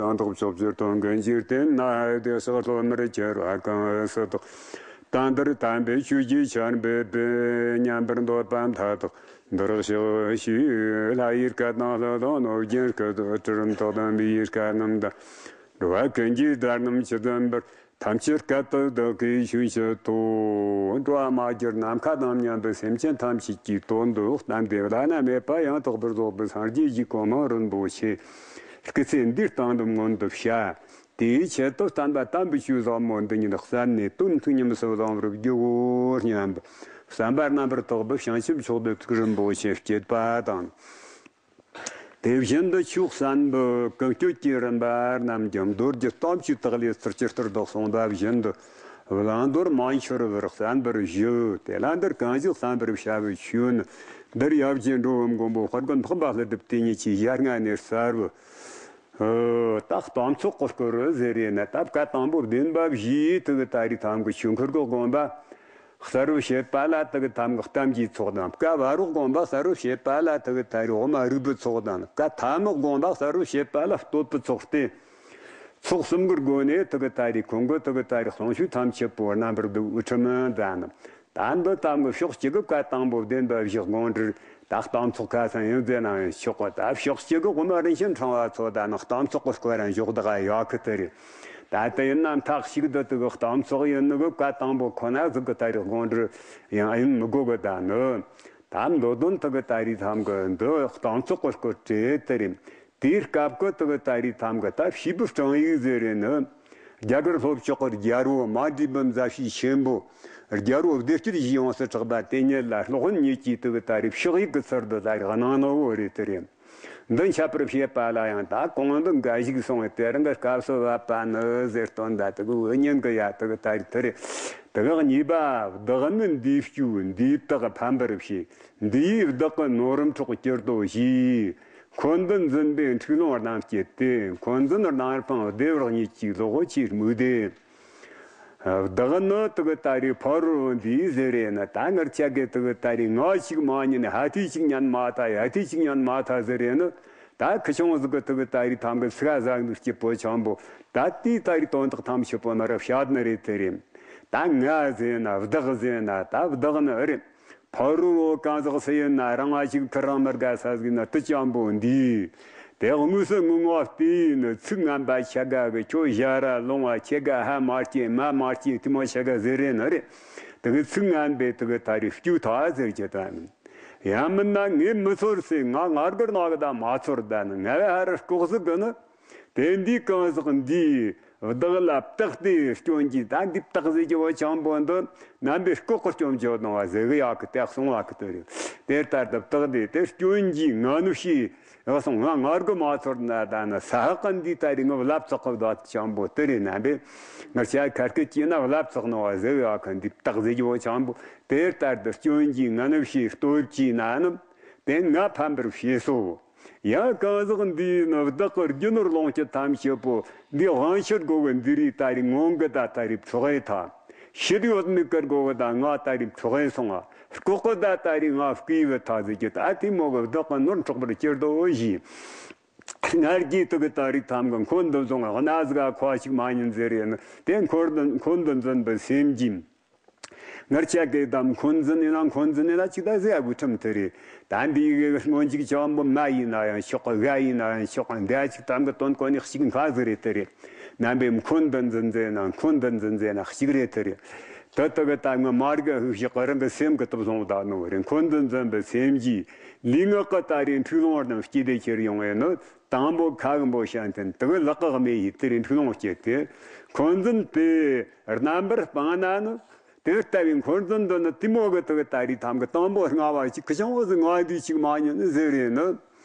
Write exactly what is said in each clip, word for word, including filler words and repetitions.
ཡང་དག་ཕྱོགས་བཅུར་སྟོན་ཀུན་གྱི་རྟེན་ན། བདེ་གཤེགས་སློབ་མར་གྱུར་པ་གང་སུ་དག། དོན་དེར་དམ་པའི་ཆོས་ཀྱི་ཆར་འབེབས་པའི། མཉམ་པར་འདོད་པ་མཐའ་དག་འདིར་གཤེགས་ཤིག། ལྷ་ཡི་སྐད་དང་ཀླུ་དང་གནོད་སྦྱིན་སྐད། གྲུལ་བུམ་དག་དང་བི་ཡི་སྐད་རྣམས་དང་། འགྲོ་བ་ཀུན་གྱི་སྡེ་རྣམས་ཇི་ཙམ་པར། ཐམས་ཅད་སྐད་དུ་བདག་གིས་ཆོས་བཤད་དོ། འགྲོ་བ་མ་གྱུར་ནམ་མཁའ་དང་མཉམ་པའི་སེམས་ཅན་ཐམས་ཅད་ཀྱི་དོན་དུ་བསྟན་ཏེ་བླ་ན་མེད་པ་ཡང་དག་པར་རྫོགས་པའི་སངས་རྒྱས་ཀྱི་གོ་འཕང་རིན་པོ་ཆེ། སྐུ་ཚེ་འདིའི་སྟེང་དུ་མངོན་དུ་བྱ། དེའི་ཆེད་དུ་བསྟན་པ་དམ་པའི་ཆོས་ཟབ་མོ་འདི་ཉིད་གསན་ནས་དོན་ཐུགས་ཉམས་སུ་བླང་བར་བགྱིའོ་སྙམ་པའི་བསམ་པ་རྣམ་པར་དག་པའི་བྱང་ཆུབ་མཆོག་ཏུ་ཐུགས་རིན་པོ་ཆེ་བསྐྱེད་པ་དང་། དེ་བཞིན་དུ་ཆོས་གསན་པའི་ཀུན་སྤྱོད་ཀྱི་རིམ་པ་རྣམས་ཀྱང་མདོ་སྒྱུ་སྟོབས་ཀྱི་ཐག་ལས་ཚུར་ཇི་ལྟར་བདག་གསུངས་པ་བཞིན་དུ་བླང་དོར་མ་འཆོར་བར་གསན་པར་ཞུ། དེ་ལ་འདིར་གང་ཞིག་གསན་པར་བྱ་བའི་ཆོས་ནི། འདིར་ཡབ་རྗེ་འགྲོ་བའི་མགོན་པོ་དཔལ་མགོན་འཕགས་པ་ཀླུ་སྒྲུབ་དེ་ཉིད་ཀྱི་ཞལ་སྔ་ནས་གསལ་བའི། ཨོ། ད་གཏམ་ཚོགས་ཀྱི་སྐོར་ཟེར་རེད་ན། ད་བཀའ་དང་པོ་བདེན་པ་བཞིའི་དུ་གི་ད་རེས་ཐམ་གི་ཆོས་འཁོར་གྱི་དགོན་པ། གསལ་བར་བྱེད་པ་ལ་དུ་གི་ཐམ་གི་གཏམ་གྱི་ཚོགས་དང་། བཀའ་བར་རོ་དགོན་པ་གསལ་བར་བྱེད་པ་ལ་དུ་གི་ད་རེས་འོག་མ་རིག་པའི་ཚོགས་དང་། བཀའ་ཐ་མི་དགོན་པ་གསལ་བར་བྱེད་པ་ལ་བསྟོད་པའི་ཚོགས་ཏེ། ཚོགས་གསུམ་གྱི་སྒོ་ནས་དུ་གི་ད་རེས་ཁོང་གི་དུ་གི་ད་རེས་གསུང་ཆོས་ཐམས་ཅད་པོ་རྣམ་པར་བསྡུ་བའི་ཁྲིམས་མཛད་ནི། ད་འདི་ཐམ་གི་ཕྱོགས་གཅིག་གི་བཀའ་དང་པོ་བདེན་པ་བཞི་དགོངས་འགྲེལ། ད་གཏམ་ཚོགས་ཁ་སང་ཡང་མཛད་ན་ཡང་ཆོག་གོ། ད་ཕྱོགས་གཅིག་གི་དབུ་མ་རིན་ཆེན་ཕྲེང་བ་ཚོ་ད་ནི་གཏམ་ཚོགས་ཀྱི་སྐོར་ར་འཇོག་བདག་ཡོད་གི་དེ་རེད། ད་དེ་ཡིན་ན་མཐའ་གཅིག་ཏུ་དུ་གི་གཏམ་ཚོགས་ཡིན་ནི་གི་བཀའ་དང་པོ་ཁོ་ན་ཟིག་གི་ད་རེས་དགོངས་འགྲེལ་ཡང་ཡིན་མི་དགོས་གི། ད་ནི་ད་མདོ་དོན་དུ་གི་ད་རེས་ཐམ་གི་འདི་གཏམ་ཚོགས་ཀྱི་སྐོར་བྲིས་དེ་རེད། དེའི་སྐབས་ཀྱི་དུ་གི་ད་རེས་ཐམ་གི་ད་བྱིས་པའི་སྤྲང་ཡིག་ཟེར་རེད་ནི། རྒྱ་གར་ལྷོ་ཕྱོགས་ཀྱི་རྒྱལ་པོ་མ་འདྲིས་པའི་མཛའ་བཤེས་ཆེན་པོ། རྒྱལ་པོ་བདེ་སྤྱོད་ཡིད་ཡོངས་སུ་གྲགས་པ་དེ་ཉིད་ལ་སློབ་དཔོན་ཉིད་ཀྱིས་དུ་གི་ད་རེས་ཕྱག་ཡིག་གི་ཚུལ་དུ་ད་རེས་གནང་ནོ་བོ་རེད་དེ་རེད། འདི་འཆད་པར་བྱེད་པ་ལ་ཡང་ད་གོང་དུ་འགའ་ཞིག་གསུངས་པའི་དེ་རིང་གི་སྐབས་སུ་བབ་པ་ནི་ཟེར་དོན་ད་དུ་གི་འུ་གཉིས་ཀྱི་ཡ་དུ་གི་ད་རེས་དེ་རེད། དུ་གི་གཉིས་པ། བདག་ནི་འདིའི་སྤྱོད་འདིའི་བདག་ཕམ་པར་བྱེད། འདི་ཡིས་བདག་གི་ནོར་འཕྲོག་གྱུར་ཏོ་ཞེས། འཁོན་འདུན་འཛིན་པའི་འཁྲུག་ལོང་རྣམས་བསྐྱེད་དེ། འཁོན་འཛིན་རྣམ་སྤངས་བདེ་བར་གཉིད་ཀྱིས་ལོག་ཅེས་དམིགས་ཏེ། བདག་ནི་དུ་གི་ད་རེས་ཕ་རོལ་འདིའི་ཟེར་རེད་ནི། ད་ངར་ཆ་གི་དུ་གི་ད་རེས་ང་ཞིག་མ་ཉན་ནི། ཧ་ཐི་ཞིག་ཉན་མ་ཐ། ཡ་ཐི་ཞིག་ཉན་མ་ཐ་ཟེར་རེད་ནི། ད་ཁི་ཆུང་ཟིག་གི་དུ་གི་ད་རེས་ཐམ་གི་ཚིག་ཟ་འདུག་སྐྱིད་པོ་ཆང་པོ། ད་དེའི་ད་རེས་དོན་དག་ཐམས་ཅད་པོ་ནི་ར་བཤད་ནི་རེད་དེ་རེད། ད་ང་ཟེར་ན་བདག་ཟེར་ན་ད་བདག་ནི་ཨེ་རེད། ཕ་རོལ་བོ་གང་ཟག་སུ་ཡིན་ན་རང་ང་ཞིག་ཁུར་རང་མི་དགའ་ས་ཟིག་ན་དུ་ཅམ་པོ་འདི། དེ་དངོས་སུ་ངུ་ངོ་བལྟས་ནི་ཚིག་ངན་པ་ཆ་ག་གི་ཁྱོད་ཞ་ར་ལོང་བ་ཆ་ག་ཧ་མ་སྐྱེ་མ་མ་སྐྱེ་དེ་མོ་ཆ་ག་ཟེར་རེད་ནི་རེད། དེ་གི་ཚིག་ངན་པའི་དེ་གི་ད་རེས་སྐྱུག་ཐ་ཟེར་གྱི་ད་ནི། ཡང་མིན་ན་ངས་མི་ཚོར་སེ་ང་ང་རྒར་ན་གི་ད་མ་ཚོར་ད་ནི་ང་བས་ཧ་ར་ལྐོག་ཟིག་གི་ནི། དེ་འདི་གང་ཟག་འདིས་བདག་ལ་བཏགས་ཏེ་སྐྱོན་གྱིས། ད་འདི་བཏགས་ཟེར་གྱི་བོ་ཆང་པོ་འདི་རྣམ་པའི་ལྐོག་གི་སྐྱོན་བརྗོད་གཏོང་བ་ཟེར་གི་ཡག་གི་སྟེགས་སོང་བ་གི་དེ་རེད། དེ་ལྟར་དུ་བཏགས་ཏེ་དེ་སྐྱོན་གྱིས་ང་ནུ་ཤི་ཡག་སོང་ང་ང་རྒོད་མ་ཚོར་ན་ད་ནི་ས་ཧ་ཀ་འདི་ད་རེས་ངི་བླ་བཙག་གི་བདག་ཆང་པོ་དེ་རེད། རྣམ་པའི་ངར་ཆ་ཁར་སྐད་ཀྱིས་ན་བླ་བཙག་ནོ་བ་ཟེར་གི་ཡག་གི་འདི་བཏགས་ཟེར་གྱི་བོ་ཆང་པོ་དེ་ལྟར་དུ་སྐྱོན་གྱིས་ང་ནུ་ཤི་སྟོབས་ཀྱིས་ན་ནི་དེ་ང་ཕམ་པར་བྱས་སོ། ཡང་གང་ཟག་འདིས་ནི་བདག་གི་རྒྱུ་ནོར་ལོངས་སྤྱོད་ཐམས་ཅད་པོ་འདི་དབང་ཕྱིར་སྒོ་གི་འདི་རིགས་ད་རེས་ངོ་གི་ད་ད་རེས་འཕྲོག་ཡས་ཐ། ཕྱིར་ཡོད་མི་ཀར་སྒོ་གི་ད་ང་ད་རེས་འཕྲོག་ཡས་སོང་ང་། ལྐོག་གི་ད་ད་རེས་ང་བརྐུས་བའི་ཐ་ཟེར་གྱི་ད་དེ་མོ་གི་བདག་གི་ནོར་འཕྲོག་པར་གྱུར་ཏོ་ཞེས། ང་རྒྱལ་དུ་གི་ད་རེས་ཐམ་གི་འཁོན་འདུན་བཟུང་ང་གནའ་ཟིག་ག་ཁོ་ཞིག་མ་ཉན་ཟེར་ཡས་ནི་དེ་འཁོན་འདུན་འཁོན་འདུན་འཛིན་པའི་སེམས་ཀྱིས། ངར་ཆ་གི་དམ་འཁོན་འཛིན་ཡིན་ན་འཁོན་འཛིན་ཡིན་ན་ཅིག་ད་ཟེར་དགོས་ཁྲིམས་དེ་རེད། ད་འདི་གི་སྔོན་ཅིག་ཆོག་འབུ་མ་ཡིན་ན་ཡང་ཆོག་གི། ག་ཡིན་ན་ཡང་ཆོག་གི། འདི་ཅིག་དམ་གི་དོན་གོ་ནི་གཅིག་འགའ་ཟིག་རེད་དེ་རེད། རྣམ་པའི་འཁོན་འདུན་འཛིན་ཟེར་ན་འཁོན་འདུན་འཛིན་ཟེར་ན་གཅིག་རེད་དེ་རེད། དེ་དག་གི་ད་ངི་མ་རྒ་ཧུ་ཞིག་གི་རང་གི་སེམས་གི་སྟོབས་བཟུང་ད་ནོ་རེད། འཁོན་འདུན་འཛིན་པའི་སེམས་ཀྱིས་ལུས་ངག་གི་ད་རེས་འཁྲུག་ལོང་བ་དང་སྐྱེས་ཏེ་ཁྱེར་ཡོང་བས་ནི། དང་པོ་ཁ་གི་འབོ་ཤ་འཐེན་དེ་གི་ལག་གི་རྨས་ཡིས་དེ་རེས་འཁྲུག་ལོང་སྐྱེས་ཏེ། འཁོན་འཛིན་དེ་རྣམ་པར་སྤངས་ན་ནི། དེ་ལྟ་བུའི་འཁོན་འཛིན་འདི་ནི་དེ་མོ་གི་དུ་གི་ད་རེས་ཐམ་གི་དང་པོ་ལྔ་བ་ཅིག་གི་ཅང་བོ་ཟི་ང་འདི་ཅིག་མ་ཉན་ནི་ཟེར་རེད་ནི།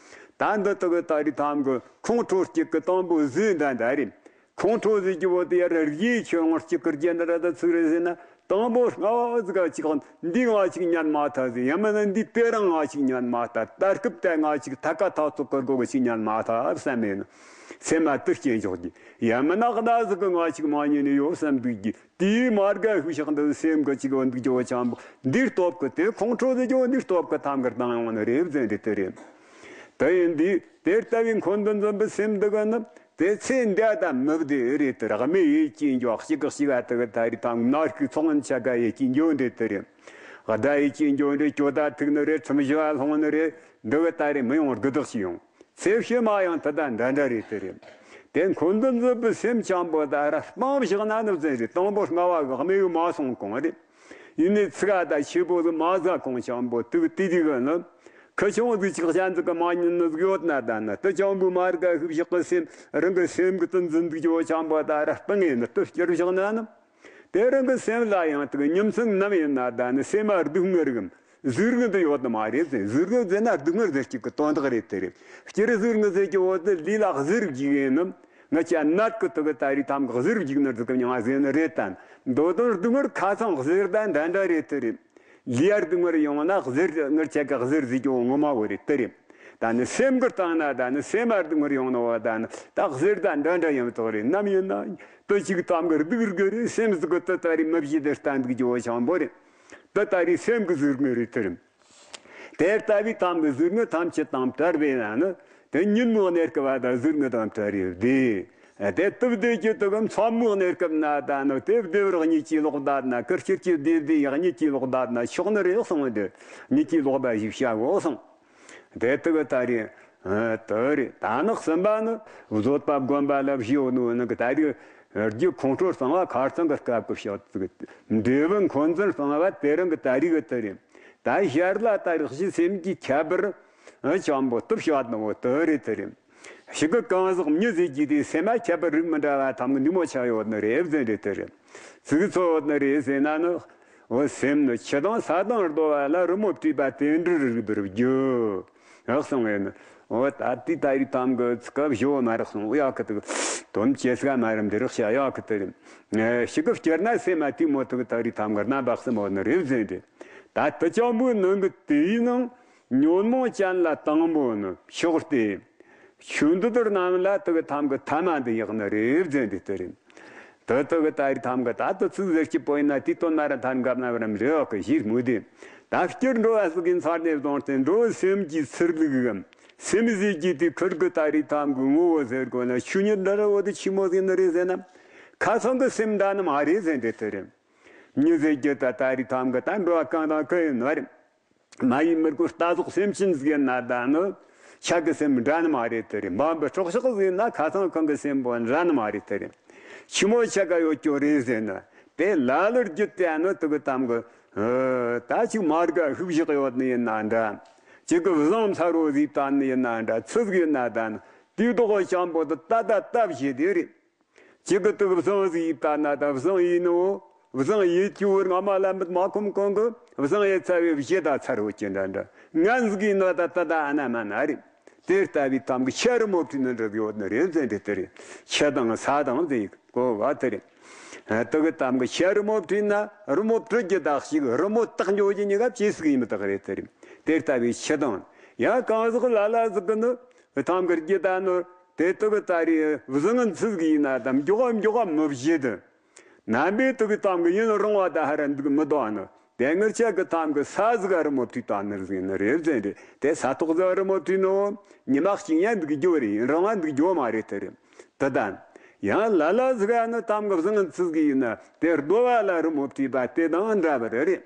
ད་འདི་དུ་གི་ད་རེས་ཐམ་གི་ཁོང་ཁྲོ་སྐྱེ་གི་དང་པོ་ཟི་འདྲ་འདྲ་རེད། ཁོང་ཁྲོ་ཟི་གི་བོ་དེ་ཡར་རྒྱས་ཆོས་ངོར་སྐྱེ་གི་རྒྱན་འདྲ་ད་ཚིག་རེད་ཟེར་ན། དང་པོ་ལྔ་བ་ཟི་ག་ཅིག་འདི་ང་ཅིག་ཉན་མ་ཐ་ཟི། ཡང་མིན་ན་འདི་དེ་རང་ང་ཅིག་ཉན་མ་ཐ། ད་སྐབས་དེ་ང་ཅིག་ཐ་ཀ་ཐག་ཚོད་གི་སྒོ་གི་ཅིག་ཉན་མ་ཐ་བསམ་མེད་ནི། སེམས་མ་དུར་སྐྱེ་འཇོག་གི། ཡང་མིན་ན་གནའ་ཟི་གི་ང་ཅིག་མ་ཉན་ནི་ཡོད་བསམ་འདུག་གི། དེའི་མ་རྒ་ཧུ་ཞག་འདི་སེམས་གི་ཅིག་འོ་འདུག་ཅོ་ཆང་པོ་འདིར་སྟོབས་གི་དེ་ཁོང་ཁྲོ་ཟི་ཅོ་འདིར་སྟོབས་གི་ཐམ་གར་བཏང་ཡོང་ནི་རེད་ཟེར་འདི་དེ་རེད། དེ་ཡིན་དུས་དེ་ལྟ་བུའི་འཁོན་འདུན་འཛིན་པའི་སེམས་འདི་ག་ནི་ དེ་ཚེ་འདས་དང་མི་བདེ་རེད་དེ་རེད། དམེ་ཡེ་སྐྱེས་འགྱོ། གཅིག་གི་གཅིག་ག་དེ་གི་ད་རེད་དམ་ན་རིགས་ཚོགས་ངན་ཆ་ག་ཡེ་སྐྱེས་འགྱོ་འདྲེ་དེ་རེད། དགྲ་ཡེ་སྐྱེས་འགྱོ་འདྲེ། གྱོད་ད་ཐུག་ནི་རེད། ཁྲིམས་ཞི་བ་སློང་ནི་རེད། འདི་གི་ད་རེད་མི་ཡོང་སྒུག་བདག་ཅིག་ཡོང་། ཚེ་ཕྱི་མ་ཡང་དེ་དང་འདྲ་འདྲ་རེད་དེ་རེད། དེ་འཁོན་འཛིན་འཛིན་པའི་སེམས་ཆེན་པོ་ད་ར་སྤང་བཞག་ན་ནི་བཙན་རེད། དང་པོ་སྔ་བ་གི་དམེ་ཡེ་མ་སོང་གོང་རེད། ཡིན་ནའི་ཚིག་ཨ་ད་ཆེ་པོ་ཟིག་མ་ཟ་གོང་ཆེན་པོ་དུག་དེ་དུས་གི་ནི། ཁུ་ཆུང་ཟིག་ཆག་ཅན་ཟིག་གི་མ་ཉན་ནི་ཟིག་ཡོད་ན་ད་ནི། དུ་ཆེན་པོའི་མ་རིག་ཤུགས་བཞག་གི་སེམས། རང་གི་སེམས་གི་དུ་འཛིན་འདུག་ཅོ་ཆེན་པོ་ད་ར་སྤང་ངེ་ནི་དུ་བསྐྱུར་བཞག་ན་ནི། དེ་རང་གི་སེམས་ལ་ཡང་དུ་ཉིན་མཚན་ནམ་ཡིན་ན་ད་ནི་སེམས་མ་སྡུག་བསྔལ་གི་ཟུར་ངན་དུ་ཡོད་ནི་མ་རེད་ཟེར། ཟུར་ངན་ཟེར་ན་སྡུག་བསྔལ་ཟེར་གཅིག་གི་དོན་དག་རེད་དེ་རེད། སྤྱིར་ཟུར་ངན་ཟེར་གྱི་འོ་དེ་ལུས་ལ་གཟིར་བགྱིས་ཡིན་ནམ། ང་ཅག་ནད་ཀྱི་དུག་གི་ད་རེད་དམ་གི་གཟིར་བགྱིས་ནི་ཟིག་གི་མྱིང་ང་ཟེར་ནི་རེད་དམ། མདོ་དོན་སྡུག་བསྔལ་ཁ་ཚང་གཟིར་ད་འདྲ་འདྲ་རེད་དེ་རེད། ལུས་ཡར་སྡུག་བསྔལ་ཡོང་ན་གཟིར། ངར་ཆ་གི་གཟིར་ཟེར་གྱི་འོ་ངོ་མ་བོ་རེད་དེ་རེད། ད་ནི་སེམས་གི་སྟེང་ན་ད་ནི་སེམས་མར་སྡུག་བསྔལ་ཡོང་ནི་བ་ད་ནི་ད་གཟིར་ད་འདྲ་འདྲ་ཡང་དོག་རེད། ནམ་ཡིན་ན་དུ་ཅིག་དམ་གི་སྡུག་རྒྱུ་རེད། སེམས་ཟིག་གི་དུ་ད་རེད་མི་བཞི་དེ་སྟན་འདུག་ཅོ་ཆེན་པོ་རེད། དུ་ད་རེད་སེམས་གི་ཟུར་ངན་རེད་དེ་རེད། དེ་ལྟ་བུའི་དམ་གྱི་ཟུར་ངན་ཐམས་ཅད་དང་བྲལ་བས་ན་ནི། དེ་ཉིན་མོའི་གནས་སྐབས་ད་ཟུར་ངན་དང་བྲལ་རེ་བདེ། དེ་དུ་བདེ་ཀྱི་དུ་གམ་མཚན་མོའི་གནས་སྐབས་ན་ད་ནི་དེ་བདེ་བར་གཉིད་ཀྱིས་ལོག་བསྡད་ན། ཀིར་སྤྱིར་གྱི་བདེ་བདེ་ཡག་གཉིད་ཀྱིས་ལོག་བསྡད་ན་ཆོག་ནི་རེད་གསུངས་ཏེ། གཉིད་ཀྱིས་ལོག་པ་ཞིག་བྱ་དགོས་གསུངས། དེ་དུ་གི་ད་རེད། དུ་རེད། ད་ནི་གསུམ་པ་ནི་བཟོད་པ་སྒོམ་པ་ལ་བཞི་ཡོད་ནོ་ནི་གི་ད་རེད། རྒྱུ་ཁོང་ཁྲོ་གཙང་བ་ཁ་རྩང་གི་སྐབས་ཀྱི་ཕྱག་ཚིག་འབྲས་བུ་འཁོན་འཛིན་གཙང་བ་དེ་རིང་གི་ད་རེས་ཀྱི་དེ་རེད། ད་ཞར་ལ་ད་རེས་གཞི་སེམས་ཀྱི་ཁྱད་པར་ཨ་ཆེན་པོ་སྟོབས་ཤོག་ནི་བོ་དེ་རེད་དེ་རེད། ཞིག་གི་གང་ཟག་མྱི་ཟེར་གྱི་དེ་སེམས་མ་ཁྱད་པར་རིགས་མི་འདྲ་བ་ཐམ་གི་འདི་མོ་ཆགས་ཡོད་ནི་རེད་ཟེར་རེད་དེ་རེད། ཚིག་ཚོ་ཡོད་ནི་རེད་ཟེར་ན་ནི། འོ་སེམས་ནི་ཆུ་དང་ས་དང་རྡོ་བ་ལ་རི་མོ་བྲིས་པ་དེ་འདྲ་རིགས་པར་རྒྱུ། ཡག་སོང་ངས་ནི། འོ་ད་ལྟའི་ད་རེས་དམ་གི་ཚིག་སྐབས་ཞོ་མ་རག་སོང་། འོ་ཡག་གི་དུ་དོན་ཅེ་སྐ་མ་རམ་འདི་རག་བྱ་ཡག་གི་དུ་རིམ། ཞིག་གི་བསྐྱར་ན་སེམས་མ་དུས་མོ་དུ་གི་ད་རེས་དམ་གི་རྣམ་པ་གསུམ་འོ་ནི་རེད་ཟེར་རེད། ད་དུ་ཅང་བུའི་ནང་གི་དེའི་ནང་ཉོན་མོངས་ཅན་ལ་དང་པོ་ནི་ཕྱོགས་ཏེ། ཆོས་འདི་ལྟར་རྣམས་ལ་དུ་གི་ཐམ་གི་ཐ་མ་འདི་ཡག་ནི་རེད་ཟེར་འདི་ལྟར་ཡིན། དུ་དུ་གི་ད་རེས་ཐམ་གི་ད་དུ་ཚིག་ཟེར་གྱི་པོ་ཡིན་ན་དེའི་དོན་མ་ར་ཐར་འགབ་ན་བ་རམ་རེ་བ་གི་ཞིག་མུ་དེ། ད་སྤྱིར་འགྲོ་བ་ཟིག་གི་མཚར་ནས་བཟུང་སྟེ་འགྲོ་བའི་སེམས་ཀྱི་ཚུར་ལུགས་གམ་སེམས་ཟེར་གྱི་དེ་ཁུར་གི་ད་རེས་ཐམ་གི་ངོ་བོ་ཟེར་དགོས་ན་ཆོས་ཉིད་འདྲ་ར་བོ་དེ་ཆི་མོ་ཟིག་ནི་རེད་ཟེར་ན། ཁ་སང་གི་སེམས་འདྲ་ནི་མ་རེད་ཟེར་འདི་ལྟར་ཡིན། མྱི་ཟེར་གྱི་ད་ད་རེས་ཐམ་གི་ད་འགྲོ་བ་གང་དང་གང་ཡིན་ནི་རེད། མ་ཡིན་མི་དགོས་རྟ་ཟོག་སེམས་ཅན་ཟིག་ཡིན་ན་ད་ནི་ཆ་གི་སེམས་འདྲ་ནི་མ་རེད་དེ་རེད། འབའ་འབུ་སྲོག་ཆགས་ཟིག་ཡིན་ན་ཁ་སང་གང་གི་སེམས་པོ་འདྲ་ནི་མ་རེད་དེ་རེད། ཆི་མོ་ཆ་ག་ཡོད་ཀྱོ་རེད་ཟེར་ན། དེ་ལ་ལར་རྒྱུད་དེ་ནི་དུ་གི་དམ་གི་ད་ཅིག་མ་རིག་ཤུགས་བཞག་ཡོད་ནི་ཡིན་ན་འདྲ། ཅིག་གི་བཟང་ཚ་རོ་ཟིག་ད་ནི་ཡིན་ན་འདྲ། ཚི་ཟིག་ཡིན་ན་ད་ནི་དེའི་ལྡོག་ཅང་པོ་དུ་ད་ད་ད་བཞེད་དེ་རེད། གཅིག་གི་དུག་བཟང་ཟིག་ཡིབ་ད་ན་ད་བཟང་ཡིན་ནོ། བཟང་ཡིད་ཀྱི་བོར་ང་མ་ལ་མིད་མ་ཁོམ་གང་གི་བཟང་ཡིད་ཚ་བའི་བཞི་ད་ཚར་བོ་ཅི་འདྲ་འདྲ་ངན་ཟིག་ཡིན་ནོ་ད་ད་ད་ཨ་ན་མ་ན་རེད། དེ་ལྟ་བུའི་གཏམ་གི་ཤ་རི་མོ་བྲིས་ན་འགྲིག་ཡོད་ནི་རེད་ཟེར་འདི་ལྟ་རེད། ཆུ་དང་ས་དང་ཟེར་གོ་བ་དེ་རེད། དུག་གི་གཏམ་གི་ཤ་རི་མོ་བྲིས་ན་རི་མོ་བྲི་རྒྱུ་དག་ཞིག་རི་མོ་བཏགས་འཇོག་རྒྱུ་གཉིས་ཀ་ཅི་ཟིག་ཡིན་མི་དག་རེད་དེ་རེད། དེ་ལྟ་བུའི་ཆུ་དང་ཡང་གང་ཟག་ལ་ལ་ཟིག་གི་ནི། ཐང་གི་རྒྱུ་ད་ནི་དེ་དག་གི་ད་རེས་བཟང་ངན་ཚིག་གི་ཡིན་ན་དམ་མགྱོགས་མགྱོགས་མི་བཞེད་དུ། ནམ་པའི་དུག་གི་ཐང་གི་ཡུན་རིང་བ་ད་ཧ་ར་འདུག་མི་དོ་ནི། དེ་ངར་ཆ་གི་ཐང་གི་ས་ཟིག་རི་མོ་བྲིས་ད་ནི་ཟིག་ནི་རེད་ཟེར་རེད། དེ་ས་ཐོག་ཟིག་རི་མོ་བྲིས་ནོ། ཉི་མ་གཅིག་ཡང་འདུག་རྒྱུ་རེད། ཡུན་རིང་བ་འདུག་རྒྱུ་མ་རེད་དེ་རེད། དེ་ད་ཡང་ལ་ལ་ཟིག་ནི་ཐང་གི་བཟང་ངན་ཚིག་གི་ཡིན་ན་དེ་རྡོ་བ་ལ་རི་མོ་བྲིས་པ་དེ་དང་འདྲ་བ་རེད།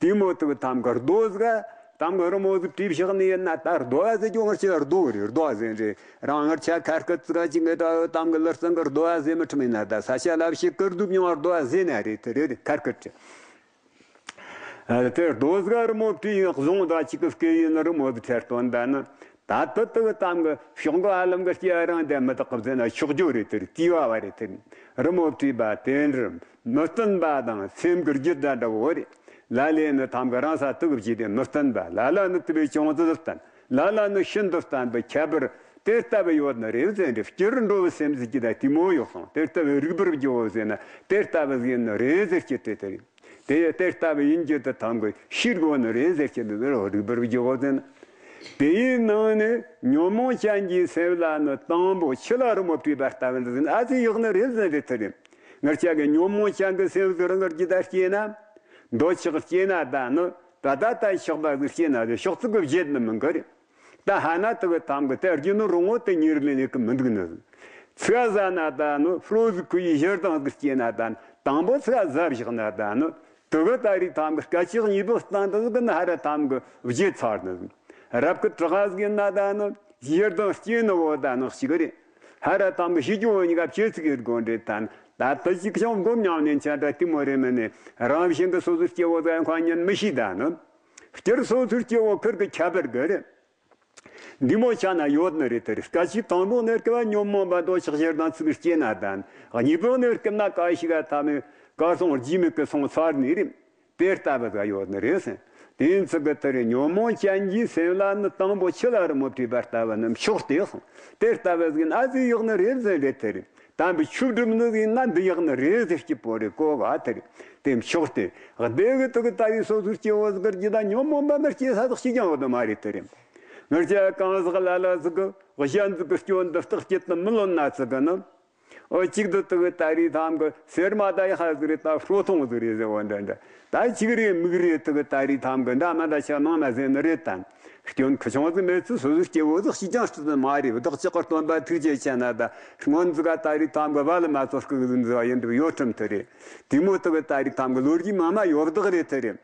དེ་མོ་དུ་ཐམ་ག་རྡོ་ཟིག་ཐམ་ག་རི་མོ་ཟིག་བྲིས་བཞག་ནི་ཡིན་ན་ད་རྡོ་བ་ཟེར་རྒྱུ་ངར་ཆ་རྡོ་རེད། རྡོ་བ་ཟེར་རེད། རང་ངར་ཆ་ཁར་སྐད་ཙི་ག་ཅིག་གི་འདྲ་ཐམ་ག་ལར་ཙང་གི་རྡོ་བ་ཟེར་མི་ཁྲིམས་ཡིན་ན་ད་ས་ཆ་ལབ་ཤེས་ཀིར་དུ་མྱོང་རྡོ་བ་ཟེར་ན་རེད་དེ་རེད་ཁར་སྐད་ཅི། དེ་རྡོ་ཟིག་རི་མོ་བྲིས་ཡིན་བཟུང་ད་ཅིག་གི་སྐད་ཡིན་རི་མོ་ཟིག་ཁྲེར་སྟོན་ད་ནི། ད་དུ་དུ་གི་གཏམ་གི་ཕྱོགས་འགོ་ཨ་ལམ་གི་སྐྱེ་རང་དེ་མི་དག་གི་ཟེར་ན་ཆོག་རྒྱུ་རེད་དེ་རེད། དེ་བ་བ་རེད་དེ་རེད། རི་མོ་བྲིས་པ་དེ་འདྲ་མི་བསྟན་པ་དང་སེམས་ཀྱི་རྒྱུད་ད་འདྲ་བོ་རེད། ལ་ལས་ནི་ཐམ་གི་རང་ས་དུ་གི་བྱས་ཏེ་མི་བསྟན་པ། ལ་ལ་ནི་དུ་བའི་ཅུང་ཙི་བསྟན། ལ་ལ་ནི་ཤིན་ཏུ་བསྟན་པའི་ཁྱད་པར་དེ་ལྟ་བུ་ཡོད་ནི་རེད་ཟེར་འདྲ། སྤྱིར་འགྲོ་བའི་སེམས་ཟེར་གྱི་ད་དེ་མོ་ཡོད་སོང་། དེ་ལྟ་བུའི་རིག་པར་བགྱིའོ་ཟེར་ན་དེ་ལྟ་བུ་ཟེར་ནི་རེད་ཟེར་གྱི་དེ་དེ་རེད། དེ་ཡི་དེ་ལྟ་བུ་ཡིན་རྒྱུ་དེ་ཐམ་གི་ཤེས་དགོས་ནི་རེད་ཟེར་གྱི་འདུག་རོ་རིག་པར་བགྱིའོ་ཟེར་ན། དེ་ཡི་ནང་ནས་ཉོན་མོངས་ཅན་གྱི་སེམས་ལ་ནི་དང་པོ་ཆུ་ལ་རི་མོ་བྲིས་པ་ལྟ་བུ་འདི་ཟེར་ན་ཨ་ཙི་ཡག་ནི་རེད་ཟེར་རེད་དེ་རེད། ངར་ཆ་གི་ཉོན་མོངས་ཅན་གྱི་སེམས་ཟེར་ངར་གྱི་ད་སྐྱེས་ན། འདོད་ཆགས་སྐྱེས་ན་ད་ནི་ད་ད་ད་ཆགས་པ་ཟིག་སྐྱེས་ན་དེ་ཤོག་ཙིག་གི་བརྗེད་ནི་མི་འགི་རེད། ད་ཧ་ན་དུ་གི་ཐམ་གི་དེ་རྒྱུ་ནི་རུང་ངོ་དེ་ཉེར་ལེན་ལས་གི་མི་འདུག་ནི། ཚིག་ཟ་ན་ད་ནི་ཧྲོ་ཟིག་ཁུ་ཡི་ཞེ་སྡང་ཟིག་སྐྱེས་ན་ད་ནི་དང་པོ་ཚིག་ཟ་བཞག་ན་ད་ནི་དུ་གི་ད་རེས་ཐམ་གི་སྐད་ཅིག་གཉིས་པོ་སྟེང་དུ་ཟིག་གི་ན་ཧ་ར་ཐམ་གི་བརྗེད་ཚར་ནི་ཟིག་རབ་ཀི་དྲག་ཟིག་ཡིན་ན་ད་ནི་ཞེ་སྡང་སྐྱེས་ནི་བོ་ད་ནི་གཅིག་རེད། ཧ་ར་ཐམ་གི་ཞི་རྒྱུ་བོ་གཉིས་ཀ་བྱེད་ཚིག་ཡོད་དགོས་འདྲེ་ད་ནི་ད་དུ་ཅིག་ཤོང་སྒོམ་ཉམས་ནས་ཆ་འདྲ་དེ་མོ་རེ་མིན་ནས་རང་བཞིན་གི་སོ་སོའི་སྐྱེ་བོ་ཟ་མཁན་ཉན་མི་ཤེས་ད་ནི་སྤྱིར་སོ་སོའི་སྐྱེ་བོ་ཁུར་གི་ཁྱད་པར་གི་རེད། འདི་མོ་ཆ་ན་ཡོད་ནི་རེད་དེ་རེད། སྐད་ཅིག་དང་པོ་ནས་སྐབས་ཉོན་མོངས་པ་འདོད་ཆགས་ཞེ་སྡང་ཚིག་སྐྱེས་ན་དང་། གཉིས་པོ་ནས་སྐབས་ན་ག་ཞིག་ག་ཐ་མའི་ག་སོང་རྗེས་མེད་ཀི་སོང་ཚར་ནི་རེད། དེ་ལྟ་བུ་ག་ཡོད་ནི་རེད་ཟེར། དེ་ཚིག་གི་དེ་རེད། ཉོན་མོངས་ཅན་གྱི་སེམས་ལ་ནི། དང་པོ་ཆུ་ལ་རི་མོ་བྲིས་པ་ལྟ་བུ་ནི་མཆོག་སྟེ་གསུངས། དེ་ལྟ་བུ་ཟིག་ན་ཨ་ཙི་ཡོད་ནི་རེད་ཟེར་རེད་དེ་རེད། དམ་པའི་ཆོས་སྒྲུབ་ནི་ཟིག་ན་འདི་ཡག་ནི་རེད་ཟེར་གྱི་པོ་རེད། གོ་ག་དེ་རེད། དེ་མཆོག་སྟེ། བདེ་གི་དུ་གི་ལྟ་བའི་སོ་སོའི་སྐྱེ་བོ་ཟིག་གི་རྒྱུད་ད་ཉོན་མོངས་པ་མི་སྐྱེ་ས་ཟིག་ཞིག་ཀྱང་ཡོད་ནི་མ་རེད་དེ་རེད། ངར་ཅག་གང་ཟག་ལ་ལ་ཟིག་གི་གཞན་ཟིག་གི་སྐྱོན་འདི་རྟག་སྐྱེད་དུ་མི་ལོན་ན་ཟིག་གི་ནི། འོ་གཅིག་ཏུ་དུ་གི་ད་རེས་ཐམ་གི་སེར་མ་ད་ཡ་ཧ་ཟིག་རེད། ད་ཧྲོ་ཐུང་ཟིག་རེད་ཟེར་བ་འདྲ་འདྲ། ད་གཅིག་རེད་མིག་རེད་དུ་གི་ད་རེས་ཐམ་གི་འདྲ་མ་འདྲ་ཆ་མང་མ་ཟེར་ནི་རེད་དམ། སྐྱོན་ཁུ་ཆུང་ཟིག་མེད་ཚུལ་སོ་སོའི་སྐྱེ་བོ་ཟིག་ཤེས་ཀྱང་སྲིད་དུ་མ་རེད། བདག་ཅག་གི་སྟོན་པ་ཐུགས་རྗེ་ཆེ་ན་ད་སྔོན་ཟིག་ག་ད་རེས་ཐམ་གི་བ་ལི་མ་ཚོ་སྐུ་གི་ཟིག་འཛི་བ་ཡིན་འདུག་ཡོད་ཁྲིམས་དུ་རེད། དེ་མོ་དུ་གི་ད་རེས་ཐམ་གི་ལོ་རྒྱུས་མང་མ་ཡོད་བདག་རེད་དུ་རེད།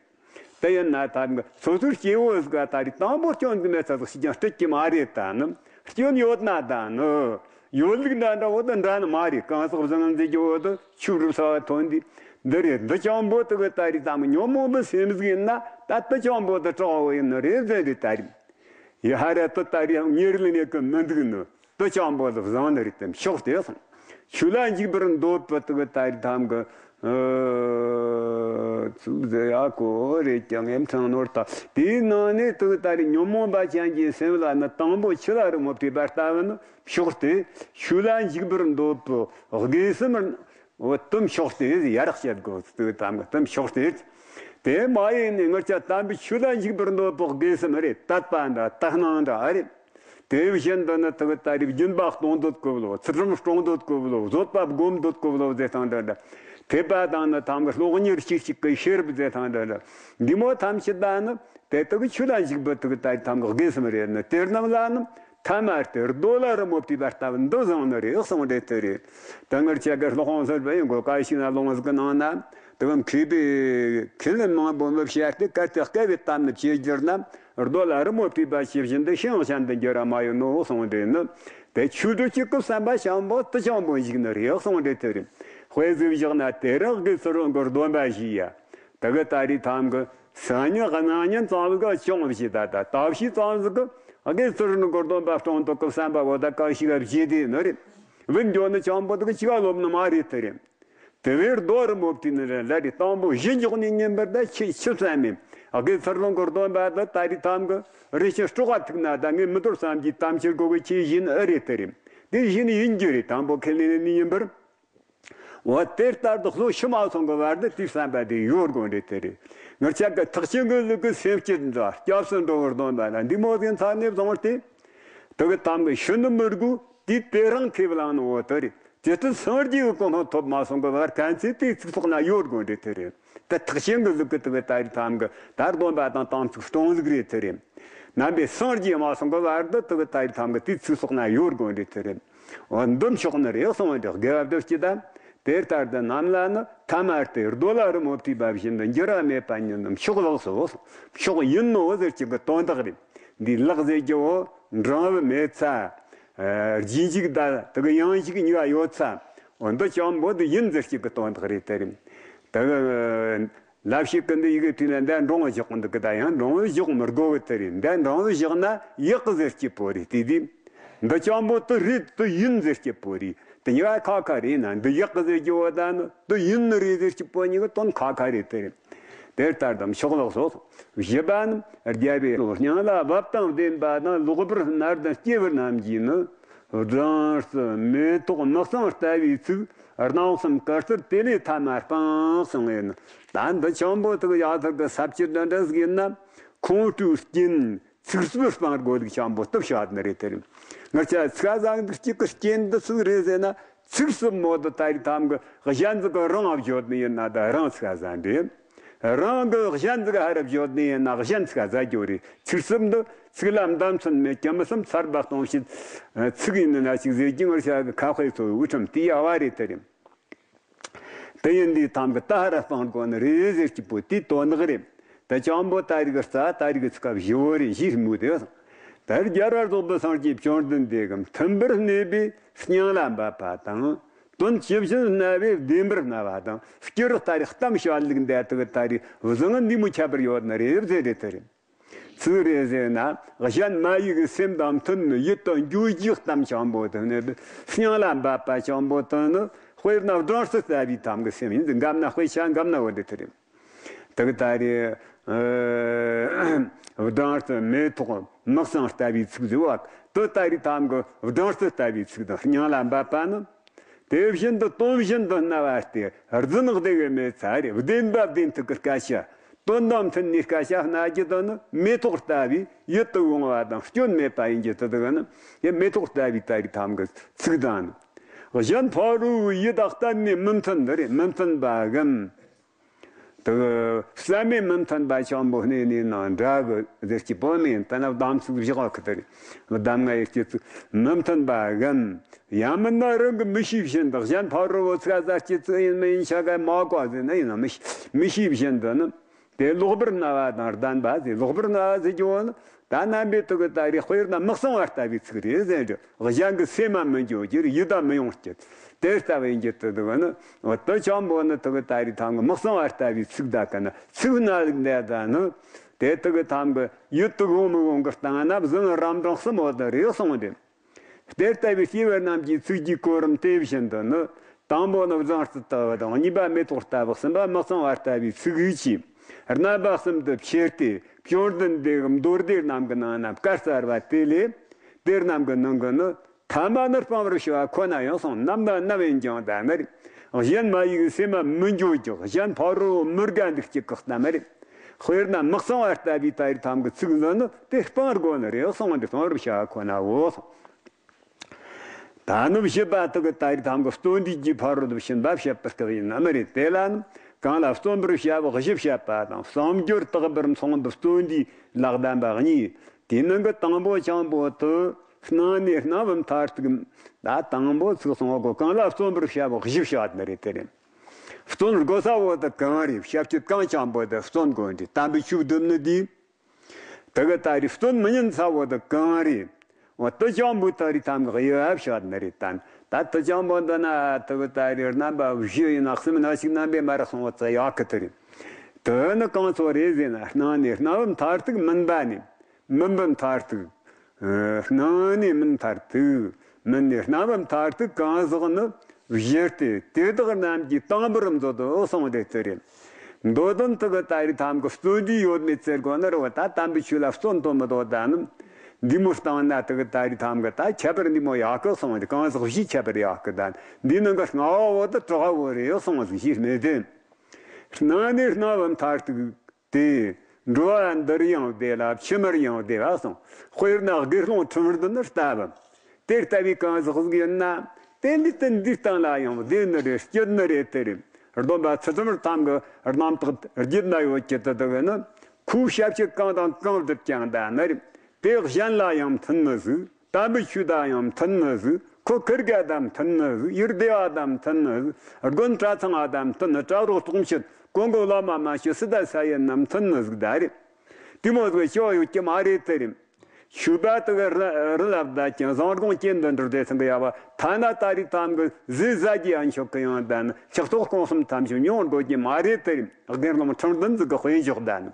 དེ་ཡིན་ན་ད་སོ་སོའི་སྐྱེ་བོ་ཟིག་ད་རེས་དང་པོ་སྐྱོན་ཟིག་མེད་ས་ཟིག་ཤེས་ཀྱང་སྲིད་ཀྱི་མ་རེད་ད་ནི། སྐྱོན་ཡོད་ན་ད་ནི་ཡོད་ལུགས་འདྲ་འདྲ་བོ་དང་འདྲ་ནི་མ་རེད། གང་ཟག་བཟང་འཛིན་གྱི་བོ་དུ་ཆོས་སྒྲུབ་ས་བ་ཐོན་དུས་འདི་རེད། འདི་ཅང་པོ་དུ་གི་ད་རེས་ད་ཉོན་མོངས་པའི་སེམས་ཟིག་ཡིན་ན་ད་དུ་ཅང་པོ་དུ་དྲག་བོ་ཡིན་ནི་རེད་ཟེར་རེད་ད་རེས། ཡ་ཧ་ར་དུ་ད་རེས་ཉེར་ལེན་ཡེ་གི་མི་འདུག་ནི། དུ་ཅང་པོ་ལ་བཟང་ནི་རེད་དེ་མཆོག་སྟེ་གསུངས། ཆོས་ལ་འཇུག་པར་འདོད་པའི་དུ་གི་ད་རེས་ཐམ་གི་ཚུལ་ཟེར་ཡ་གོ་རེད་ཀྱང་ངེམ་ཚང་ནོར་ད། དེའི་ནང་ནས་དུ་གི་ད་རེས་ཉོན་མོངས་པ་ཅན་གྱི་སེམས་ལ་ནི་དང་པོ་ཆུ་ལ་རི་མོ་བྲིས་པ་ལྟ་བུ་ནི་མཆོག་སྟེ། ཆོས་ལ་འཇུག་པར་འདོད་པའི་དགེ་སེམས་འོ་དུ་མཆོག་སྟེ་ཡར་བཤད་དགོས། དུ་དམ་གི་དུ་མཆོག་སྟེ། དེ་མ་ཡིན་ནས་ངར་ཅག་དམ་པའི་ཆོས་ལ་འཇུག་པར་འདོད་པའི་དགེ་སེམས་རེད། དད་པ་འདྲ་དག་སྣང་འདྲ་རེད། དེ་བཞིན་དུ་ནི་དུ་གི་ད་རེས་སྦྱིན་པ་གཏོང་འདོད་གོ་ལོ། ཚུལ་ཁྲིམས་སྲུང་འདོད་གོ་ལོ། བཟོད་པ་སྒོམ་འདོད་གོ་ལོ་ཟེར་སྟངས་འདྲ་འདྲ། ཐེག་པ་དང་ནི་དམ་གི་སློབ་གཉེར་གཅིག་གཅིག་གི་ཤེས་རབ་ཟེར་སྟངས་འདྲ་འདྲ། འདི་མོ་ཐམས་ཅད་ད་ནི་དེ་དུ་གི་ཆོས་ལ་འཇུག་པའི་དུ་གི་ད་རེས་དམ་གི་དགེ་སེམས་རེད། ནི་དེ་རྣམས་ལ་ནི་ཐ་མ་སྟེ་རྡོ་ལ་རི་མོ་བྲིས་པ་ལྟ་བུ་འདི་བཟང་ནི་རེད་གསུངས་རེད་དེ་རེད། ད་ངར་ཅག་གི་སློབ་དཔོན་ཟེར་བ་ཡིན་གོ་ག་ཞིག་ན་ལུང་ཟིག་གི་ནང་ན་དུ་གམ་མཁས་པའི་མཁས་བླུན་མང་པོ་མི་བཤད་དེ་གལ་ཏེ་སྐལ་བའི་གཏམ་ནི་བྱེད་འགྱུར་ན། རྡོ་ལ་རི་མོ་བྲིས་པ་ཇི་བཞིན་དུ་ཤིང་ཅན་དུ་འགྱུར་བ་མ་ཡིན་ནོ་གསུངས་ཏེ་ནི། དེ་ཆོས་སྒྲུབ་ཀྱི་སྐབས་བསམ་པ་བྱང་བོ་དུ་བྱང་བོ་འཇུག་ནི་རེད་གསུངས་ཏེ་དེ་རེད། དཔེ་ཟིག་བཞག་ན་དེ་རིང་དགེ་ཚུལ་སློང་གི་སྡོམ་པ་ཞུས་ཡ། དེ་གི་ད་རེས་ཐམ་གི་སང་ཉིན་གནངས་ཉིན་ཙམ་ཟིག་ག་ཅུང་བཞེས་ད་ད་ད་བཞེས་ཙམ་ཟིག་གི་དགེ་ཚུལ་སློང་གི་སྡོམ་པ་སྲུང་ཐུབ་གི་བསམ་པ་བོ་ད་ག་ཞིག་ག་བཞེས་དེ་ནི་རེད། བུད་འགྱོ་ནི་བྱང་བོ་དེ་གི་ཅི་ག་ལོབ་ནི་མ་རེད་དེ་རེད། དེ་བས་རྡོ་རི་མོ་བྲིས་ནི་རེད་ལ་རེ་དང་པོ་གཞི་འཇོག་ནས་ཉན་པར་ད་ཆི་ཆི་བསམ་མེད། དགེ་ཚུལ་སློང་གི་སྡོམ་པ་དེ་ད་རེས་ཐམ་གི་རེ་ཞིག་སྲོག་ག་ཐུག་ན་ད་ངས་མི་དོར་བསམ་གྱི་དམ་ཆོས་གོ་གི་ཆི་བཞིན་ཨེ་རེད་དེ་རེད། དེ་བཞིན་ཡིན་རྒྱུ་རེད། དང་པོ་ཁས་ལེན་ནས་ཉན་པར། འོ་དེ་ལྟར་དུ་བློ་ཤི་མ་སོང་གི་བར་དུ་དེའི་བསམ་པ་དེ་ཡོད་དགོས་རེད་དེ་རེད། ངར་ཅག་གི་ཐེག་ཆེན་གི་ལུགས་ཀྱི་སེམས་བསྐྱེད་འདྲ་སྐྱབས་སུ་འགྲོ་བར་སྡོམ་པ་ལ་འདི་མོ་ཟིན་ཚར་ནས་བཟུང་སྟེ། དེ་གི་དམ་གི་ཤི་ནི་མི་དགོས། དེ་དེ་རང་ཁེ་བླང་ནི་འོ་དེ་རེད། དེ་ལྟར་སངས་རྒྱས་ཀྱི་གོ་འཕང་ཐོབ་མ་སོང་གི་བར་གན་ཚེ་དེའི་ཚིག་ཐོག་ན་ཡོད་དགོས་རེད་དེ་རེད། དེ་ཐེག་ཆེན་གྱི་ལུགས་ཀྱི་དེ་གི་ད་རེས་ཐམ་གི་ད་སྡོམ་པ་དང་དམ་ཚིག་སྲུང་ལུགས་རེད་དེ་རེད། ནམ་པའི་སངས་རྒྱས་མ་སོང་གི་བར་དུ་དེ་གི་ད་རེས་ཐམ་གི་དེའི་ཚིག་ཐོག་ན་ཡོད་དགོས་རེད་དེ་རེད། འོ་འདི་མཆོག་ནི་རེད་གསུངས་པ་འདི་དགེ་བ་བསྡུ་སྤྱི་དང་། དེ་ལྟར་དུ་རྣམས་ལ་ནི་ཐ་མ་སྟེ་རྡོ་ལ་རི་མོ་བྲིས་པ་བཞིན་དུ་འགྱུར་བ་མེད་པ་ཉིད་ནི་མཆོག་ལགས་སོ། མཆོག་ཡིན་ནོ་ཟེར་གྱི་གི་དོན་དག་རེད། འདི་ལགས་ཟེར་རྒྱུ་བོ་འབྲིང་བུ་མེད་ཚ། རྗེས་འཇུག་ད་དེ་གི་ཡང་འཇུག་གཉིས་ཀ་ཡོད་ཚ། འོ་འདི་ཅང་པོ་འདི་ཡིན་ཟེར་གྱི་གི་དོན་དག་རེད་དེ་རེད། དེ་གི་ལབ་ཞིག་གི་འདི་ཡི་གེ་དུས་ལ་འདི་འབྲིང་བུ་བཞག་འདུག་གི་ད་ཡང་འབྲིང་བུ་བཞག་མི་དགོས་གི་དེ་རེད། འདི་འབྲིང་བུ་བཞག་ན་ཡག་གི་ཟེར་གྱི་པོ་རེད་དེ་དུས། འདི་ཅང་པོ་དུ་རེད་དུ་ཡིན་ཟེར་གྱི་པོ་རེད། དེ་གཉིས་ཀ་ཁ་ཁ་རེད་ན་འདི་ཡག་གི་ཟེར་གྱི་བོ་ད་ནི་དུ་ཡིན་ནི་རེད་ཟེར་གྱི་པོ་གཉིས་ཀ་དོན་ཁ་ཁ་རེད་དེ་རེད། དེ་ལྟར་དུ་མཆོག་ལགས་སོ། བཞི་པ་ནི་རྒྱལ་བའི་སྙིང་ལ་བབ་དང་ལྡན་པ་དང་ལོག་པར་སྣང་ལྡན་སྐྱེས་པ་རྣམས་ཀྱིས་ནི། སྦྲང་རྩི་མེ་ཏོག་མི་གཙང་ལྟ་བུའི་ཚིག་སྣང་སེམས་དཀར་ཚུལ་དེ་ལས་ཐ་མ་སྤངས་གསུངས་ཡིན། ད་འདི་ཅང་པོ་དུ་ཡག་ཐུག་གི་ས་བཅད་འདི་འདྲ་ཟིག་ཡིན་ན་ཁོང་ཁྲོའི་རྐྱེན། ཚིག་རྩུབ་སྤང་དགོས་ལུགས་ཅང་པོ་སྟབས་བྱ་ནི་རེད་དེ་རེད། ངར་ཆ་ཚིག་ཟ་འདི་གཅིག་གི་རྐྱེན་འདི་ཚིག་རེད་ཟེར་ན་ཚིག་རྩུབ་མོ་དུ་ད་རེས་ཐམ་གི་གཞན་ཚིག་གི་རང་བརྗོད་ནི་ཡིན་ན་ད་རང་ཚིག་ཟ་འདི། རང་གི་གཞན་ཚིག་ཧ་ར་བརྗོད་ནི་ཡིན་ན་གཞན་ཚིག་ཟ་རྒྱུ་རེད། ཚིག་རྩུབ་འདི་ ཚིག་ལ་འདམ་ཚོན་མེད་ཀྱང་མི་སེམས་ཚར་བ་གཏོང་བྱེད། ཚིག་ཡིན་ན་ཅིག་ཟེར་རྒྱུ་ངར་བྱ་གི་ཁ་དཔེ་ཚོ་འུ་ཁྲམ་དེ་ཡ་བ་རེད་དེ་རེད། དེ་ཡིན་དུས་ཐམ་གི་ད་ཧ་ར་སྤང་དགོ་ནི་རེད་ཟེར་གྱི་པོ་དེ་དོན་དག་རེད། ད་ཅང་པོ་ད་རིག་རྩ་ད་རིག་ཚིག་སྐབས་བཞི་བོ་རེད་བཞི་རིག་མུ་དེ། ད་རྒྱལ་བ་རྫོགས་པའི་སངས་རྒྱས་བཅོམ་ལྡན་འདས་ཀྱི་མཐུན་པར་གནས་པའི་སྙིང་ལ་འབབ་པ་དང་། དོན་ཇི་བཞིན་སྨྲ་བའི་བདེན་པར་སྨྲ་བ་དང་སྐྱུ་རག་ད་རིག་གཏམ་བཤད་ལུགས་འདི་དག་ད་རིག་བཟང་ངན་འདི་མོ་ཁྱད་པར་ཡོད་ནི་རེད་ཟེར་རེད་དེ་རེད། ཚིག་རེ་ཟེར་ན་གཞན་མ་ཡིག་གི་སེམས་དང་མཐུན་ནི་ཡིད་དུ་འགྱུར་རྒྱུ་གཏམ་ཆེན་པོ་དང་ནི་སྙིང་ལ་འབབ་པ་ཆེན་པོ་དང་ནི་དཔེར་ན་སྦྲང་རྩི་ལྟ་བུའི་ཐམ་གི་སེམས་ཡིན་ཟེར། འགམ་ན་དཔེ་ཆ་འགམ་ན་འོ་འདི་ཐི་རེད། དག་ད་རེ་སྦྲང་རྩི་མེ་ཏོག་མི་གཙང་ལྟ་བུའི་ཚིག་ཟེར་བ་དུ་ད་རེ་ཐམ་གི་སྦྲང་རྩི་ལྟ་བུའི་ཚིག་དང་སྙིང་ལ་འབབ་པ་ནི། དེ་བཞིན་དུ་དོན་བཞིན་དུ་སྨྲ་བ་སྟེ་རྫུན་སྡེ་བའི་མི་ཚ་རེ་བདེན་པ་བདེན་ཐུག་གི་སྐད་ཆ། དོན་དང་མཐུན་ནས་སྐད་ཆ་སྨྲ་རྒྱུ་དེ་ནི་མེ་ཏོག་ལྟ་བུའི་ཡིད་དུ་འོང་བ་དང་སྐྱོན་མེད་པ་ཡིན་རྒྱུ་དེ་དག་ནི་ཡང་མེ་ཏོག་ལྟ་བུའི་ད་རེ་ཐམ་གི་ཚིག་དང་ནི། གཞན་ཕ་རོལ་པོའི་ཡུལ་དག་གཏན་ནས་མི་མཐུན་འདི་རེད། མི་མཐུན་པ་གམ། དེ་བསམ་མེད་མི་མཐུན་པ་ཆེན་པོ་གནས་ནས་ནང་འདྲ་གི་ཟེར་གྱི་པོ་མིན་ད་ནི་གདམས་ཚིག་བཞག་གི་དེ་རེད། གདམས་ངག་ཡི་སྐྱེ་ཚིག་མི་མཐུན་པ་གམ། ཡང་མིན་ན་རང་གི་མི་ཤེས་བཞིན་དུ་གཞན་ཕ་རོལ་པོ་ཚིག་ཟ་སྐྱེ་ཚིག་ཡིན་མིན་ཆ་ག་མ་གོ་ཟེར་ན་ཡིན་ན་མི་ཤེས་མི་ཤེས་བཞིན་དུ་ནི། དེ་ལོག་པར་སྨྲ་བ་དང་ལྡན་པ་ཟེར། ལོག་པར་སྨྲ་བ་ཟེར་རྒྱུ་བོ་ནི་ད་རྣམ་པའི་དུ་གི་ད་རེ་དཔེར་ན་མི་གཙང་བ་ལྟ་བུའི་ཚིག་རེད་ཟེར་རྒྱུ། གཞན་གྱི་སེམས་མ་མི་འགྱོ་རྒྱུར་ཡིད་དུ་མི་ཡོང་རྒྱུ་དེ་ལྟ་བུ་ཡིན་རྒྱུ་དུ་དུ་གི་ནི་འོ་དུ་ཆང་བོ་ནི་དུ་གི་ད་རེ་ཐང་གི་མི་གཙང་བ་ལྟ་བུའི་ཚིག་ད་གི་ནི་ཚིག་སྣ་ལུགས་འདི་ད་ནི་དེ་དུ་གི་ཐང་གི་ཡིད་དུ་འོང་མི་འོང་གི་སྟེང་ན་བཟང་རམ་འབྲིང་གསུམ་འོ་དུ་རེད་གསུངས་ཏེ། དེ་ལྟ་བུའི་སྐྱེས་བུ་རྣམས་ཀྱི་ཚིག་གི་གོ་རིམ་དེ་བཞིན་དུ་ནི། དང་པོ་ནི་སྦྲང་རྩི་ལྟ་བུ་དང་། གཉིས་པ་མེ་ཏོག་ལྟ་བུ། གསུམ་པ་མི་གཙང་བ་ལྟ་བུའི་ཚིག་ཡིག་གིས་རྣམ་པ་གསུམ་དུ་ཕྱེ་སྟེ། བཅོམ་ལྡན་འདས་ཀྱི་མདོ་སྡེ་རྣམས་ཀྱི་ནང་ན་བཀར་སྩལ་བ་དེ་ལས། དེ་རྣམས་ཀྱི་ནང་གི་ནི། ཐ་མ་ནི་སྤང་བར་བྱ་བ་ཁོ་ན་ཡང་གསུངས། རྣམ་དང་རྣམ་པར་འགྱུར་བ་ནི། གཞན་མ་ཡིག་སེམས་མ་མི་འགྱུར་ཀྱང་གཞན་ཕ་རོལ་མི་དགའ་འདུག་ཅིག་གི་གཏམ་རེད། དཔེར་ན་མི་གཙང་བ་ལྟ་བུའི་ད་རེ་ཐང་གི་ཚིག་འདི་ནི་དེ་སྤང་དགོས་ནི་རེད་གསུངས་ཏེ། སྤང་བར་བྱ་བ་ཁོ་ནའོ། ད་ནུབ་བཞི་པ་དག་གི་ད་རེ་ཐང་གི་བརྩོན་འགྲུས་ཀྱི་ཕ་རོལ་ཏུ་ཕྱིན་པ་བཤད་པའི་སྐབས་ཡིན་ནམ་རེད། དེ་ལ་ནི་གང་ལ་བརྩོན་པར་བྱ་བ་བཞི་བཤད་པ་དང་། བསམ་སྦྱོར་དག་པར་མཚུངས་པའི་བརྩོན་འགྲུས་ལ་གདམས་པ་གཉིས། དེའི་ནང་གི་དང་པོ་ཆེན་པོ་དུ་སྣང་ནས་སྣང་བའི་མཐར་ཐུག་ད་དང་པོ་ཚིག་སོང་གོ། གང་ལ་བརྩོན་པར་བྱ་བ་བཞི་བཤད་ནི་རེད། དེ་རེད། བརྩོན་དགོས་ས་བོ་དུ་གང་རེད། བྱ་སྤྱོད་གང་ཆེན་པོ་དུ་བརྩོན་དགོས་འདི་དམ་པའི་ཆོས་སྒྲུབ་ནི་དེ། དེ་གི་ད་རེ་བརྩོན་མི་ཉན་ས་བོ་དུ་གང་རེད། འོ་དུ་ཅང་བུ་ད་རེ་ཐང་གི་དབྱེ་བ་བཤད་ནི་རེད། ད་ད་དུ་ཅང་བུ་འདི་ན་དུ་གི་ད་རེ་རྣམ་པ་བཞི་ཡིན་ན་གསུམ་ན་ཞིག་རྣམ་པའི་མ་རག་སོང་བ་ཙི་ཡག་གི་དུ་རེད། དུ་ནི་གང་ཚོ་རེད་ཟེར་ན། སྣང་ནས་སྣང་བའི་མཐར་ཐུག་མིན་པ་ནས། མིན་པའི་མཐར་ཐུག་སྣང་ནས་མིན་མཐར་ཐུག་མིན་ནས་སྣང་བའི་མཐར་ཐུག་གང་ཟག་ནི། བཞི་སྟེ། དེ་དག་རྣམས་ཀྱི་དང་པོར་མཛོད་དོ་གསུངས་ཏེ་དེ་རེད། མདོ་དོན་དུ་གི་ད་རེ་ཐང་གི་བརྩོན་འགྲུས་ཡོད་མེད་ཟེར་དགོས་ནི་རེད་བ། ད་དམ་པའི་ཆོས་ལ་བརྩོན་དོ་མི་དོ་ད་ནི། འདི་མོ་སྟེང་ན་དུ་གི་ད་རེ་ཐང་གི་ད་ཁྱད་པར་འདི་མོ་ཡག་གི་གསུངས་ཏེ། གང་ཟག་བཞིའི་ཁྱད་པར་ཡག་གི་ད་འདི་ནང་གི་ལྔ་བ་བོ་དུ་དྲུག་བ་བོ་རེད་གསུངས་ཟིག་ཞེས་སྨྲས་ཏེ། སྣང་ནས་སྣང་བའི་མཐར་ཐུག་སྟེ། འགྲོ་བ་འདིར་ཡང་བདེ་ལ་ཕྱི་མར་ཡང་བདེ་བ་གསུངས། དཔེར་ན་དགེ་སློང་ཁྲིམས་ལྡན་ནི་ལྟ་བུ། དེ་ལྟ་བུའི་གང་ཟག་ཟིག་ཡིན་ན། དེ་འདི་དེ་འདིའི་སྟེང་ལ་ཡང་བདེ་ནི་རེད། སྐྱིད་ནི་རེད། དེ་རེད། སྡོམ་པ་ཚུལ་ཁྲིམས་ཐམས་ཀྱི་རྣམ་དག་རྒྱུད་ན་ཡོད་ཀྱི་དེ་དག་ནི། ཁོའི་ཞབས་ཕྱི་གང་དང་གང་བསྒྲུབས་ཀྱང་ད་ནི་རེད། དེ་གཞན་ལ་ཡང་མཐུན་མི་ཟིག་དམ་པའི་ཆོས་དང་ཡང་མཐུན་མི་ཟིག་ཁོ་ཁིར་ག་དང་མཐུན་མི་ཟིག་ཡུལ་སྡེ་བ་དང་མཐུན་མི་ཟིག་དགོན་གྲྭ་ཚང་བ་དང་མཐུན་ནི། གྲྭ་རོགས་གྲོང་ཁྱེར་གོང་གི་བླ་མ་མ་ཞུ་སི་ད་ས་ཡིན་ནམ་མཐུན་མི་ཟིག་ད་རེད། དེ་མོ་ཟིག་ཞོ་ཡོད་ཀྱི་མ་རེད་དེ་རེད། ཆོས་པ་དག་རི་རི་ལ་བདག་ཅན་བཟང་དགོངས་སྐྱེ་འདི་འགྲུབ་སྟེ་ཚང་གི་ཡ་བ་ཐ་ན་ད་རེས་ཐམ་གི་ཟས་ཟ་རྒྱུ་ཡང་ཆོག་གི་ཡང་ད་ནི་ཆགས་ཐོག་སྐོང་གསུམ་ཐམས་ཅད་མྱོང་དགོས་ཀྱི་མ་རེད་དེ་རེད། དགེ་སློང་ཁྲིམས་ལྡན་ཟིག་གི་དཔེ་འཇོག་ད་ནི།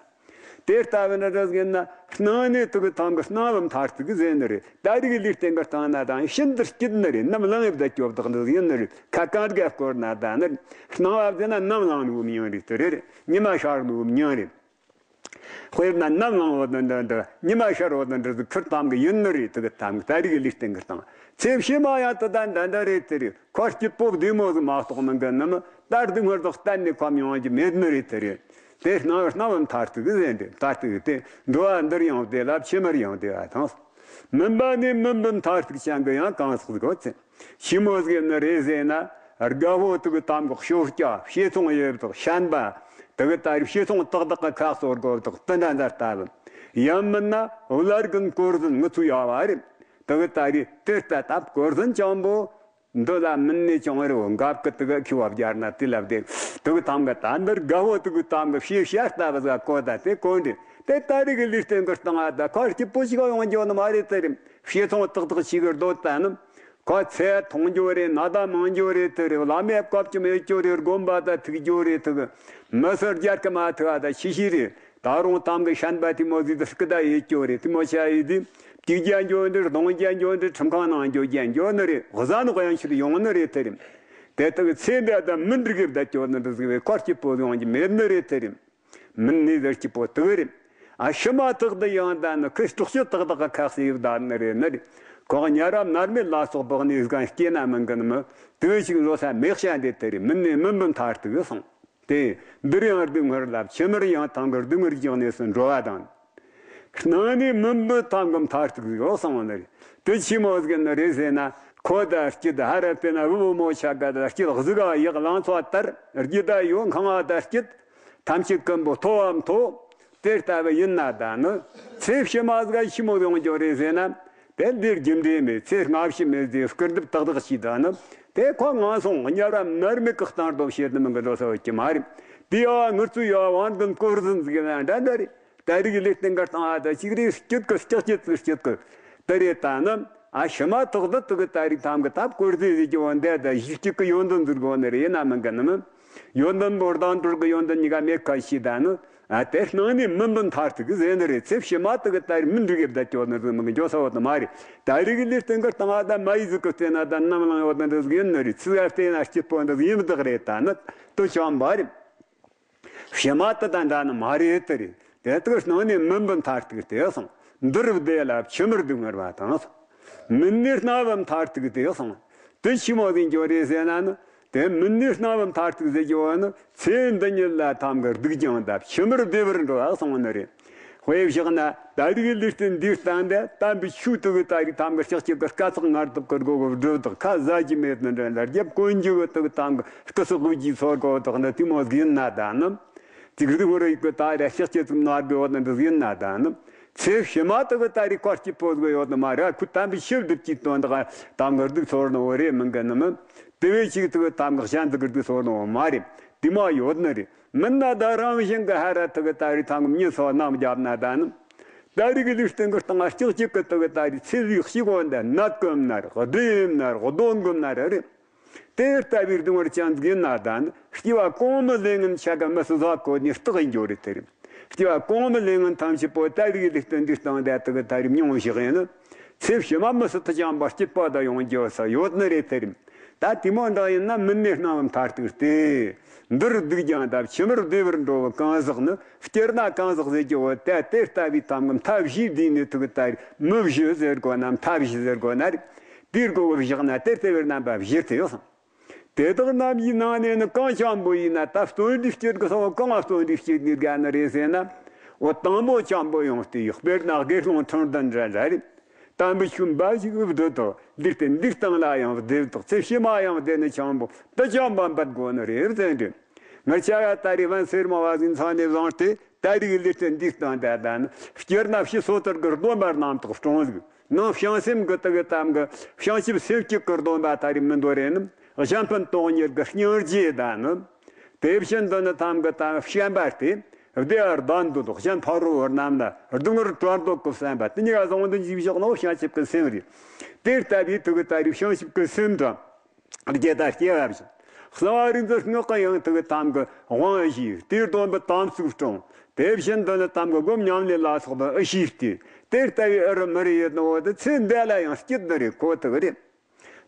དེ་ལྟ་བུ་ནི་རེ་ཟེར་ན། སྣང་ནས་དུ་གི་ཐང་གི་སྣང་བའི་མཐར་ཐུག་ཟེར་ནི་རེད། ད་རིག་ལུས་རྟེན་གི་སྟེང་ན་དང་ཤིན་ཏུ་སྐྱིད་ནི་རེད། ནམ་ལངས་ཡབ་ད་སྐྱོབ་དག་འདི་ཟེར་ནི་རེད། ཁ་གང་དགའ་སྐོར་ན་ད་ནི་རེད། སྣང་བ་ཟེར་ན་ནམ་ལངས་ནི་བོ་མྱིང་རེད། དེ་རེད། ཉི་མ་ཤར་ནི་བོ་མྱིང་རེད། དཔེར་ན་ནམ་ལངས་བོ་འདི་འདི་འདི་ཉི་མ་ཤར་བོ་འདི་འདི་ཟེར་ཁུར་ཐང་གི་ཡིན་ནི་རེད། དུ་གི་ཐང་གི་ད་རིག་ལུས་རྟེན་གི་སྟེང་ཚེ་ཕྱི་མ་ཡང་དུ་ད་འདི་འདི་རེད། དེ་རེད། ཁོ་སྐྱིད་པོ་བདེ་མོ་ཟིག་མ་གཏོགས་མི་འགལ་ནི་མི། ད་སྡུག་བསྔལ་དག་གཏན་ནས་ཁོམ་ཡོང་རྒྱུ་མེད་ནི་རེད། དེ་རེད། དེ་སྣང་སྣང་བའི་མཐར་ཐུག་ཟེར་འདི་མཐར་ཐུག་དེ་འགྲོ་བ་འདིར་ཡང་བདེ་ལ་ཕྱི་མར་ཡང་བདེ་བ་དང་། མིན་པ་ནས་མིན་པའི་མཐར་ཐུག་ཅན་གི་ཡང་གང་ཟག་དགོས་ཚེ། ཞི་མོ་ཟིག་ནི་རེད་ཟེར་ན། དགའ་བོ་དུ་གི་ཐང་གི་ཤོ་སྐྱ་བཤས་ཚོང་ཡོད་དག་ཤན་པ་དུ་གི་ད་རེད། བཤས་ཚོང་ཏག་ཏག་གི་ཁ་གསོ་དགོས་དག་དི་འདྲ་འདྲ་ལྟ་བུ། ཡང་མིན་ན་བླ་རྒན་བསྐོར་ཟིན་ངུ་ཚུགས་ཡོད་པ་རེད། དེ་གི་ད་རེས་དེ་ལྟ་སྟབས་བསྐོར་ཟིན་ཅང་པོ། འདི་ལ་མིན་ནས་ཅང་རེ་འོ་འགབ་ཀི་དེ་གི་ཁི་བ་བརྒྱར་ན་དེ་ལབ་དེ། དེ་གི་ཐང་གི་ད་འདིར་དགའ་བོ་དེ་གི་ཐང་གི་ཕྱི་ཤ་ལྟ་བུ་ཟ་གོ་ད་དེ་གོ་འདྲི། དེ་ད་རེས་གི་ལུས་རྟེན་གི་སྟེང་ང་ད་ཁ་སྐྱིད་པོ་ཞིག་ཡོང་རྒྱུ་ནི་མ་རེད་དེ་རེད། ཕྱི་ཚོང་ཏག་ཏག་ཞིག་གི་རྡོ་ད་ནི། ཁོ་ཚེ་ཐུང་རྒྱུ་རེད། ན་ད་མང་རྒྱུ་རེད་དེ་རེད། བླ་མའི་སྐབས་ཀྱི་མེད་རྒྱུ་རེད། དགོན་པ་ད་ཐུག་རྒྱུ་རེད་དེ་གི། མི་སེར་རྒྱལ་ཁ་མ་ཐུག་ཨ་ད་ཤི་ཤི་རེད། ད་རུང་ཏང་གི་ཤན་པ་དེ་མོ་ཟིག་ཏུ་སྐུ་ད་ཡེད་སྐྱོ་རེད། དེ་མོ་བྱ་ཡི་དེ་གཅིག་རྒྱ་འཇོག་འདིར་གདོང་རྒྱ་འཇོག་འདིར་ཁྲིམས་ཁང་ནང་འཇོག་རྒྱ་འཇོག་ནི་རེད། གཟའ་ནི་གཡང་ཤུལ་ཡོང་ནི་རེད་དེ་རེད། དེ་དག་ཚེ་འདི་ད་མི་འགྲིག་གི་བསྡད་སྐྱོ་ནི་འདི་ཟིག་བས་ཁོ་སྐྱིད་པོ་ཡོང་རྒྱུ་མེད་ནི་རེད་དེ་རེད། མི་ནི་ཟེར་སྐྱིད་པོ་དག་རེད། ཨ་ཕྱི་མ་དག་འདི་ཡང་ད་ནི་ཁོས་སྲོག་གཅོད་དག་དག་གི་ཁ་ཟེར་བསྡད་ནི་རེད་ནི་རེད། ཁོ་གཉའ་རབས་མནར་མེད་ལ་སོགས་པག་ནས་སྒང་སྐྱེ་ན་མི་འགན་མི་དེ་ཞིག་བཟོ་ས་མེད་བྱ་འདི་དེ་རེད། མི་ནི་མི་འབུམ་མཐར་ཐུག་སོང་། དེ། འདིར་ཡང་སྡུག་བསྔལ་ལ་ཕྱི་མར་ཡང་ཐང་གི་སྡུག་བསྔལ་བཞག་ནས་སུ་འགྲོ་བ་དང་། སྣང་ནས་མི་འབུམ་ཐང་གི་མཐར་ཐུག་ཡོད་སོང་བ་ནི་རེད། དེ་ཆི་མོ་ཟིག་ནི་རེད་ཟེར་ན། ཁོ་ད་སྐྱིད་ཧ་ར་དེ་ན་བུ་བུ་མོ་ཆ་ག་ད་སྐྱིད་གཟུགས་ག་ཡག་ལང་ཚོ་ལྟར་རྒྱུ་ད་ཡོད་ཁང་བ་ད་སྐྱིད། ཐམས་ཅད་ཀུན་པོ་མཐོ་བ་མཐོ། དེ་ལྟ་བུ་ཡིན་ན་ད་ནི། ཚེ་ཕྱི་མ་ཟིག་ཆི་མོ་ཡོང་རྒྱུ་རེད་ཟེར་ན། དེ་འདིར་རྒྱུ་འབྲས་མེད། ཚེ་སྔ་ཕྱི་མེད་ཟེར་སྐུར་འདེབས་ཏག་ཏག་བྱས་ད་ནི། དེ་ཁོ་ངན་སོང་དམྱལ་བ་མནར་མེད་ཀྱི་གཏིང་རྡོ་བྱེད་དུ་མི་འགི་འགྲོ་ས་ཡོད་ཀྱི་མ་རེད། དེ་ཡང་ངུ་ཚོ་ཡ་བང་དུ་འཁོར་ཟིན་ཟིག་ན་འདྲ་འདྲ་རེད། ད་རིག་ལས་སྟེང་གར་བཏང་བ་ད་ཅིག་རེད། སྐྱིད་ཀི་སྐྱག་སྐྱིད་ཀི་སྐྱིད་ཀི། དེ་རེད་ད་ནི། ཨ་ཕྱི་མ་ཐོག་ཏུ་དུ་གི་ད་རིག་ཐམ་གི་ཐབ་སྐོར་ཟིན་ཟིག་གི་བོ་འདས་ད་གཞི་སྐྱིད་ཀི་ཡོན་ཏན་ཟིག་དགོ་ནི་རེད་ན་མི་འགི་ནི་མི། ཡོན་ཏན་བོར་དང་གྲོལ་གི་ཡོན་ཏན་གཉིས་ཀ་མེད་ཁ་ཤས་ད་ནི། ཨ་དེ་སྣང་ནས་མི་འབུམ་མཐར་ཐུག་གི་ཟེར་ནི་རེད། ཚེ་ཕྱི་མ་དུ་གི་ད་རིག་མི་འགྲིག་གི་བསྡད་ཀྱོ་ནི་ཟིག་མི་འགི་འགྱོ་ས་བོ་དུ་མ་རེད། ད་རིག་གི་ལས་སྟེང་གར་བཏང་བ་ད་མ་ཡི་ཟིག་གི་བལྟས་ན་ད་ནམ་ལངས་ཡོད་ནི་འདི་ཟིག་ཡིན་ནི་རེད། ཚིག་ག་བལྟས་ན་སྐྱིད་པོ་འདི་ཟིག་ཡིན་མི་དག་རེད། ད་ནི་དུ་བྱང་བ་རེད། ཕྱི་མ་དུ་དང་འདྲ་ནི་མ་རེད་དུ་རེད། དེ་དག་སྣང་ནས་མི་འབུམ་མཐར་ཐུག་དེ་སོང་། འདིར་བདེ་ལ་ཕྱི་མར་སྡུག་བསྔལ་བ་དང་སོང་། མི་ནི་སྣང་བ་མཐར་ཐུག་དེ་སོང་། དེ་ཆི་མོ་ཟིག་འགྱོ་རེད་ཟེར་ན་ནི། དེ་མི་ནི་སྣང་བ་མཐར་ཐུག་ཟེར་གྱི་བ་ནི་ཚེ་འདི་ཉིད་ལ་ཐམ་གར་སྡུག་ཀྱང་འདའ་ཕྱི་མར་བདེ་བར་འགྲོ་བ་སོང་ནི་རེད། དཔེ་བཞག་ན་ད་རིག་ལུས་རྟེན་འདིའི་སྟེང་དེ་དམ་པའི་ཆོས་དུ་གི་ད་རིག་ཐམ་གར་ལྕགས་ཀྱི་གི་དཀའ་ཚེགས་ངར་དུབ་ཀི་སྒོ་གི་སྒྲུབ་དག་ཁ་ཟ་གྱི་མེད་ནི་འདྲ་ལ་རྒྱབ་ཀུན་གྱི་གི་དུ་གི་ཐམ་གི་སྐུ་སོགས་དགོས་ཀྱི་ཚོར་གོ་དག་ནི་དེ་མོ་ཟིག་ཡིན་ན་ད་ནི། ཅིག་རིག་རིག་གི་ད་ར་ཤག་ཅེ་ཙུམ་ནར་གི་འོ་ན་འདི་ཡིན་ན་ད་ནི། ཚེ་ཕྱི་མ་དག་གི་ད་རིག་ཁོ་སྐྱིད་པོ་ཟིག་ཡོད་ནི་མ་རེད། ཁུ་དམ་པའི་ཤེས་སྒྲུབ་ཀྱི་དོན་དག་དམ་གི་སྡུག་ཚོར་ནི་འོ་རེད་མིན་གི་ནི་མི། དེ་བས་ཅིག་དག་དམ་གི་གཞན་ཟིག་གི་སྡུག་ཚོར་ནི་འོ་མ་རེད། དེ་མ་ཡོད་ནི་རེད། མིན་ན་ད་རང་བཞིན་གི་ཧ་ར་དག་གི་ད་རིག་ཐང་གི་མྱི་ཚོ་རྣམས་རྒྱབ་ན་ད་ནི། ད་རིག་གི་ལུས་སྟེང་གི་སྟེང་ང་ལྕགས་ཀྱི་གི་དག་གི་ད་རིག་ཚེ་ཟིག་ཤི་གོ་འདི་ནད་གོམ་ན་རེད། སྡེ་ཡིན་ན་རེད། གདོན་གོམ་ན་རེད། དེ་ལྟ་བུའི་སྡུག་བསྔལ་ཅན་ཟིག་ཡིན་ན་ད་ནི་སྐྱེ་བ་གོང་མའི་ལས་ངན་ཆ་ག་མི་སྲིད་བཟའ་གོ་ནི་རྟགས་ཡིན་རྒྱུ་རེད་དེ་རེད། སྐྱེ་བ་གོང་མའི་ལས་ངན་ཐམས་ཅད་པོ་ད་རིག་ལུས་རྟེན་འདིའི་སྟེང་དེ་དག་ད་རིག་མྱོང་བཞག་ཡིན་ན། ཚེ་ཕྱི་མ་མི་སྲིད་དུ་ཅང་པ་སྐྱིད་པ་ད་ཡོང་རྒྱུ་ས་ཡོད་ནི་རེད་དེ་རེད། ད་དེ་མོ་འདྲ་ཡིན་ན་མི་ནི་སྣང་བ་མཐར་ཐུག་སྟེ། འདིར་སྡུག་ཀྱང་འདའ་ཕྱི་མར་བདེ་བར་འགྲོ་བ་གང་ཟག་ནི་སྤྱིར་ན་གང་ཟག་ཟེར་གྱི་བོ་ད་དེ་ལྟ་བུའི་ཐབ་གི་མཐའ་བཞི་འདི་ནི་ཐུག་ད་རིག་མི་བཞི་ཟེར་དགོ་ན་མཐའ་བཞི་ཟེར་དགོ་ན་རེད། དེའི་སྒོ་བཞག་ན་དེ་ལྟ་བུའི་རྣམ་པ་བཞི་དེ་ཡོད་སོང་། དེ་དག་རྣམས་ཀྱི་ནང་ནས་ནི་གང་འཆམ་པོ་ཡིན་ན་ད་བརྩོན་འགྲུས་སྐྱེད་དགོས་སོང་། གང་བརྩོན་འགྲུས་སྐྱེད་ནི་དགའ་ནི་རེད་ཟེར་ན། འོ་དང་པོ་འཆམ་པོ་ཡོང་སྟེ་དཔེར་ན་དགེ་སློང་ཁྲིམས་ལྡན་འདྲ་འདྲ་རེད། དམ་པའི་ཆོས་འབའ་ཞིག་བསྡུ་དོ། འདིར་བརྟེན་འདིའི་སྟེང་ལ་ཡང་བདེ་བདག་ཚེ་ཕྱི་མ་ཡང་བདེ་ནི་འཆམ་པོ་ད་འཆམ་པ་འབད་དགོས་ནི་རེད་ཟེར་འདྲི། ངར་ཆ་ཡ་ད་རེ་བན་སེར་མ་བ་ཟིན་ཚང་ནས་བཟུང་སྟེ། ད་རིག་ལུས་རྟེན་འདིའི་སྟེང་དེ་ད་ནི་སྤྱིར་ན་ཕྱི་སོ་ཐར་གི་སྡོམ་པ་རྣམ་དག་སྲུང་ཟིག་ནང་བྱང་སེམས་གི་དག་གི་དམ་གི་བྱང་ཆུབ་སེམས་བསྐྱེད་གི་སྡོམ་པ་ད་རིག་མི་འདོར་རེ་ནི་གཞན་ཕན་དོན་གཉེར་གི་སྙིང་རྗེ་ད་ནི། དེ་བཞིན་དུ་ནི་དམ་གི་དམ་བཤན་པ་སྟེ་བདེ་བར་བདག་འདོད་གཞན་ཕ་རོལ་པོ་རྣམས་ལ་སྡུག་བསྔལ་སྤྲོད་འདོད་གི་བསམ་པ་དེ་གཉིས་ཀ་ཟུང་དུ་འཇུག་བཞག་ནོ་བྱང་ཆུབ་ཀྱི་སེམས་རེད། དེ་ལྟ་བུའི་དུ་གི་ད་རིག་བྱང་ཆུབ་ཀྱི་སེམས་དང་། རྒྱལ་དར་སྐྱེ་བ་བཞིན། གསང་བ་རིག་འཛིན་སྔགས་ཀྱི་ཡང་དག་གི་དམ་གྱི་དབང་བཞི་དེའི་སྡོམ་པའི་དམ་ཚིག་སྲུང་། དེ་བཞིན་དུ་ནི་དམ་གྱི་སྒོམ་ཉམས་ལེན་ལ་སོགས་པ་ཨི་ཤིས་ཏེ། དེ་ལྟ་བུའི་ཨི་རུ་མི་རུ་ཡོད་ནོ་དེ་ཚེ་འདས་ལ་ཡང་སྐྱིད་ནི་རེད་ཁོ་ཐག་རེད།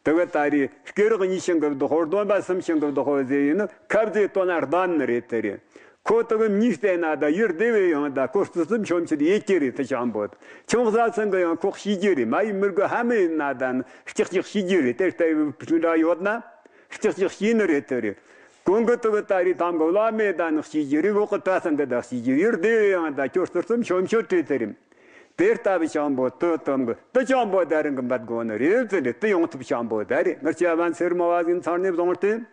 དེ་གི་ད་རེས་སྐེ་རགས་གཉིས་ཤིང་གི་བདག་པོ་སྡོམ་པ་གསུམ་ཤིང་གི་བདག་པོ་ཟེར་ཡིན་ནི་ཁབ་ཟས་དོན་ལ་བདག་ནི་རེད་དེ་རེད། ཁོ་དག་གཉིས་བལྟས་ན་ད་ཡུལ་བདེ་བའི་ཡང་ད་སྐོར་རྩིས་སུ་མཆོམ་ཆུད་ཡེ་ཀྱི་རེད་དེ་ཅང་པོ། ཆང་ས་ཚང་གི་ཡང་ཁོག་ཤི་རྒྱུ་རེད། མ་ཡི་མི་དགོས་ཧ་མི་ཡིན་ན་ད་ནི་སྐྱག་སྐྱག་ཤི་རྒྱུ་རེད། དེ་ལྟ་བུ་འདྲ་ཡོད་ན་སྐྱག་སྐྱག་ཤི་ནི་རེད་དེ་རེད། གོང་གི་དག་ད་རེས་དམ་གི་བླ་མའི་ད་ནི་ཤི་རྒྱུ་རེད། འོག་གི་ད་ཚང་གི་ད་ཤི་རྒྱུ་ཡུལ་བདེ་བའི་ཡང་ད་སྐྱོར་ཚུལ་སུ་མཆོམ་མཆོད་བྲེ་དེ་རེད། དེ་ལྟ་བུ་ཅང་པོ་དུ་དམ་གི་དུ་ཅང་པོ་ད་རང་གི་འབད་དགོས་ནི་རེད་ཟེར་རེད། དུ་ཡོང་ཐུབ་ཅང་པོ་ད་རེད། ངར་ཅ་བན་སེར་མ་བ་ཟིན་ཚར་ནས་བཟུང་སྟེ།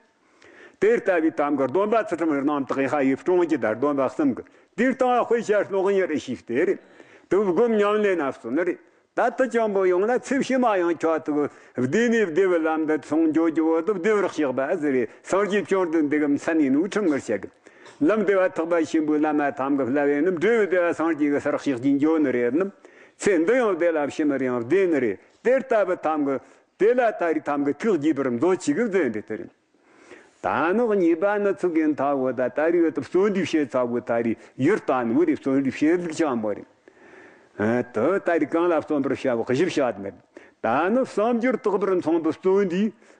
དེ་ལྟ་བུའི་དམ་གྱི་སྡོམ་པ་ཚུལ་ཁྲིམས་རྣམ་དག་ཡེ་ཧ་ཡི་སྲུང་རྒྱུ་དང་སྡོམ་པ་གསུམ་གྱི་དེའི་སྟེང་དཔེ་བྱ་སློག་ཉེར་ཨི་ཤིས་ཏེ་རེད། དུ་སྒོམ་ཉམས་ལེན་ན་སོང་ནི་རེད། ད་ལྟ་སྐྱོན་པོ་ཡོང་ན་ཚེ་ཕྱི་མ་ཡང་ཁྱོད་དུ་བདེ་ནས་བདེ་བའི་ལམ་དུ་སོང་འགྱོ་རྒྱུ་བོ་དུ་བདེ་བར་གཤེགས་པ་ཟེར་རེད། སངས་རྒྱས་བཅོམ་ལྡན་འདས་ཀྱི་མཚན་ནས་ནུ་ཁྲིམས་ངར་བྱེད་གི། ལམ་བདེ་བ་ཐེག་པ་ཆེན་པོའི་ལམ་མ་ཐམ་གི་བསླབ་ཡས་ནི་འབྲས་བུ་བདེ་བ་སངས་རྒྱས་ཀྱི་སར་གཤེགས་ཀྱིན་འགྱོ་ནི་རེད་ནི། ཚེ་འདི་ཡང་བདེ་ལ་ཕྱི་མར་ཡང་བདེ་ནི་རེད། དེ་ལྟ་བུ་ཐམ་གི་དེ་ལ་ད་རེས་ཐམ་གི་ཐུགས་དགྱེས་པར་མཛོད་ཅིག་གི་མཛད་འདི་དེ་རེད། ད་ནི་གཉིས་པ་ནི་ཚུགས་ཀྱི་མཐའ་བོ་ད་ད་རེས་ཡོད་དུ་བརྩོན་འགྲུས་བྱེད་ཚ་བོ་ད་རེས་ཡུལ་ལྟ་ནི་བོ་རེད། བརྩོན་འགྲུས་བྱེད་ལུགས་ཅང་བོ་རེད། ཨ་དུ་ད་རེས་གང་ལ་བརྩོན་པར་བྱ་བ་གཞི་བྱ་ནི། ད་ནི་བསམ་སྦྱོར་དག་པར་མཚུངས་པའི་བརྩོན་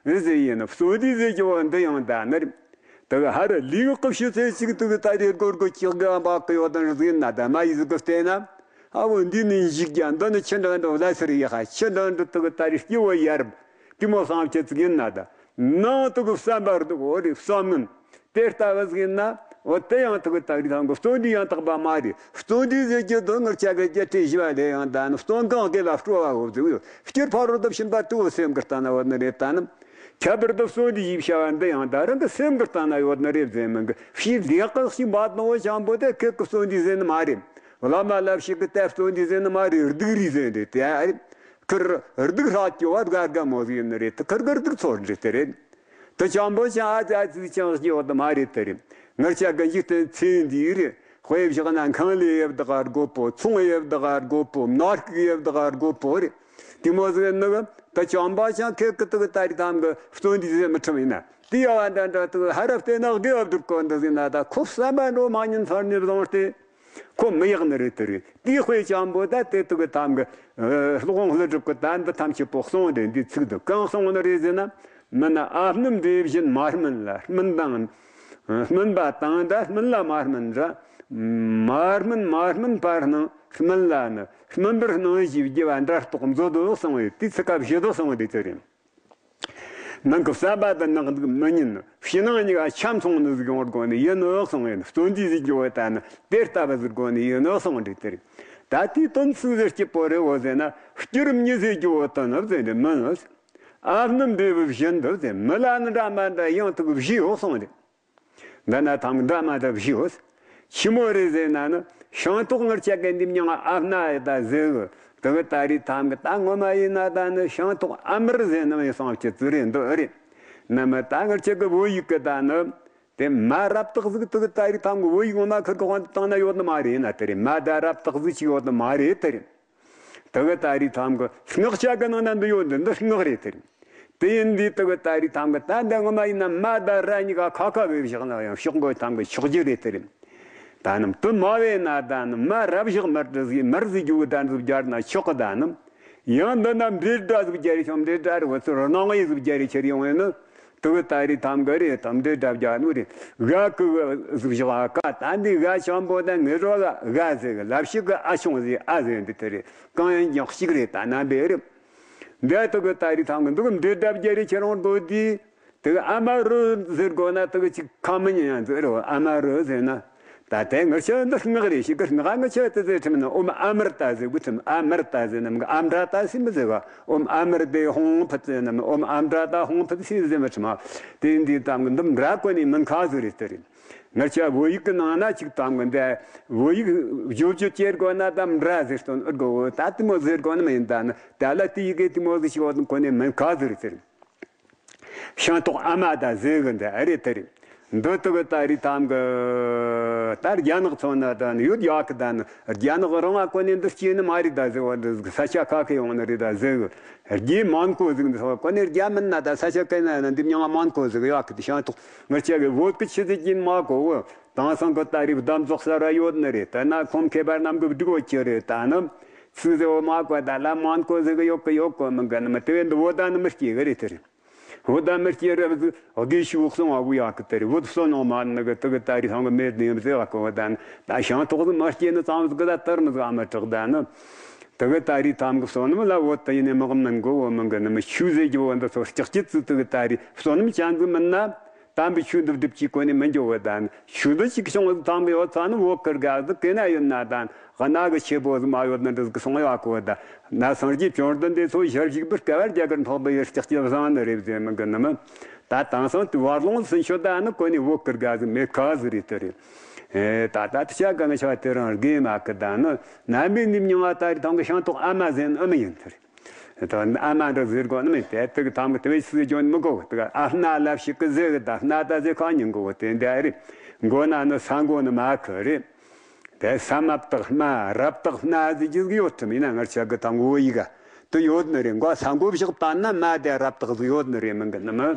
འགྲུས་ཟེར་ཡིན་ནི། བརྩོན་འགྲུས་ཟེར་གྱི་བོ་འདི་ཡང་ད་ནི་རེད། དུ་ཧ་ར་ལུས་ཀྱི་ཕྱི་ཚེ་གཅིག་དུ་ད་རེས་སྒོར་སྒོར་གཅིག་གི་འབག་གི་ཡོད་དང་ཟིན་ན་ད་མ་ཡིས་གི་བལྟས་ན། ཨ་བོ་འདི་ནི་འཇིག་རྒྱ་འདི་ནི་ཆི་འདྲ་འདྲ་ལ་སར་ཡི་ཧ་ཆི་འདྲ་འདྲ་དུ་གི་ད་རེས་སྐྱེ་བོ་ཡར་དེ་མོ་བསམ་ཁྱེད་ཅིག་ཡིན་ན་ད། ནང་དུ་གི་བསམ་པར་འདུག་འོ་རེད་བསམ་ནི། དེ་ལྟ་བུ་ཟིན་ན། འོ་དེ་ཡང་དུ་གི་ད་རེས་ཐང་གི་བརྩོན་འགྲུས་ཡང་དག་པ་མ་རེད། བརྩོན་འགྲུས་ཟེར་གྱི་འདི་ངར་ཆ་གི་རྒྱ་ཆེ་ཞི་བ་ལས་ཡང་ད་ནི་བརྩོན་གང་དགེ་ལ་སྤྲོ་བ་འོ་ཟེར་ཡོད། སྤྱིར་ཕ་རོལ་ཏུ་ཕྱིན་པ་དུ་བོ་སེམས་ཀྱི་ལྟ་ན་འོ་ནི་རེད་ད་ནི། ཁྱད་པར་དུ་བརྩོན་འགྲུས་ཡིབ་བྱ་བ་འདི་ཡང་ད་རང་གི་སེམས་ཀྱི་ལྟ་ན་ཡོད་ནི་རེད་ཟེར་མིན་གི་ཕྱིའི་ལས་ཀ་ཞིག་མ་གཏོང་བ་ཅང་པོ་དེ་ཁེག་གི་བརྩོན་འགྲུས་ཟེར་ནི་མ་རེད། བླ་མ་ལབ་ཞིག་གི་དེ་བརྩོན་འགྲུས་ཟེར་ནི་མ་རེད། སྡུག་རུས་ཟེར་འདི་དེ་ཨ་རེད། ཁིར་སྡུག་ཧྲག་སྐྱོ་བ་དགའ་དགའ་མོ་ཟིག་ཡིན་ནི་རེད། དེ་ཁིར་གི་སྡུག་ཚོར་འདྲི་དེ་རེད། དེ་ཅང་པོ་ཅང་ཨ་ཙི་ཨ་ཙི་ཅང་སྐྱེ་བ་དེ་མ་རེད་དེ་རེད། ངར་ཆ་གི་འཇིག་རྟེན་ཚེ་འདིའི་རེད། དཔེ་བཞག་ན་ཁང་ལས་ཡབ་དགའ་དགོ་པོ། ཚོང་ཡབ་དགའ་དགོ་པོ། ནོར་ཁུག་ཡབ་དགའ་དགོ་པོ་རེད། དེ་མོ་ཟིག་ནི་གི་དེ་ཅང་པོ་ཅང་ཁེག་གི་དུ་གི་ད་རེས་ཐང་གི་བརྩོན་འགྲུས་ཟེར་མི་ཁྲིམས་ཡིན་ན། དེ་ཡ་བ་འདྲ་འདྲ་དུ་ཧ་ར་བལྟས་ན་དགེ་བ་སྒྲུབ་དགོ་འདི་ཟིན་ན་ད་ཁོ་བསམ་པ་འགྲོ་མ་ཉིན་ཚར་ནས་བཟུང་སྟེ། ཁོ་མི་ཡག་ནི་རེད་དེ་རེད། དེའི་དཔེ་ཅང་པོ་ད་དེ་དུ་གི་ཐང་གི་ཨ་སློབ་དཔོན་ཀླུ་སྒྲུབ་ཀྱི་ད་འདི་ཐམས་ཅད་པོ་གསུངས་ཏེ་འདི་ཚིག་ཏུ་གང་གསུངས་ནི་རེད་ཟེར་ན། མི་ནི་ཨ་སྣུམ་འདྲེ་བཞིན་མ་སྨིན་ལ། སྨིན་དང་སྨིན་པ་དང་འདྲ་སྨིན་ལ་མ་སྨིན་འདྲ། མ་སྨིན་མ་སྨིན་པར་སྣང་སྨིན་ལ་ནི། སྨིན་པར་སྣང་བཞིའི་རྒྱུ་བ་འདྲ་རྟོག་མཛོད་དུ་གསུངས་པའི་དེའི་ཚིག་ཁ་བཞི་དུ་གསུངས་ཏེ་དེ་རེད། ནང་གི་བསམ་པ་དང་ནང་གི་མི་ཉན། ཕྱི་ནང་གཉིས་ཀ་ཆ་མཚུངས་ནི་ཟིག་ཡོང་དགོས་ནི་ཡིན་ནོ་གསུངས་ཡིན། བརྩོན་འགྲུས་ཟིག་རྒྱུ་བོ་ད་ནི་དེ་ལྟ་བུ་ཟིག་དགོས་ནི་ཡིན་ནོ་གསུངས་འདྲི་དེ་རེད། ད་དེའི་དོན་ཚིག་ཟེར་སྐྱིད་པོ་རེད་འོ་ཟེར་ན། སྐྱུར་རམ་ཉིད་ཟེར་རྒྱུ་བོ་དོན་ནི་ཟེར་འདྲི་མིན་ནོ། ཨ་སྣུམ་འདྲེ་བུ་བཞིན་དུ་ཟེར་མི་ལ་ནི་འདྲ་མ་འདྲ་ཡང་དུ་བཞི་ཡོད་གསུངས་རེད། འདི་ན་ཐང་འདྲ་མ་འདྲ་བཞི་ཡོད། ཆི་མོ་རེད་ཟེར་ན་ནི་ཤིང་ཏོག་ངར་ཆ་གན་འདི་མྱང་ཨ་སྣ་ཡི་ད་ཟེར་གི། དེ་གི་ད་རེས་ཐང་གི་ད་ངོ་མ་ཡིན་ན་ད་ནི་ཤིང་ཏོག་ཨ་མར་ཟེར་ནི་མི་སང་ཆི་ཙི་རེད་འདི་ཨེ་རེད། ནི་མི་ད་ངར་ཆ་གི་བོད་ཡིག་གི་ད་ནི་དེ་མ་རབ་རྟགས་ཟིག་དེ་གི་ད་རེས་ཐང་གི་བོད་ཡིག་ངོ་མ་ཁིར་གི་དབང་དུ་བཏང་ན་ཡོད་ནི་མ་རེད། ཡིན་ན་དེ་རེད། མ་ད་རབ་རྟགས་ཟིག་ཅིག་ཡོད་ནི་མ་རེད་དེ་རེད། དེ་གི་ད་རེས་ཐང་གི་སྔགས་ཆ་གི་ནང་ན་འདི་ཡོད་འདི་འདི་སྔགས་རེད་དེ་རེད། དེ་ཡིན་དུས་དེ་གི་ད་རེས་ཐང་གི་ད་འདི་ངོ་མ་ཡིན་ན་མ་ད་ར་གཉིས་ཀ་ཁ་ཁ་བས་བཞག་ན་ཡང་ཤོག་མགོ་ཐང་གི་ཆོག་རྒྱུ་རེད་དེ་རེད། ད་ནི་དུ་མ་བས་ན་ད་ནི་མ་རབ་བཞག་མར་དུ་ཟིག་མར་ཟིག་རྒྱུ་གི་ད་འདི་སྦྱར་ན་ཆོག་གི། ད་ནི་ཡང་འདི་ན་འབྲེལ་སྒྲ་ཟིག་སྦྱར་ཡི་ཆོག་འབྲེལ་སྒྲ་རེད་བ་ཚུར་སྣང་ཡི་ཟིག་སྦྱར་ཡི་ཁྱེར་ཡོང་བས་ནི། དུ་གི་ད་རེས་ཐང་གི་རེད་དམ་འདྲེ་དྲ་བརྒྱ་ནུ་རེད། ག་གི་གཟུགས་བཞག་ག་ད་འདི་ག་ཆང་པོ་ད་ངེད་རོ་ག་ག་ཟེར་གི་ལབ་ཞིག་གི་ཨ་ཆུང་ཟེར་ཨ་ཟེར་འདི་དེ་རེད། གང་ཡིན་ཀྱང་གཅིག་རེད། ད་ན་འདི་རེད། འདི་དུ་གི་ད་རེས་ཐང་གི་འདུག་གི་འདྲེ་དྲ་བརྒྱ་རེད། ཁྱེད་རང་དགོས་དུས་དུ་གི་ཨ་མ་རུ་ཟེར་དགོས་ན་དུ་གི་ཅིག་ཁ་མི་ཉན་ཡང་ཟེར་རོ། ཨ་མ་རུ་ཟེར་ན། ད་དེ་ངར་ཆ་འདི་སྔགས་རེད་ཞིག་གི་སྔགས་ངར་ཆ་དེ་ཟེར་ཁྲིམས་ནི་ཨོམ་ཨ་མར་ད་ཟེར་དགོས་ཁྲིམས། ཨ་མར་ད་ཟེར་ནམ་གི་ཨམ་དྲ་ད་སེ་མི་ཟེར་ག་ཨོམ་ཨ་མར་དེ་ཧོང་ཕུད་ཟེར་ནམ་ཨོམ་ཨམ་དྲ་ད་ཧོང་ཕུད་སེ་ཟེར་མི་ཁྲིམས། དེ་འདི་ཙམ་གི་འདུམ་ར་གོ་ནི་མིན་ཁ་ཟེར་རེད་དེ་རེད། ངར་ཆ་བོད་ཡིག་གི་ནང་ན་ཅིག་ཙམ་གི་འདི་བོད་ཡིག་བརྗོད་རྒྱུ་ཅེར་གོ་ན་ད་འདྲ་ཟེར་སྟོན་ཨུར་གོ་ད་དེ་མོ་ཟེར་གོ་ནི་མིན། ད་ནི་ད་ལ་དེ་ཡི་གེ་དེ་མོ་ཟེར་ཞིག་གོ་ནི་མིན་ཁ་ཟེར་རེད་དེ་རེད། ཤིང་ཏོག་ཨ་མ་ད་ཟེར་གི་འདི་ཨ་རེད་དེ་རེད། འདི་དུ་གི་ད་རེས་ཐང་གི་ད་རྒྱ་ནག་ཚོ་ན་ད་ནི་ཡོད་ཡག་གི། ད་ནི་རྒྱ་ནག་རང་ང་གོ་ནས་འདི་སྐྱེས་ནི་མ་རེད་ད་ཟེར་བ་འདི་ས་ཆ་ཁ་ཁ་ཡོང་ནི་རེད་ད་ཟེར་གི། རྒྱའི་མོན་གྷོ་ཟིག་འདི་ཚོ་གོ་ནས་རྒྱ་མིན་ན་ད་ས་ཆ་ག་ན་ན་འདི་མྱང་མོན་གྷོ་ཟིག་ཡག་གི། དེ་ཤིང་ཏོག་ངར་ཆ་གི་བོད་གི་ཆི་ཟིག་ཡིན་མ་གོ་བོ། དེང་སང་གི་ད་རེས་གདམ་ཚོགས་གསར་བ་ཡོད་ནི་རེད། དེ་ན་ཁོང་མཁས་པ་རྣམས་གི་སྒྲིག་བོ་ཅི་རེད། ད་ནི་ཚིག་ཟེར་བོ་མ་གོ་ད་ལ་མོན་གྷོ་ཟིག་ཡོད་གི་ཡོད་གོ་མི་གི་ནི་མི་དེ་བས་འདི་བོ་ད་ནི་མི་སྐྱེ་གི་རེད་དེ་རེད། བོད་ད་མི་སྐྱེ་རབས་ཟིག་དགེ་ཤུགས་སོང་བ་གུ་ཡག་གི་དེ་རེད། བོད་སོ་ནང་མ་ནི་གི་དུ་གི་ད་རེས་ཧང་གི་མེད་ནི་ཡིན་ཟེར་བ་གོ་བ་ད་ནི་ད་ཤིང་ཏོག་ཟིག་མ་སྐྱེ་ནི་ཙམ་ཟིག་གི་ད་དར་མི་ཟིག་ཨ་མ་དྲག་ད་ནི། དུ་གི་ད་རེས་ཐང་གི་བསོད་ནམས་ལ་བོད་དུ་ཡིན་ནི་མི་གི་མིན་གོ་བོ་མི་གི་ནི་མི་ཆུ་ཟེར་གྱི་བོ་འདི་ཚོ་ལྕགས་ཀྱི་ཙི་དུ་གི་ད་རེས་བསོད་ནམས་ཅན་ཟིག་མིན་ན། དམ་པའི་ཆོས་འདི་སྒྲུབ་ཀྱི་གོ་ནས་མི་འགྱོ་བ་དང་། ཆོས་འདི་གཅིག་བྱུང་བ་དམ་པའི་ཡོད་ཚ་ནི་བོད་ཀིར་དགའ་ཟིག་གི་ན་ཡོད་ན་དང་། གནའ་གི་ཆེ་བོ་ཟིག་མ་ཡོད་ན་འདི་ཟིག་གི་སོང་ཡོད་གོ་ད། ན་སངས་རྒྱས་བཅོམ་ལྡན་འདས་ཚོ་ཞལ་བཞུགས་པར་སྐལ་བ་རྒྱ་གར་འཕགས་པའི་ཡུལ་ལྕགས་ཀྱི་བཟང་ནི་རེད་ཟེར་མི་གི་ནི་མི། ད་དེང་སང་དུ་བར་ལོང་སུན་ཤོད་ད་ནི་གོ་ནས་བོད་ཀིར་དགའ་ཟིག་མེད་ཁ་ཟིག་རེད་དེ་རེད། ཨེ། ད་ལྟ་དུ་ཆ་གང་ཆ་དེ་རང་དགེ་མ་ཀི་ད་ནི་ནམ་པའི་ནི་མྱང་བ་ད་རི་ཐང་གི་ཤིང་ཐོག་ཨ་མ་ཟེར་ནི་ཨ་མ་ཡིན་ཐུར། ད་ཨ་མ་འདྲ་ཟེར་དགོས་ནི་མིན་ཏེ་དུ་གི་ཐང་གི་དེ་བས་སུ་ཇོན་མི་གོ་དུ་ག་ཨ་སྣ་ལབ་ཞིག་གི་ཟེར་གི་ད་སྣ་ད་ཟེར་ཁ་ཉིན་གོ་དེ་འདྲ་རེད། མགོ་ན་ནི་ས་མགོ་ནི་མ་ཁི་རེད། དེ་ས་མ་བཏགས་སྨ་ར་བཏགས་སྣ་ཟེར་རྒྱུ་ཟིག་ཡོད་ཐུབ་ཡིན་ན་ང་ཆ་གི་ཐང་གི་བོད་ཡིག་ག་དུ་ཡོད་ནི་རེད། མགོ་ས་མགོ་བཞག་ད་ན་མ་དེ་ར་བཏགས་ཟིག་ཡོད་ནི་རེད། མིན་གི་ནི་མི་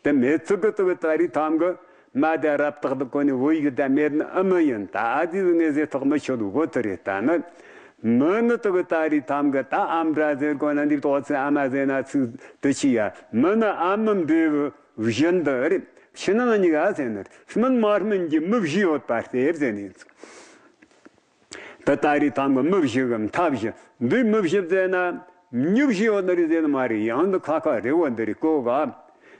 དེ་མེད་ཚུལ་གི་དུ་གི་ད་རི་ཐང་གི་མ་དེ་རབ་བཏགས་དུ་གོ་ནི་བོད་ཡིག་དེ་མེད་ནི་ཨ་མི་ཡིན། ད་ཨ་ཙི་ངས་ཟེར་ཐོག་མི་ཆོད་དུ་གོ་དུ་རེད། ད་ནི་མི་ནི་དུ་གི་ད་རི་ཐམ་གི་ད་ཨམ་འདྲ་ཟེར་གོ་ན་འདི་ཏོག་ཚེ་ཨ་མ་ཟེར་ན་ཚིག་དུ་ཆི་ཡ། མི་ནི་ཨ་མི་འབྲས་བུ་བཞིན་དུ་རེད། ཕྱི་ནང་གཉིས་ཀ་ཟེར་ནི་སྨིན་མ་སྨིན་གྱི་མི་བཞི་ཡོད་པ་སྟེ་ཟེར་ནི། དེ་ད་རེས་ཐང་གི་མི་བཞི་གི་མཐའ་བཞི། འདི་མི་བཞི་ཟེར་ན་མྱི་བཞི་ཡོད་ནི་རེད་ཟེར་ནི་མ་རེད། ཡང་འདི་ཁ་ཁ་རེད་བ། འདི་རེད་གོ་ག་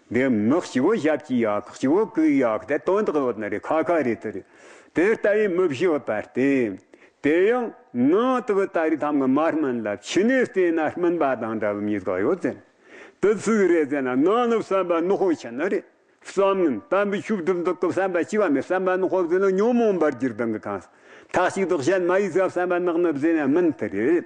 འདི་མི་གཅིག་བོ་ཞབས་ཀྱི་ཡག་གཅིག་བོ་གི་ཡག་དེ་དོན་དག་ཡོད་ནི་རེད། ཁ་ཁ་རེད་དེ་རེད། དེ་ལྟ་བུའི་མི་བཞི་ཡོད་པ་སྟེ། དེ་ཡང་ནང་དུ་གི་ད་རེས་ཐང་གི་མ་སྨིན་ལ་ཕྱི་ནས་བལྟས་ན་སྨིན་པ་དང་འདྲ་བའི་མྱི་དག་ཡོད་ཟེར། དེ་ཚིག་རེད་ཟེར་ན་ནང་ནི་བསམ་པ་ནག་པོ་ཆེ་ནི་རེད། བསམ་ནི་དམ་པའི་ཆོས་སྒྲུབ་འདོད་ཀྱི་བསམ་པ་སྐྱེ་བ་མེད། བསམ་པ་ནག་པོ་ཟེར་ན་ཉོན་མོངས་པར་གྱུར་ལྡང་གི་གང་ཟག་མཐའ་གཅིག་ཏུ་གཞན་མ་ཡིས་ཟ་བསམ་པ་ནག་ནི་ཟེར་ན་མིན་དེ་རེད།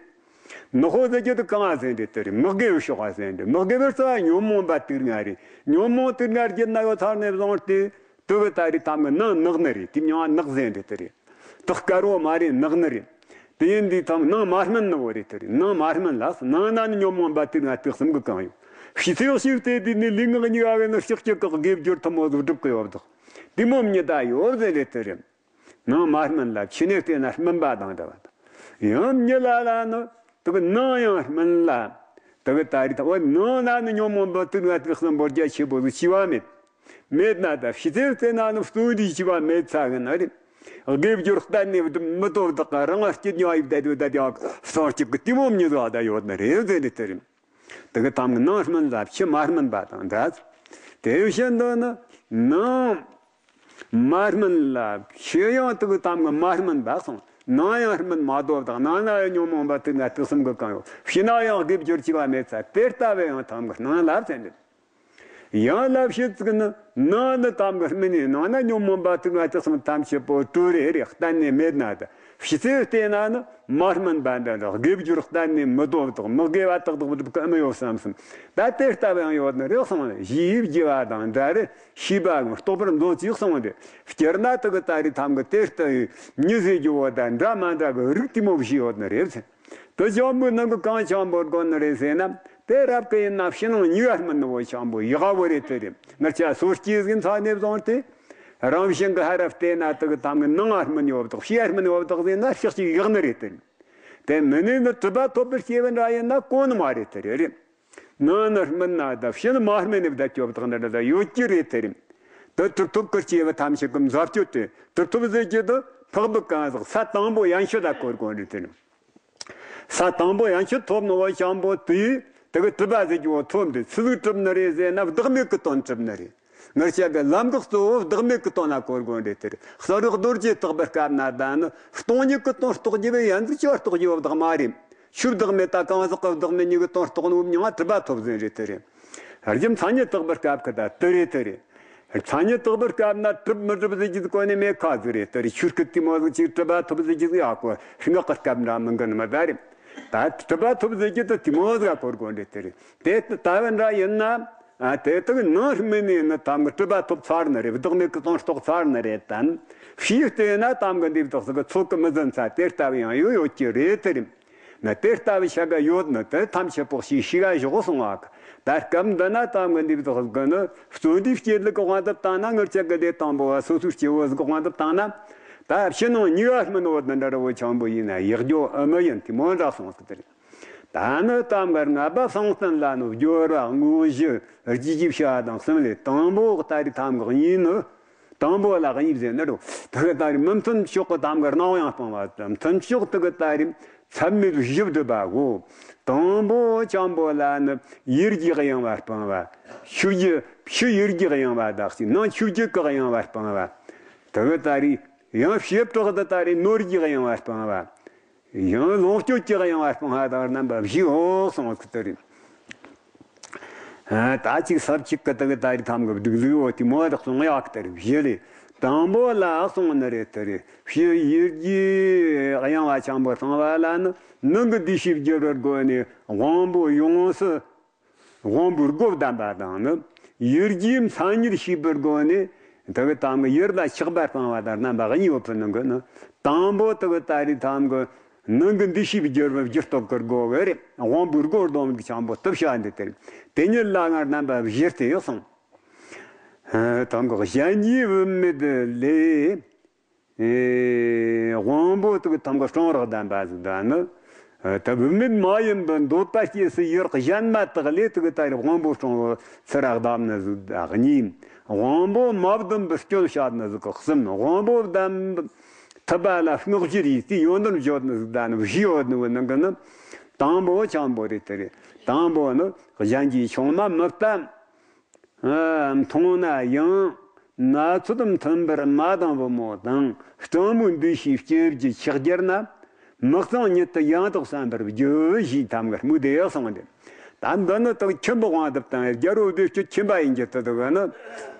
ནག་པོ་ཟེར་རྒྱུ་དེ་གང་ཟེར་འདྲི་དེ་རེད། མི་དགེ་བའི་ཕྱོགས་ཟེར་འདྲི། མི་དགེ་བའི་རྩ་བ་ཉོན་མོངས་པ་དུག་ལྔ་རེད། ཉོན་མོངས་དུག་ལྔ་རྒྱུད་ན་ཡོད་ཚར་ནས་བཟུང་སྟེ་དུ་བའི་ད་རེས་ཐམ་གི་ནང་ནག་ནི་རེད། དེ་མྱང་བ་ནག་ཟེར་འདྲི་དེ་རེད། དག་དཀར་བོ་མ་རེད། ནག་ནི་རེད། དེ་ཡིན་དུས་ཐམ་ནང་མ་སྨིན་ནི་བོ་རེད་དེ་རེད། ནང་མ་སྨིན་ལ་ནང་ན་ནི་ཉོན་མོངས་པ་དུག་ལྔ་དུག་གསུམ་གི་གང་ཡོད། ཕྱི་ཚེ་ཕྱི་བལྟས་དུས་ནི་ལུས་ངག་གཉིས་ཀ་བས་ནི་ལྕགས་ཀྱི་བཀག་དགེ་སྦྱོར་ཐུན་མོང་ཟིག་སྒྲུབ་གི་ཡོད་དོ། དེ་མོ་མྱི་ད་ཡོད་ཟེར་རེད་དེ་རེད། ནང་མ་སྨིན་ལ་ཕྱི་ནས་བལྟས་ན་སྨིན་པ་དང་འདྲ་བ་དང་། ཡང་མྱི་ལ་ལ་ནི་དུ་གི་ནང་ཡང་སྨིན་ལ། དུ་གི་ད་རེས་ད་བ་ནང་ན་ནི་ཉོན་མོངས་པ་དུག་ལྔ་དུག་གསུམ་པོ་རྒྱ་ཆེ་པོ་ཟིག་སྐྱེ་བ་མེད། མེད་ན་ད་ཕྱི་ཚེ་བལྟས་ན་ནི་བརྩོན་འགྲུས་སྐྱེ་བ་མེད་ཚ་གི་ནི་རེད། དགེ་སྦྱོར་གཏན་ནས་མི་དོ་བདག་གི་རང་སྐྱིད་ཉོ་ཡིབ་བསྡད་དུ་བསྡད་ཡག་སོར་གཅིག་གི་དེ་མོ་མྱི་ཟིག་ད་ཡོད་ནི་རེད་ཟེར་རེད་དེ་རེད། དེ་གི་ཐམ་གི་ནང་སྨིན་ལ་ཕྱི་མ་སྨིན་པ་དང་འདྲ། དེ་བཞིན་དུ་ནི་ནང་མ་སྨིན་ལ་ཕྱི་ཡང་དེ་གི་ཐམ་གི་མ་སྨིན་པ་སོང་། ནང་ཡང་སྨིན་མ་དོ་བདག་ནང་ན་ཡང་ཉོན་མོངས་པ་དུག་ལྔ་དུག་གསུམ་གི་གང་ཡོད། ཕྱི་ན་ཡང་དགེ་སྦྱོར་སྐྱེ་བ་མེད་ཚ། དེ་ལྟ་བུ་ཡང་ཐམ་གི་སྣང་ལ་ཟེར་འདུག་ཡང་ལབ་བྱེད་ཚིག་ནི་ནང་ནི་ཐམ་གི་སྨིན་ནས་ནང་ན་ཉོན་མོངས་པ་དུག་ལྔ་དུག་གསུམ་ཐམས་ཅད་པོ་གྲོལ་རེ་རེ་གཏན་ནས་མེད་ན་ད། ཕྱི་ཚེ་བལྟས་ན་ནི་མ་སྨིན་པ་འདྲ་འདྲ། དགེ་སྦྱོར་གཏན་ནས་མི་དོ་བདག་མི་དགེ་བ་དག་དག་སྒྲུབ་ཀི་ཨེ་མི་ཡོད་བསམ་བསམ། ད་དེ་ལྟ་བུ་ཡང་ཡོད་ནི་རེད་གསུངས་ནས་ཞེས་བགྱི་བ་དང་འདྲ་རེ་ཤེས་པའམ་རྟོགས་པར་འདོད་ཅེས་གསུངས་ཏེ། སྤྱིར་ན་དེ་གི་ད་རེས་ཐམ་གི་དེ་ལྟ་བུའི་མྱི་ཟེར་རྒྱུ་བོ་ད་འདྲ་མ་འདྲ་གི་རིགས་དེ་མོ་བཞི་ཡོད་ནི་རེད་ཟེར། དེ་ཆེན་པོའི་ནང་གི་གང་ཆེན་པོར་དགོངས་ནི་རེད་ཟེར་ན། དེ་རབ་ཀི་ཡིན་ན་ཕྱི་ནང་གཉིས་ཀ་སྨིན་ནི་བོ་ཆེན་པོ་ཡག་བོ་རེད་དེ་རེད། ང་ཆ་སོ་སྐྱེ་ཟིན་ཚ་ནས་བཟུང་སྟེ། རང་བཞིན་གི་ཧ་ར་བལྟས་ན་དེ་གི་ཐམ་གི་ནང་ང་སྨིན་ཡོད་བདག་ཕྱི་ཡ་སྨིན་ཡོད་བདག་ཟེར་ན་ཤག་ཅིག་ཡག་ནི་རེད་དེ། དེ་མིན་ནི་ནི་གྲུབ་པ་ཐོབ་པར་སྐྱེ་བ་འདྲ་ཡིན་ན་གོ་ནི་མ་རེད་དེ་རེད། ནང་ནི་སྨིན་ན་ད་ཕྱི་ནི་མ་སྨིན་ནི་བདག་ཡོད་བདག་འདྲ་འདྲ་ཡོད་ཀྱི་རེད་དེ་རེད། དེ་གྲུབ་ཐོབ་ཀི་སྐྱེ་བ་ཐམས་ཅད་ཀི་མཛའ་སྤྱོད་དེ་གྲུབ་ཐོབ་ཟེར་རྒྱུ་དེ་འཕགས་པའི་གང་ཟག་ས་དང་པོ་ཡན་ཆོད་ལ་གོ་དགོས་རེད་དེ་རེད། ས་དང་པོ་ཡན་ཆོད་ཐོབ་ནོ་བ་ཆེན་པོ་དེས་དེ་གི་གྲུབ་པ་ཟེར་རྒྱུ་བོ་ཐོབ་འདི་ཚུལ་གྲུབ་ནི་རེད་ཟེར་ན་བདག་མེད་ཀྱི་དོན་གྲུབ་ནི་རེད། ངར་བྱ་གི་ལམ་གི་གཙོ་བོ་བདག་མེད་ཀྱི་དོན་ལ་གོ་དགོས་འདྲེ་དེར་གསལ་རོགས་རྡོ་རྗེ་བརྟག་པར་དཀའ་ན་ད་ནི་སྟོང་ཉིད་ཀྱི་དོན་རྟོགས་རྒྱུ་བས་ཡན་ཟིག་ཅི་བ་རྟོགས་རྒྱུ་བ་བདག་མ་རེད། ཆོས་བདག་མེད་ད་གང་ཟག་གི་བདག་མེད་གཉིས་ཀྱི་དོན་རྟོགས་ནོ་མྱང་ང་གྲུབ་པ་ཐོབ་ཟིན་རེད་དེ་རེད། རྒྱུ་མཚན་ཉིད་བརྟག་པར་དཀའ་གི་ད་དེ་རེད་དེ་རེད། མཚན་ཉིད་བརྟག་པར་དཀའ་ན་གྲུབ་མི་གྲུབ་ཟེར་རྒྱུ་གོ་ནས་མེད་ཁ་ཟིག་རེད་དེ་རེད། ཆོས་སྐད་དེ་མོ་ཟིག་ཅིག་གྲུབ་པ་ཐོབ་ཟེར་རྒྱུ་ཟིག་ཡག་གོ་སྔགས་ཀྱི་སྐབས་འདྲ་མི་འགི་ནི་མི་ད་རེད། ད་གྲུབ་པ་ཐོབ་ཟེར་རྒྱུ་དེ་དེ་མོ་ཟིག་གོ་དགོས་འདྲེ་དེ་རེད། དེ་ལྟ་བུ་འདྲ་ཡིན་ན། ཨ། དེ་དག་ནང་སྨིན་ནས་ནི་ཐམ་གི་གྲུབ་པ་ཐོབ་ཚར་ནི་རེད། བདག་མེད་ཀྱི་དོན་རྟོགས་ཚར་ནི་རེད་དམ། ཕྱིས་བལྟས་ན་ཐམ་གི་འདི་བདག་ཟིག་གི་ཚོད་ཀྱི་མི་ཟིན་ཚ་དེ་ལྟ་བུ་ཡང་ཡོད་ཡོད་ཀྱི་རེད་དེ་རེད། ན་དེ་ལྟ་བུ་ཤ་ག་ཡོད་ནི་དེ་ཐམས་ཅད་པོ་ཞིག་ཤི་ག་ཞོག་སོང་བ། ད་སྐབས་འདི་ན་ཐམ་གི་འདི་བདག་ཟིག་གི་ནི་བརྩོན་འགྲུས་སྐྱེད་ལུགས་གི་དབང་དུ་བཏང་ན། ངར་ཅག་གི་དེ་དང་པོ་བ་སོ་སོའི་སྐྱེ་བོ་ཟིག་གི་དབང་དུ་བཏང་ན། ད་ཕྱི་ནང་གཉིས་ཀ་སྨིན་ནོ་འདི་འདྲ་ར་བོ་ཆེན་པོ་ཡིན་ན་ཡག་རྒྱུ་ཨེ་མི་ཡིན་དེ་མོ་འདྲ་སོང་ཟིག་དེ་རེད། ད་ནི་ཐམ་གར་ལྔ་པ་གསང་རྟེན་ལ་ནི་སྦྱོར་བ་དངོས་གཞི་རྒྱས་ཀྱི་བྱ་དང་གསུམ་ལས་དང་པོ་ལྟ་རི་ཐམ་གི་གཉིས་ནི། དང་པོ་ལ་གཉིས་ཟེར་ནི་རུ་ད་གི་ལྟ་རི་མི་མཐུན་ཕྱོགས་ཀྱི་ཐམ་གར་རྣམ་གཡེང་སྤང་བ་དང་མཐུན་ཕྱོགས་དེ་གི་ལྟ་རི་ཚད་མེད་བཞི་སྒྲུབ་པ་གོ། དང་པོ་ཆེན་པོ་ལ་ནི་ཡིད་ཀྱི་གཡེང་བ་སྤང་བ། ཆོས་བརྒྱུད་ཕྱི་ཡིད་ཀྱི་གཡེང་བ་དག་ཅིང་ནང་ཆོས་བརྒྱུད་ཀྱི་གཡེང་བ་སྤང་བ། དེ་གི་ལྟ་རི་ཡང་བྱེ་བྲག་ཏུ་ལྟ་རི་ནོར་གྱི་གཡེང་བ་སྤང་བ། ཡང་ལོངས་སྤྱོད་ཀྱི་གཡེང་བ་སྤང་བ་དང་རྣམ་པ་བཞི་འོག་སོང་བ་ཟིག་དེ་རེད། ཨ། ད་ཅིག་ས་གཅིག་གི་དེ་གི་ད་རི་ཐམ་གི་སྒྲིག་ཟིག་འོ་དེ་མོ་དག་སོང་ཡག་དེ་རེད། བཞི་ལས་ དང་པོ་ལ་གསུངས་ནི་རེད་དེ་རེད། ཕྱི་ཡུལ་གྱི་གཡེང་བ་ཆེན་པོ་སྤངས་པ་ལ་ནི་ནང་གི་འདུ་ཤེས་བསྒྱུར་བར་དགོས་ནས་དབང་པོ་ཡོངས་སུ། དབང་པོའི་སྒོ་བསྡམས་པ་དང་ནི། ཡུལ་གྱི་མཚན་ཉིད་ཤེས་པར་དགོས་ནས། དེ་གི་དམ་གི་ཡུལ་ལ་ཆགས་པ་སྤངས་པ་དང་རྣམ་པ་གཉིས་ཡོད་པའི་ནང་གི་ནི། དང་པོ་དེ་གི་ད་རེས་དམ་གི་ནང་གི་འདུ་ཤེས་བསྒྱུར་བ་བསྒྱུར་སྟོབས་ཀྱི་སྒོ་གི་རེད། དབང་པོའི་སྒོ་སྡོམ་གི་ཆེན་པོ་སྟོབས་བྱ་འདི་དེར། དེ་ཉིད་ལ་ང་རྣམ་པ་བཞི་སྟེ་གསུངས། དང་གི་གཞན་གྱིས་བུད་མེད་ལས། ཨེ། དབང་པོ་དེ་གི་དམ་གི་སྲུང་རག་ལྡན་པ་ཟིག་ད་ནི། ཨེ། ད་བུད་མེད་མ་ཡིན་པའི་འདོད་པ་སྐྱེས་སུ་ཡུལ་གཞན་མ་དག་ལས་དེ་གི་ད་རེས་དབང་པོ་སྲུང་བའི་ཚུལ་རག་བསྡམས་ནི་ཟིག་ད་གཉིས། དབང་པོ་མ་བསྡམས་པའི་སྐྱོན་བཤད་ནི་ཟིག་གི་གསུམ། དབང་པོ་བསྡམས་ཐུབ་པ་ལ་བསྔགས་བརྗོད་ཡིས་དེའི་ཡོན་ཏན་བརྗོད་ནི་ཟིག་ད་ནི་བཞི་ཡོད་ནི་བུ་ནང་གི་ནི། དང་པོ་ཆེན་པོ་རེད་དེ་རེད། དང་པོ་ནི་གཞན་གྱི་ཆུང་མ་མི་བལྟ། མཐོང་ན་ཡང་ན་ཚོད་མཐུན་པར་མ་དང་བུ་མོ་དང་སྤྲང་མོའི་འདུ་ཤེས་སྐྱེ་བརྒྱུད་ཆགས་བསྒྱུར་ན། མི་གཙང་ཉིད་དུ་ཡང་དག་བསམ་པར་བགྱི་ཞེས་ཐམ་གར་སྨོས་ཏེ་གསུངས་ཏེ། ད་འདི་ནི་དག་ཁྱིམ་པའི་དབང་དུ་བཏང་བའི་རྒྱལ་པོ་བདེ་སྤྱོད་ཁྱིམ་པ་ཡིན་གྱི་དུ་དུ་གི་ནི།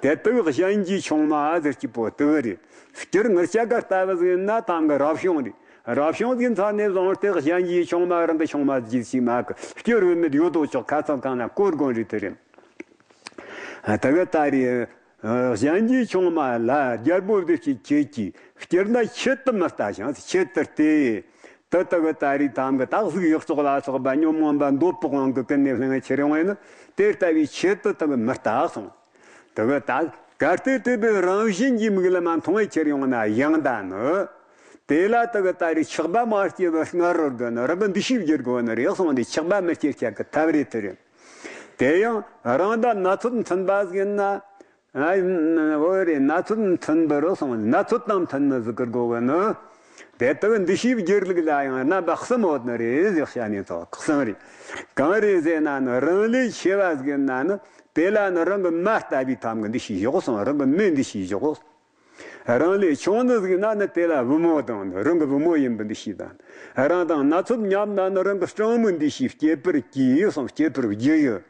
དེ་དག་གཞན་གྱི་ཆུང་མ་ཟེར་གྱི་པོ་དུ་རེད། སྤྱིར་ངར་ཅག་ག་ལྟ་བུ་ཟིག་ན་ཐམ་གི་རབ་བྱུང་རེད། རབ་བྱུང་ཟིག་མཚར་ནས་བཟུང་སྟེ་གཞན་གྱི་ཆུང་མ་རང་གི་ཆུང་མ་ཟིག་ཞིག་མ་གི་སྐྱོ་རུ་མེད་ཡོད་དོ་ཅོག་ཁ་ཚང་གང་ན་བཀོད་དགོས་རེད་དུ་རེད། ད་གི་ད་རེས་གཞན་གྱི་ཆུང་མ་ལ་རྒྱལ་པོ་འདི་ཅིག་ཁྱེད་ཀྱིས་སྤྱིར་ན་ཆེད་དུ་མི་ལྟ་ཞིང་ཆེད་དུ་སྟེ། དེ་ད་གི་ད་རེས་ཐམ་གི་སྟག་གཟིག་ཡག་བཙོག་ལ་སོགས་པ་ཉོན་མོངས་པ་འདོད་པའི་དབང་གིས་ཀུན་ནས་བསླངས་ཁྱེར་ཡོང་བས་ནི། དེ་ལྟ་བུའི་ཆེད་དུ་ད་གི་མི་ལྟ་གསུངས། ད་གི་ད་གལ་ཏེ་དེ་བས་རང་བཞིན་གྱིས་མིག་ལ་མ་མཐོང་བས་ཁྱེར་ཡོང་ན་ཡང་ད་ནི། དེ་ལ་ད་གི་ད་རེས་ཆགས་པ་མ་སྐྱེས་པར་སྔར་རོལ་དུ་ནི་རང་གི་འདུ་ཤེས་བསྒྱུར་དགོས་ནི་རེད་གསུངས་ཏེ། ཆགས་པ་མི་སྐྱེ་ཆགས་ཀྱི་ཐབས་རེད་དེ་རེད། དེ་ཡང་རང་དང་སྣ་ཚོགས་མཐུན་པ་ཟིག་ཡིན་ན། ཨ། འོ་རེད། སྣ་ཚོགས་མཐུན་པར་གསུངས། སྣ་ཚོགས་དང་མཐུན་ནི་ཟིག་གི་སྒོ་གི་ནི། དེ་དག་འདུ་ཤེས་བསྒྱུར་ལུགས་ལ་ཡང་རྣམ་པ་གསུམ་ཡོད་ནི་རེད་ཟེར་བྱ་ནས་ཚོགས་གསུམ་རེད། གང་རེད་ཟེར་ན་ནི་རང་ལས་ཆེ་བ་ཟིག་ཡིན་ན་ནི་དེ་ལ་ནི་རང་གི་མ་ལྟ་བུའི་ཐམ་གི་འདུ་ཤེས་བཞག་སོང་། རང་གི་མི་འདུ་ཤེས་བཞག་རང་ལས་ཆུང་ནི་ཟིག་ན་ནི་དེ་ལ་བུ་མོ་དང་ནི་རང་གི་བུ་མོ་ཡིན་པའི་འདུ་ཤེས་དང་། རང་དང་སྣ་ཚོགས་མཉམ་ན་ནི་རང་གི་སྤྲང་མོའི་འདུ་ཤེས་སྐྱེད་པར་གྱིས་སོང་། སྐྱེད་པར་བགྱི་ཡོད།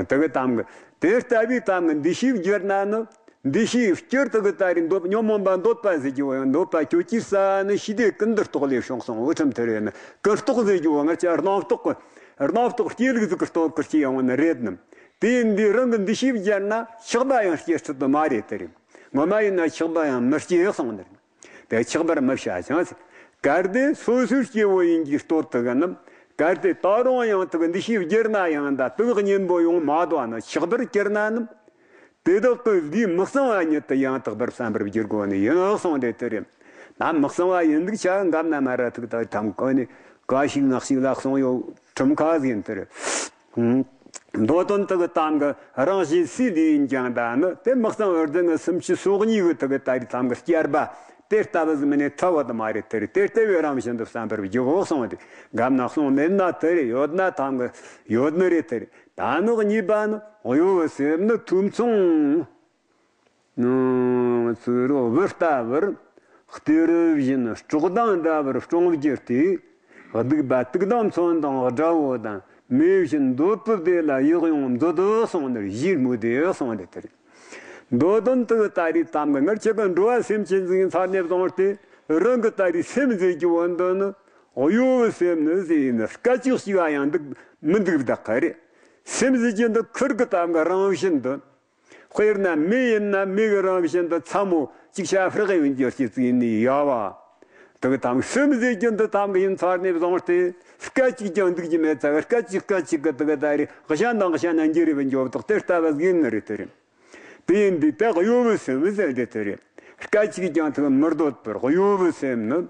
དེ་གི་ཐམ་གི་དེ་ལྟ་བུའི་ཐམ་གི་འདུ་ཤེས་བསྒྱུར་ན་ནི་འདུ་ཤེས་བསྐྱུར་དེ་གི་ད་རེས་འདོད་ཉོན་མོངས་པ་འདོད་པ་ཟེར་རྒྱུ་བོ་ཡང་འདོད་པ་ཁྱོད་ཀྱིས་ས་ནི་ཤི་དེ་ཀུན་འདིར་རྟོག་ལས་བྱུང་སོང་། འུ་ཁྲིམས་དེ་རེད་ནི་ཀུན་རྟོག་ཟེར་རྒྱུ་བོ་ང་ཅག་སྣང་རྟོག་གི་སྣང་རྟོག་སྐྱེ་ལུགས་ཟིག་གི་རྟོག་གི་སྐྱེ་ཡོང་ནི་རེད་ནི། དེ་ཡིན་དུས་རང་གི་འདུ་ཤེས་བསྒྱུར་ན་ཆགས་པ་ཡང་སྐྱེ་སྲིད་དུ་མ་རེད་དེ་རེད། ངོ་མ་ཡིན་ན་ཆགས་པ་ཡང་མི་སྐྱེ་གསུངས་ནི་རེད། དེ་ཆགས་པར་མི་བྱ་ཞིང་། གལ་ཏེ་སོ་སོའི་སྐྱེ་བོ་ཡིན་གྱི་སྟོད་དུ་གི་ནི། གལ་ཏེ་ད་རུང་ཡང་དག་འདུ་ཤེས་བསྒྱུར་ན་ཡང་ད་དག་གཉེན་པོ་ཡོང་མ་དོ་ནི་ཆགས་པར་གྱུར་ན་ནི། དེ་དག་གི་ལུས་མི་གཙང་བ་ཉིད་དུ་ཡང་དག་པར་བསམ་པར་བསྒྱུར་དགོས་ནི་ཡིན་གསུངས་ཏེ་དེ་རེད། ན་མི་གཙང་བ་ཡིན་འདུག་ཆ་འགབ་ན་མ་ར་ཐུག་ད་ཐམ་ཀོ་ནི་ཀ་ཞིག་ནག་ཞིག་ལ་གསུངས་ཡོད་ཁྲིམས་ཁ་ཟིན་དེ་རེད། མདོ་དོན་དག་གི་ཐམ་གི་རང་བཞིན་སུའི་ལུས་ཡིན་ཀྱང་ད་ནི་དེ་མི་གཙང་བར་དུ་ནི་སུམ་ཅུ་སོ་གཉིས་གི་དག་གི་ད་རེས་ཐམ་གི་བསྐྱར་པ་དེ་ལྟ་བུ་ཟིག་མིན་ནས་ཐབས་བ་དུ་མ་རེད་དེ་རེད། དེ་ལྟ་བུའི་རང་བཞིན་དུ་བསམ་པར་བགྱིའོ་གསུངས་ཏེ། འགབ་ན་གསུངས་མེད་ན་དེ་རེད། ཡོད་ན་ཐམ་གི་ཡོད་ནི་རེད་དེ་རེད། ད་ནི་གཉིས་པ་ནི་གཡོ་བའི་སེམས་ནི་ཐོས་མཚུངས། ནང་ཚུ་རོ་བུ་ལྟ་བུར། གཏེར་བཞིན་སྲོག་དང་འདྲ་བར་སྲུང་བགྱི་སྟེ། སྡིག་པ་དུག་དང་མཚོན་དང་དགྲ་བོ་དང་། མེ་བཞིན་འདོད་པའི་བདེ་ལ་ཡིད་གཡོང་མཛོད་དུ་གསུངས་ནས་གཞིར་མོས་ཏེ་གསུངས་ཏེ་དེར། མདོ་དོན་དུ་ད་རེས་ཐམ་གི་ངར་ཆེ་གི་འགྲོ་བ་སེམས་ཅན་ཟིག་ཚར་ནས་བཟུང་སྟེ་རང་གི་ད་རེས་སེམས་ཟེར་གྱི་བོ་འདི་ནི་གཡོ་བའི་སེམས་ནི་ཟེར་ནི་སྐད་ཅིག་ཞིག་ཡང་འདུག་མི་འདུག་བདག་གི་རེད། སེམས་ཟེར་གྱི་འདི་ཁུར་གི་ཐམ་གི་རང་བཞིན་དུ། དཔེར་ན་མེ་ཡིན་ན་མེ་གི་རང་བཞིན་དུ་ཚ་མོ་ཅིག་ཤ་ཧྲག་ཡོད་འགྱུར་གྱི་ཙི་ནི་ཡ་བ། དེ་གི་ཐམ་གི་སེམས་ཟེར་གྱི་འདི་ཐམ་གི་ཡིན་ཚར་ནས་བཟུང་སྟེ་སྐད་ཅིག་ཀྱང་འདུག་གི་མེད་ཚ་གི་སྐད་ཅིག་སྐད་ཅིག་གི་དེ་གི་ད་རེས་གཞན་དང་གཞན་ན་འགྱུར་རེ་བའི་འཇོག་དག་དེ་ལྟ་བུ་ཡིན་ནི་རེད་དེ་རེད། དེ་ཡིན་དུས་དེ་གཡོ་བའི་སེམས་ཟེར་དེ་དེ་རེད། སྐད་ཅིག་ཀྱང་དེ་གི་མི་སྡོད་པར་གཡོ་བའི་སེམས་ནི།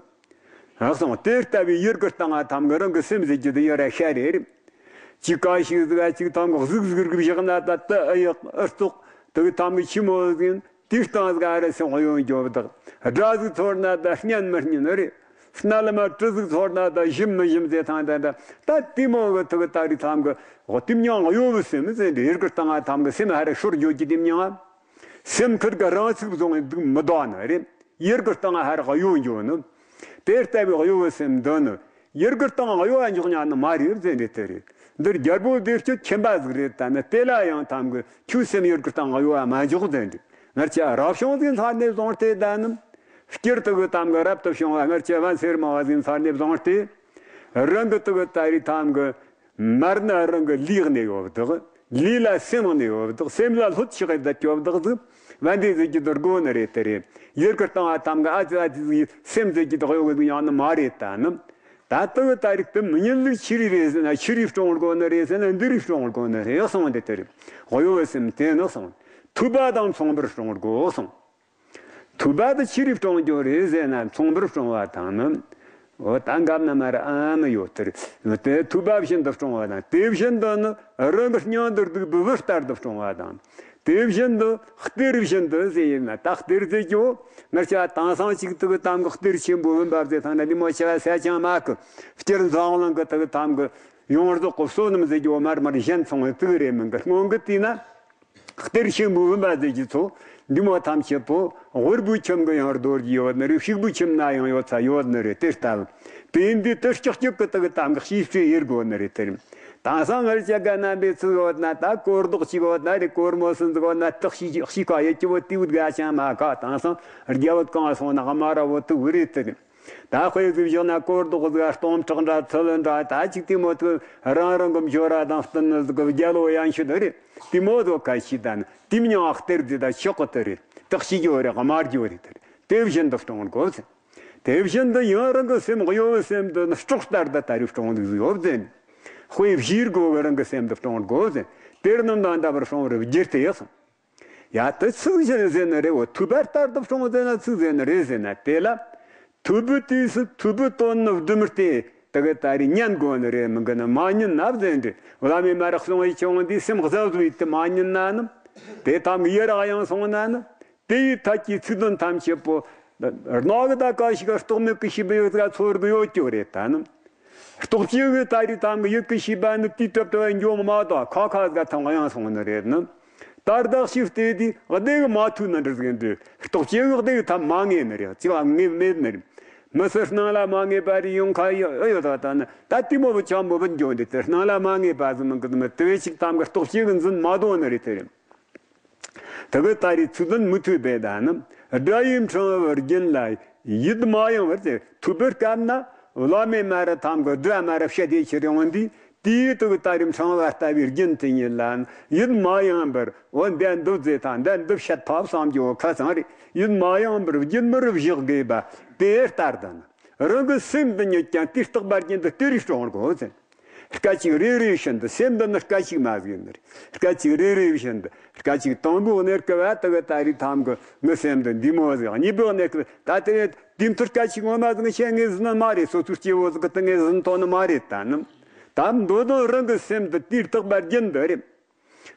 ཨ་སོང་དེ་ལྟ་བུའི་ཡུལ་གྱི་སྟེང་ང་ཐམ་གི་རང་གི་སེམས་ཟེར་གྱི་དེ་ཡོད་ར་ཤ་རེ་རེད། ཅིག་ཀ་ཞིག་ཟིག་ཨ་ཅིག་ཐམ་གི་གཟིག་གཟིག་རིག་བཞག་ན་ད་ལྟ་ཨ་ཡག་ཨ་རྟོག་དེ་གི་ཐམ་གི་ཆི་མོ་ཟིན་དེའི་སྟེང་ཟིག་ཨ་ར་སེམས་གཡོ་འགྱོ་བ་དག་དགྲ་ཟིག་ཚོར་ན་ད་སྙན་མི་སྙན་རེད། སྣ་ལ་མ་གྲི་ཟིག་ཚོར་ན་ད་ཞིམ་མི་ཞིམ་ཟེར་ཐང་ད་ད་ད་དེ་མོ་གི་ཐུག་ད་རི་ཐམ་གི་འོ་དེ་མྱང་གཡོ་བའི་སེམས་ཟེར་འདི་ཡུལ་གྱི་སྟེང་ང་ཐམ་གི་སེམས་ཧ་ར་ཤོར་འགྱོ་གི་དེ་མྱང་ཨ། སེམས་ཁུར་གི་རང་ཚུགས་བཟུང་བའི་འདུག་མི་ལྡོག་ནི་རེད། ཡུལ་གྱི་སྟེང་ང་ཧ་ར་གཡོ་འགྱོ་ནི། དེ་ལྟ་བུའི་གཡོ་བའི་སེམས་འདི་ནི་ཡུལ་གྱི་སྟེང་ང་གཡོ་བ་འཇོག་ཉག་ནི་མ་རེད་ཟེར་འདི་དེ་རེད། འདིར་རྒྱལ་པོ་བདེ་སྤྱོད་ཁྱིམ་པ་ཟིག་རེད། ད་ནི་དེ་ལ་ཡང་ཐམ་གི་ཁྱོད་སེམས་ཡུལ་གྱི་སྟེང་ང་གཡོ་བ་མ་འཇོག་ཟེར་འདི། སྔར་གྱི་རབ་བྱུང་ཟིག་ཚར་ནས་བཟུང་སྟེ་ད་ནི། སྤྱིར་དུ་གི་ཐམ་གི་རབ་ཏུ་བྱུང་བ་སྔར་གྱི་བན་སེར་མ་བ་ཟིག་ཚར་ནས་བཟུང་སྟེ། རང་གི་དུ་གི་ད་རེས་ཐམ་གི་མར་ནི་རང་གི་ལུས་གནས་ཡོད་བདག། ལུས་ལ་སེམས་གནས་ཡོད་བདག། སེམས་ལ་ལྷོད་ཆགས་ཡོད་བདག་ཟིག། བན་དེ་ཟིག་གི་དུ་དགོ་ནི་རེད་དེ་རེད། ཡུལ་གི་སྟེང་བ་ཐམ་གི་ཨ་ཙི་ཨ་ཙི་ཟིག་སེམས་ཟིག་གི་དུ་གཡོ་གི་ཡང་ནི་མ་རེད་ད་ནི། ད་ལྟ་བུ་ད་རིགས་དུ་མི་ཉིད་ལུགས་ཆི་རིགས་རེད་ཟེར་ན་ཆི་རིགས་སྲུང་བར་དགོ་ནི་རེད་ཟེར་ན་འདི་རིགས་སྲུང་བར་དགོ་ནི་རེད་གསུངས་འདི་ལྟར། གཡོ་བའི་སེམས་དེ་ནི་གསུངས། ཐོས་པ་དང་མཚུངས་པར་སྲུང་བར་དགོ་གསུངས། ཐོས་པ་དེ་ཆི་རིགས་སྲུང་རྒྱུ་རེད་ཟེར་ན་མཚུངས་པར་སྲུང་བ་དང་ནི། འོ་ད་འགབ་ན་མ་ར་ཨ་མི་ཡོད་དེར། དེ་ཐོས་པ་བཞིན་དུ་སྲུང་བ་དང་དེ་བཞིན་དུ་ནི་རང་གི་སྙིང་དུ་སྡིག་པའི་བུ་ལྟར་དུ་སྲུང་བ་དང་། དེ་བཞིན་དུ་གཏེར་བཞིན་དུ་ཟེར་ཡིན་ན་ད་གཏེར་ཟེར་རྒྱུ། ངར་ཆ་དེང་སང་གཅིག་ཏུ་གི་གཏམ་གི་གཏེར་ཆེན་པོ་བུམ་པ་ཟེར་ཐང་ན་འདི་མོ་ཆེ་བ་ས་ཆང་མ་གི་སྤྱིར་འཛམ་གླིང་གི་ཏུ་གི་གཏམ་གི་ཡོངས་རྫོགས་གི་བསོད་ནམས་ཟེར་རྒྱུ་མར་མར་གཞན་ཚང་བའི་ཏུ་གི་རེད་མིན་གི་སྔོན་གི་དུས་ན། གཏེར་ཆེན་པོ་བུམ་པ་ཟེར་རྒྱུ་ཚོ་འདི་མོ་ཐམས་ཅད་པོ་དབུལ་པོའི་ཁྱིམ་གི་ཡང་རྡོ་རྒྱུ་ཡོད་ནི་རེད། ཕྱུག་པོའི་ཁྱིམ་ན་ཡང་ཡོད་ཚ་ཡོད་ནི་རེད། དེ་ལྟ་བུ་དེ་འདི་དུ་ལྕགས་ཀྱི་གི་ཏུ་གི་གཏམ་གི་ཤེས་སྤྲོས་ཡེར་དགོ་ནི་རེད་དེ་རེད། དེང་སང་ངར་ཅག་ག་རྣམ་པའི་ཚུལ་ཡོད་ན་ད་གོ་ལྡོག་ཅིག་ཡོད་ན་རེད། གོར་མོ་སུན་ཟིག་ཡོད་ན་དག་ཤི་ཤི་ཁ་ཡེ་ཅི་བོ་ཏི་བུ་དགའ་ཅང་མ་ཁ། དེང་སང་རྒྱ་བོད་གང་སོང་ན་ཨ་མ་ར་བོ་ཏི་བུ་རེད་དེ་རེད། ད་དཔེ་ཟིག་བཞག་ན་གོར་ལྡོག་ཟིག་སྟོང་ཕྲག་འདྲ་ཚུལ་འདྲ་ད་ཅིག་དེ་མོ་ཏི་རང་རང་གི་འབྱོར་ར་དང་བསྟུན་ནི་ཟིག་གི་རྒྱལ་ལོ་ཡང་ཤི་དེ་རེད། དེ་མོ་ཟོ་ཁ་ཤི་ད་ནི་དེ་མྱང་གཏེར་ཟིག་ད་ཆོག་གི་དེ་རེད། དག་ཤི་རྒྱུ་རེད། དམར་རྒྱུ་རེད་དེ་རེད། དེ་བཞིན་དུ་སྟོང་དགོས་ཟེར། དེ་བཞིན་དུ་ཡང་རང་གི་སེམས་གཡོ་བའི་སེམས་དུ་ནི་སྲོག་ལྟར་དུ་ད་རེས་སྲུང་འདུག་ཡོད་ཟེར། དཔེ་བཞིར་གོ་བའི་རང་གི་སེམས་དུ་སྲུང་དགོས་ཟེར། དེར་ནི་འདང་འདྲ་བར་སྲུང་བར་བགྱིར་ཏེ་གསུངས། ཡ་དེ་ཚིག་གཞན་ཟེར་ནི་རེད་བོ། ཐོས་པ་ལྟར་དུ་སྲུང་ཟེར་ན་ཚིག་ཟེར་ནི་རེད་ཟེར་ན་དེ་ལ། ཐོས་པའི་དུས་སུ་ཐོས་པའི་དོན་ནི་སྒྲུབ་སྟེ་དེ་གི་ད་རེས་ཉན་དགོས་ནི་རེད་མི་དགོས་ནི་མ་ཉན་ན་ཟེར་འདྲི། བླ་མས་མ་རག་སོང་བའི་ཆུང་འདིའི་སེམས་གཟབ་གཟབ་ཡིད་དུ་མ་ཉན་ན་ནི། དེ་ཐམ་གི་ཡི་རག་ཡང་སོང་ན་ནི། དེ་ཡི་ཐད་ཀྱི་ཚིག་དོན་ཐམས་ཅད་པོ། རྣ་གི་ད་ག་ཞིག་རྟོག་མེད་ཀྱི་ཤེས་པའི་ཡོད་ཚད་ཚོར་གི་ཡོད་ཀྱི་རེད་ད་ནི། རྟོག་བཅས་ཀྱི་ད་རེས་ཐམ་གི་ཡིད་ཀྱི་ཤེས་པ་ནི་དེའི་གྲུབ་གྲུབ་འཇོམས་མ་གཏོགས་ཁ་ཁ་ཟ་ཐང་ཡང་སོང་ནི་རེད་ནི། ད་བདག་ཤེས་བལྟས་དུས་བདེ་གི་མ་ཐུག་ནི་འདྲ་ཟིག་འདུག་རྟོག་བཅས་ཀྱི་བདེ་གི་ཐབས་མ་ངེས་ནི་རེད། ཅི་བ་ངེས་མེད་ནི་རེད། མི་སུ་སྣང་ལ་མ་ངེས་པ་རེ་ཡོང་ཁ་ཡོད་ཡོད་ད་ད་ནི་ད་དེ་མོ་བུ་ཆམ་པོ་བུ་འཇོག་འདི་དེ་སྣང་ལ་མ་ངེས་པ་ཟིག་མི་གི་མི་དེ་བས་ཅིག་ཐམ་གི་རྟོག་བཅས་ཀྱི་འཛིན་མ་དོ་ནི་རེད་དེ་རེད། དེ་གི་ད་རེས་ཚིག་དོན་མུ་མཐུད་པའི་ད་ནི་དགྲ་ཡི་འཕྲེང་བར་རྒྱུན་ལ་ཡིད་མ་ཡེངས་པར་ཟེར། ཐོས་པའི་སྐབས་ན་བླ་མས་མ་ར་ཐམ་གི་དགྲ་མ་ར་བཤད་དེ་ཁྱེར་ཡོང་འདི་དེའི་དུ་གི་ད་རེས་འཕྲེང་བ་ལྟ་བུའི་རྒྱུན་དེ་ཉིད་ལ་ཡིད་མ་ཡེངས་པར། འོ་འདི་འདི་ཟེར་ཐང་འདི་འདི་བཤད་ཐབས་བསམ་རྒྱུ་ཁ་ཚང་རེད། ཡིད་མ་ཡེངས་པར་རྒྱུན་མར་བཞག་དགོས་པ་དེ་ལྟར་ད་ནི་རང་གི་སེམས་འདི་ཉིད་ཀྱང་དུས་རྟག་པར་རྒྱུན་དུ་དེ་རིགས་སྲུང་དགོས་ཟེར། སྐད་ཅིག་རེ་རེ་བཞིན་དུ་སེམས་འདི་ནི་སྐད་ཅིག་མ་ཟིག་ནི་རེད། སྐད་ཅིག་རེ་རེ་བཞིན་དུ་སྐད་ཅིག་དང་པོ་གནས་སྐབས་བ་དུ་གི་ད་རེས་ཐམ་གི་ངི་སེམས་འདི་འདི་མོ་ཟིག་གཉིས་པོ་གནས་སྐབས་ད་དེ་དེ་མཐུར་སྐད་ཅིག་ངོ་མ་ཟིག་ཤེས་ངེས་ཟིན་ནི་མ་རེད། སོ་སོའི་སྐྱེ་བོ་ཟིག་གི་དུ་ངེས་ཟིན་ཐོན་ནི་མ་རེད། ད་ནི་ད་མདོ་དོན་རང་གི་སེམས་འདི་དུས་རྟག་པར་རྒྱུན་དུ་རེད།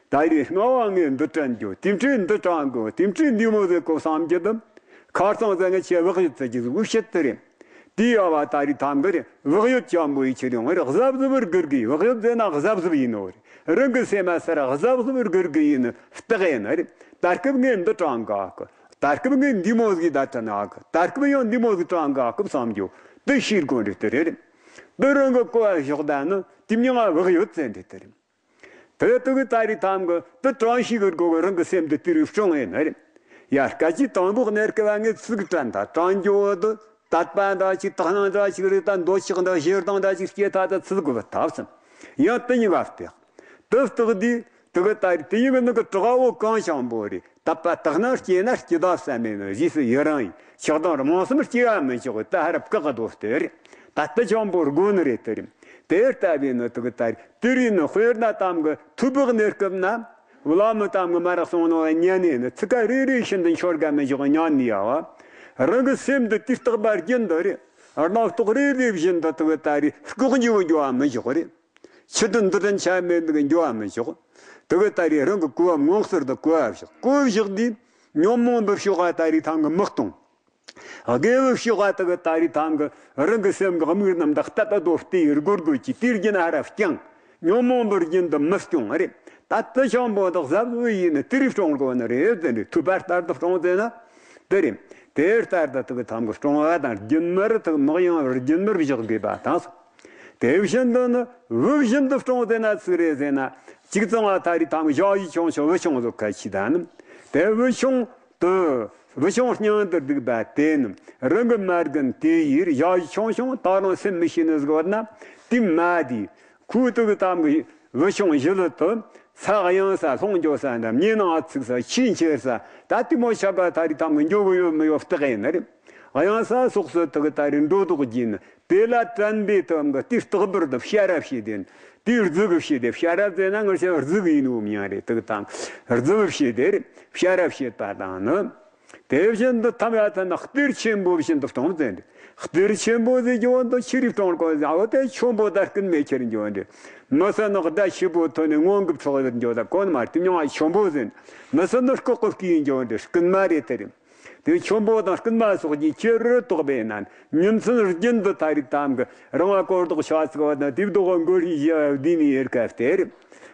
ད་རེས་སྔ་བ་ངས་འདི་དྲན་རྒྱུ་དེ་འཕྲོས་འདི་དྲན་དགོས། དེ་འཕྲོས་འདི་མོ་ཟིག་གོ་བསམ་རྒྱུ་དུ་ཁ་སང་ཟིག་ངས་ཆེ་བག་ཡོད་ཚེ་རྒྱུ་ཟིག་བཤད་དུ་རེད། དེའི་ཡ་བ་ད་རེས་ཐམ་གི་རེད། བག་ཡོད་ཅན་པོ་ཡི་ཆེ་རིང་རེད། གཟབ་གཟབ་བར་སྒུར་དགོས། བག་ཡོད་ཟེར་ན་གཟབ་གཟབ་ཡིན་ནོ་རེད། རང་གི་སེམས་མ་སར་གཟབ་གཟབ་བར་སྒུར་དགོས་ཡིན་ནི་སྟག་ཡིན་ནི་རེད། ད་སྐབས་ངས་འདི་དྲན་ག་གི། ད་སྐབས་ངས་འདི་མོ་ཟིག་ད་དྲན་ཨ་གི། ད་སྐབས་ཡང་འདི་མོ་ཟིག་དྲན་ག་གི་བསམ་རྒྱུ་དེ་ཤེས་དགོས་རེད་དེ་རེད། འདི་རང་གི་གོ་བ་ཞོག་ད་ནི་དེ་མྱང་ང་བག་ཡོད་ཚེ་འདི་དེ་རེད། དེ་དུ་གི་ད་རེས་ཐམ་གི་དུ་དྲང་ཤེས་གི་སྒོ་གི་རང་གི་སེམས་དུ་དུ་རུ་སྲུང་ཡིན་ནི་རེད། ཡ་སྐད་ཅིག་དང་པོ་གནས་སྐབས་ངས་ཚིག་དྲན་ད་དྲང་རྒྱུ་བོ་དུ་དད་པ་འདྲ་ཅིག་དག་སྣང་འདྲ་ཅིག་རེད། ད་འདོད་ཆགས་འདྲ་ཞེ་སྡང་འདྲ་ཅིག་སྐྱེ་ཐ་ད་ཚིག་དགོས་པ་ཐབས་སམ། ཡང་དུ་ཉིད་ཀ་བལྟས་དུ་བརྟག་དུས་དུ་གི་ད་རེས་དུ་ཉིད་གི་ནི་གི་གྲགས་བོ་གང་བྱང་པོ་རེད། དད་པ་དག་སྣང་སྐྱེས་ན་སྐྱིད་ད་བསམ་མེད་ནི་རྗེས་སུ་ཡི་རང་ཡིན། ཆགས་སྡང་རྨོངས་གསུམ་སྐྱེ་བ་མི་འཇོག་ད་ཧ་ར་བཀག་གི་དོ་སྟེ་རེད། ད་དུ་བྱང་པོ་དགོས་ནི་རེད་དེ་རེད། དེ་ལྟ་བུའི་ནི་དུ་གི་ད་རེས་དེ་རིང་ནི་དཔེར་ན་ཐམ་གི་ཐོས་པའི་གནས་སྐབས་ན་བླ་མ་ཐམ་གི་མ་རག་སོང་ནོ་ཉན་ནས་ནི་ཚིག་ཁ་རེ་རེ་བཞིན་དུ་འཆོར་ག་མི་འཇོག་ཉན་ནི་ཡ་བ། རང་གི་སེམས་འདི་དུས་རྟག་པར་རྒྱུན་དུ་རེད། རྣམ་རྟོག་རེ་རེ་བཞིན་དུ་དུ་གི་ད་རེས་ལྐོག་འགྱུ་འགྱུ་བ་མི་འཇོག་རེད། ཆེད་དུ་འདི་དྲན་ཆ་མེད་འདུག་འགྱུ་བ་མི་འཇོག་དུ་གི་ད་རེས་རང་གི་གོ་བ་མངོན་གསལ་དུ་གོ་བ་བཞག་གོ་བཞག་དུས་ཉོན་མོངས་པའི་ཕྱོགས་ཀ་ད་རེས་ཐམ་གི་མི་གཏོང་། དགེ་བའི་ཕྱོགས་ཀ་དུ་གི་ད་རེས་ཐམ་གི་རང་གི་སེམས་གི་དམིགས་རྣམ་དག་ལྟ་ལྟ་དོ་བལྟས་སྒོར་སྒོར་གྱི་དེའི་རྒྱུན་ཧ་ར་བསྐྱང་། ཉོན་མོངས་པའི་རྒྱུན་དུ་མི་སྐྱོང་རེད། ད་དུ་བྱང་པོ་དག་ཟབ་བོ་ཡིན་ནི་དེ་རིགས་སྲུང་དགོས་ནི་རེད་ཟེར་ནས་ཐོས་པ་ལྟར་དུ་སྲུང་ཟེར་ན་དེ་རེད། དེ་ལྟར་དུ་དུ་གི་ཐམ་གི་སྲུང་བ་དང་རྒྱུན་མར་དུ་མི་གཡེང་བར་རྒྱུན་མར་བཞག་དགོས་པ་དང་། དེ་བཞིན་དུ་ནི་བུ་བཞིན་དུ་སྲུང་ཟེར་ན་ཚིག་རེད་ཟེར་ན། གཅིག་ཙང་བ་ད་རེས་ཐམ་གི་ཞག་བཞི་ཆུང་ཆུང་བུ་ཆུང་ཟོ་ཁ་ཆི་ད་ནི། དེ་བུ་ཆུང་ དུ། བུ་ཆུང་སྙིང་དུ་སྡུག་པ་དེ་ནི་རང་གི་མ་རྒན་དེ་ཡིས་ཡ་ཆུང་ཆུང་ད་རུང་སེམས་མི་ཤེས་ནི་ཟིག་བར་ན། དེ་མ་དེ་ཁོའི་དུ་གི་གཏམ་གི་བུ་ཆུང་བཞི་ལུ་དུ་ས་གཡང་ས་ལྷུང་འགྱོ་ས་འདྲ། མྱེ་ནང་ཚིག་ས་ཆུ་འཁྱེར་ས། ད་དེ་མོ་ཆ་ག་ད་རི་ཐང་གི་འགྱོ་གི་ཡོད་མི་ཡོད་བརྟག་ཡིན་ནི་རེད། གཡང་ས་སོགས་སུ་དུ་གི་ད་རི་འགྲོ་ལྡོག་རྒྱུ་ནི། དེ་ལ་དྲན་པའི་དོན་གྱི་དེའི་རྟག་པར་དུ་བྱ་ར་བྱེད་དེ། དེའི་རྫུ་གི་བྱེད་དེ། བྱ་ར་ཟེར་ན་ང་ཚོ་རྫུ་གི་ཡིན་ནོ་མྱང་རེད། དུ་གི་དང་རྫུ་བྱེད་དེ་རེད། བྱ་ར་བྱེད་པ་དང་ནི། དེ་བཞིན་དུ་ཐམ་ཡ་ཐ་ན་གཏེར་ཆེན་པོ་བཞིན་དུ་གཏོང་ཟེར་འདི། གཏེར་ཆེན་པོ་ཟེར་རྒྱུ་བོ་འདི་ཆི་རིགས་གཏོང་དགོས་ཟེར། འོ་དེ་ཆོམ་པོ་དང་རྐུན་མས་ཁྱེར་འགྱོ་འདི། མི་སེར་ནི་དགྲ་ཆེ་པོ་ཐོན་ནས་སྔོན་གི་ཕྲོག་ཡོད་འགྱོ་ད་གོ་ནི་མ་རེད། དེ་མྱོང་བ་ཆོམ་པོ་ཟེར། མི་སེར་ནི་ལྐོག་གི་བརྐུས་འགྱོ་འདི་རྐུན་མ་རེད་དེ་རེད། དེ་ཆོམ་པོ་དང་རྐུན་མ་སོགས་ཀྱིས་ཅི་རུ་དོགས་པས་ན། ཉིན་མཚན་རྒྱུན་དུ་ད་རིགས་ཐམ་གི་རང་བ་སྐོར་ལྡོག་ཆ་ཚིག་བ་ན་དེབ་ལྡོག་གི་མགོ་རིས་བཞི་བ་བསྡུས་ནས་ཡེར་ཀ་སྟེ་རེད།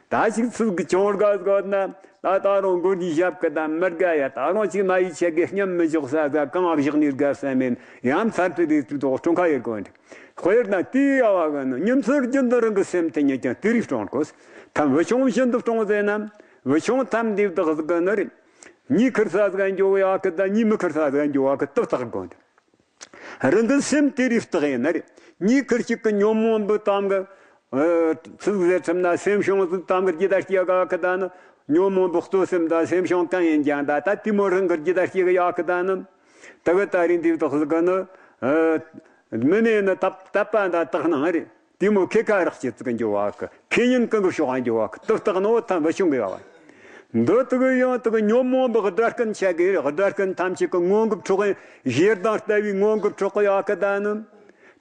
ད་ཅིག་ཚིག་གི་ཅུང་དགའ་ཟིག་བ་ན། ད་ད་རུང་མགོ་རིས་ཞབས་ཀི་དང་མི་དགའ་ཡ། ད་རུང་ཅིག་མ་ཡི་ཆེ་གེ་སྙམ་མི་འཇོག་ས་ས་གང་བ་བཞག་ནས་དགའ་ས་མེད། ཡང་ཚར་དུ་རིས་དེབ་ལྡོག་གྲོང་ཁ་ཡེར་གོ་འདི། དཔེར་ན་དེའི་ཡ་བ་གི་ནི་ཉིན་མཚན་རྒྱུན་དུ་རང་གི་སེམས་དེ་ཉིད་ཀྱང་དེ་རིགས་སྐྱོང་དགོས། ཐམ་བུ་ཆུང་བཞིན་དུ་སྐྱོང་ཟེར་ན། བུ་ཆུང་ཐམ་འདི་བདག་ཟིག་གི་ནི་རེད། གཉིས་ཁུར་ས་ཟིག་འགྱོ་ཡག་གི་དང་གཉིས་མི་ཁུར་ས་ཟིག་འགྱོ་ཡག་གི་ཏག་ཏག་དགོས། རང་གི་སེམས་དེ་རིགས་བརྟག་ཡིན་ན་རེད། གཉིས་ཁུར་གཅིག་གི་ཉོན་མོངས་པའི་གཏམ་གི། ཨ། ཚིག་ཟེར་ཁྲིམས་ན་སེམས་བྱུང་ཟིག་གཏམ་གི་རྒྱུ་ད་སྐྱེ་ག་གི་ད་ནི། ཉོན་མོངས་པའི་ལྟོ་སེམས་དང་སེམས་བྱུང་གང་ཡིན་ཀྱང་ད་ད་དེ་མོ་རང་གི་རྒྱུ་ད་སྐྱེ་གི་ཡག་གི་ད་ནི། ད་གི་ད་རིང་འདི་བདག་ཟིག་གི་ནི། ཨ། མི་ནས་ནི་དད་པ་འདའ་དག་སྣང་རེད། དེ་མོ་ཁེ་ཁ་རག་བྱེད་ཚིག་འགྱོ་བ་གི། ཁེ་ཉིན་གང་གི་ཕྱོགས་འགྱོ་བ་གི། དུ་བརྟག་ནོ་ཐམ་བུ་ཆུང་གི་ཡ་བ། འདི་དུ་གི་ཡང་དུ་གི་ཉོན་མོངས་པའི་དགྲ་རྐུན་ཆ་གི་རེད། དགྲ་རྐུན་ཐམས་ཅད་གི་སྔོན་གི་ཕྲོག་ཡིན། ཞེ་སྡང་ལྟ་བུའི་སྔོན་གི་ཕྲོག་གི་ཡ་གི་ད་ནི།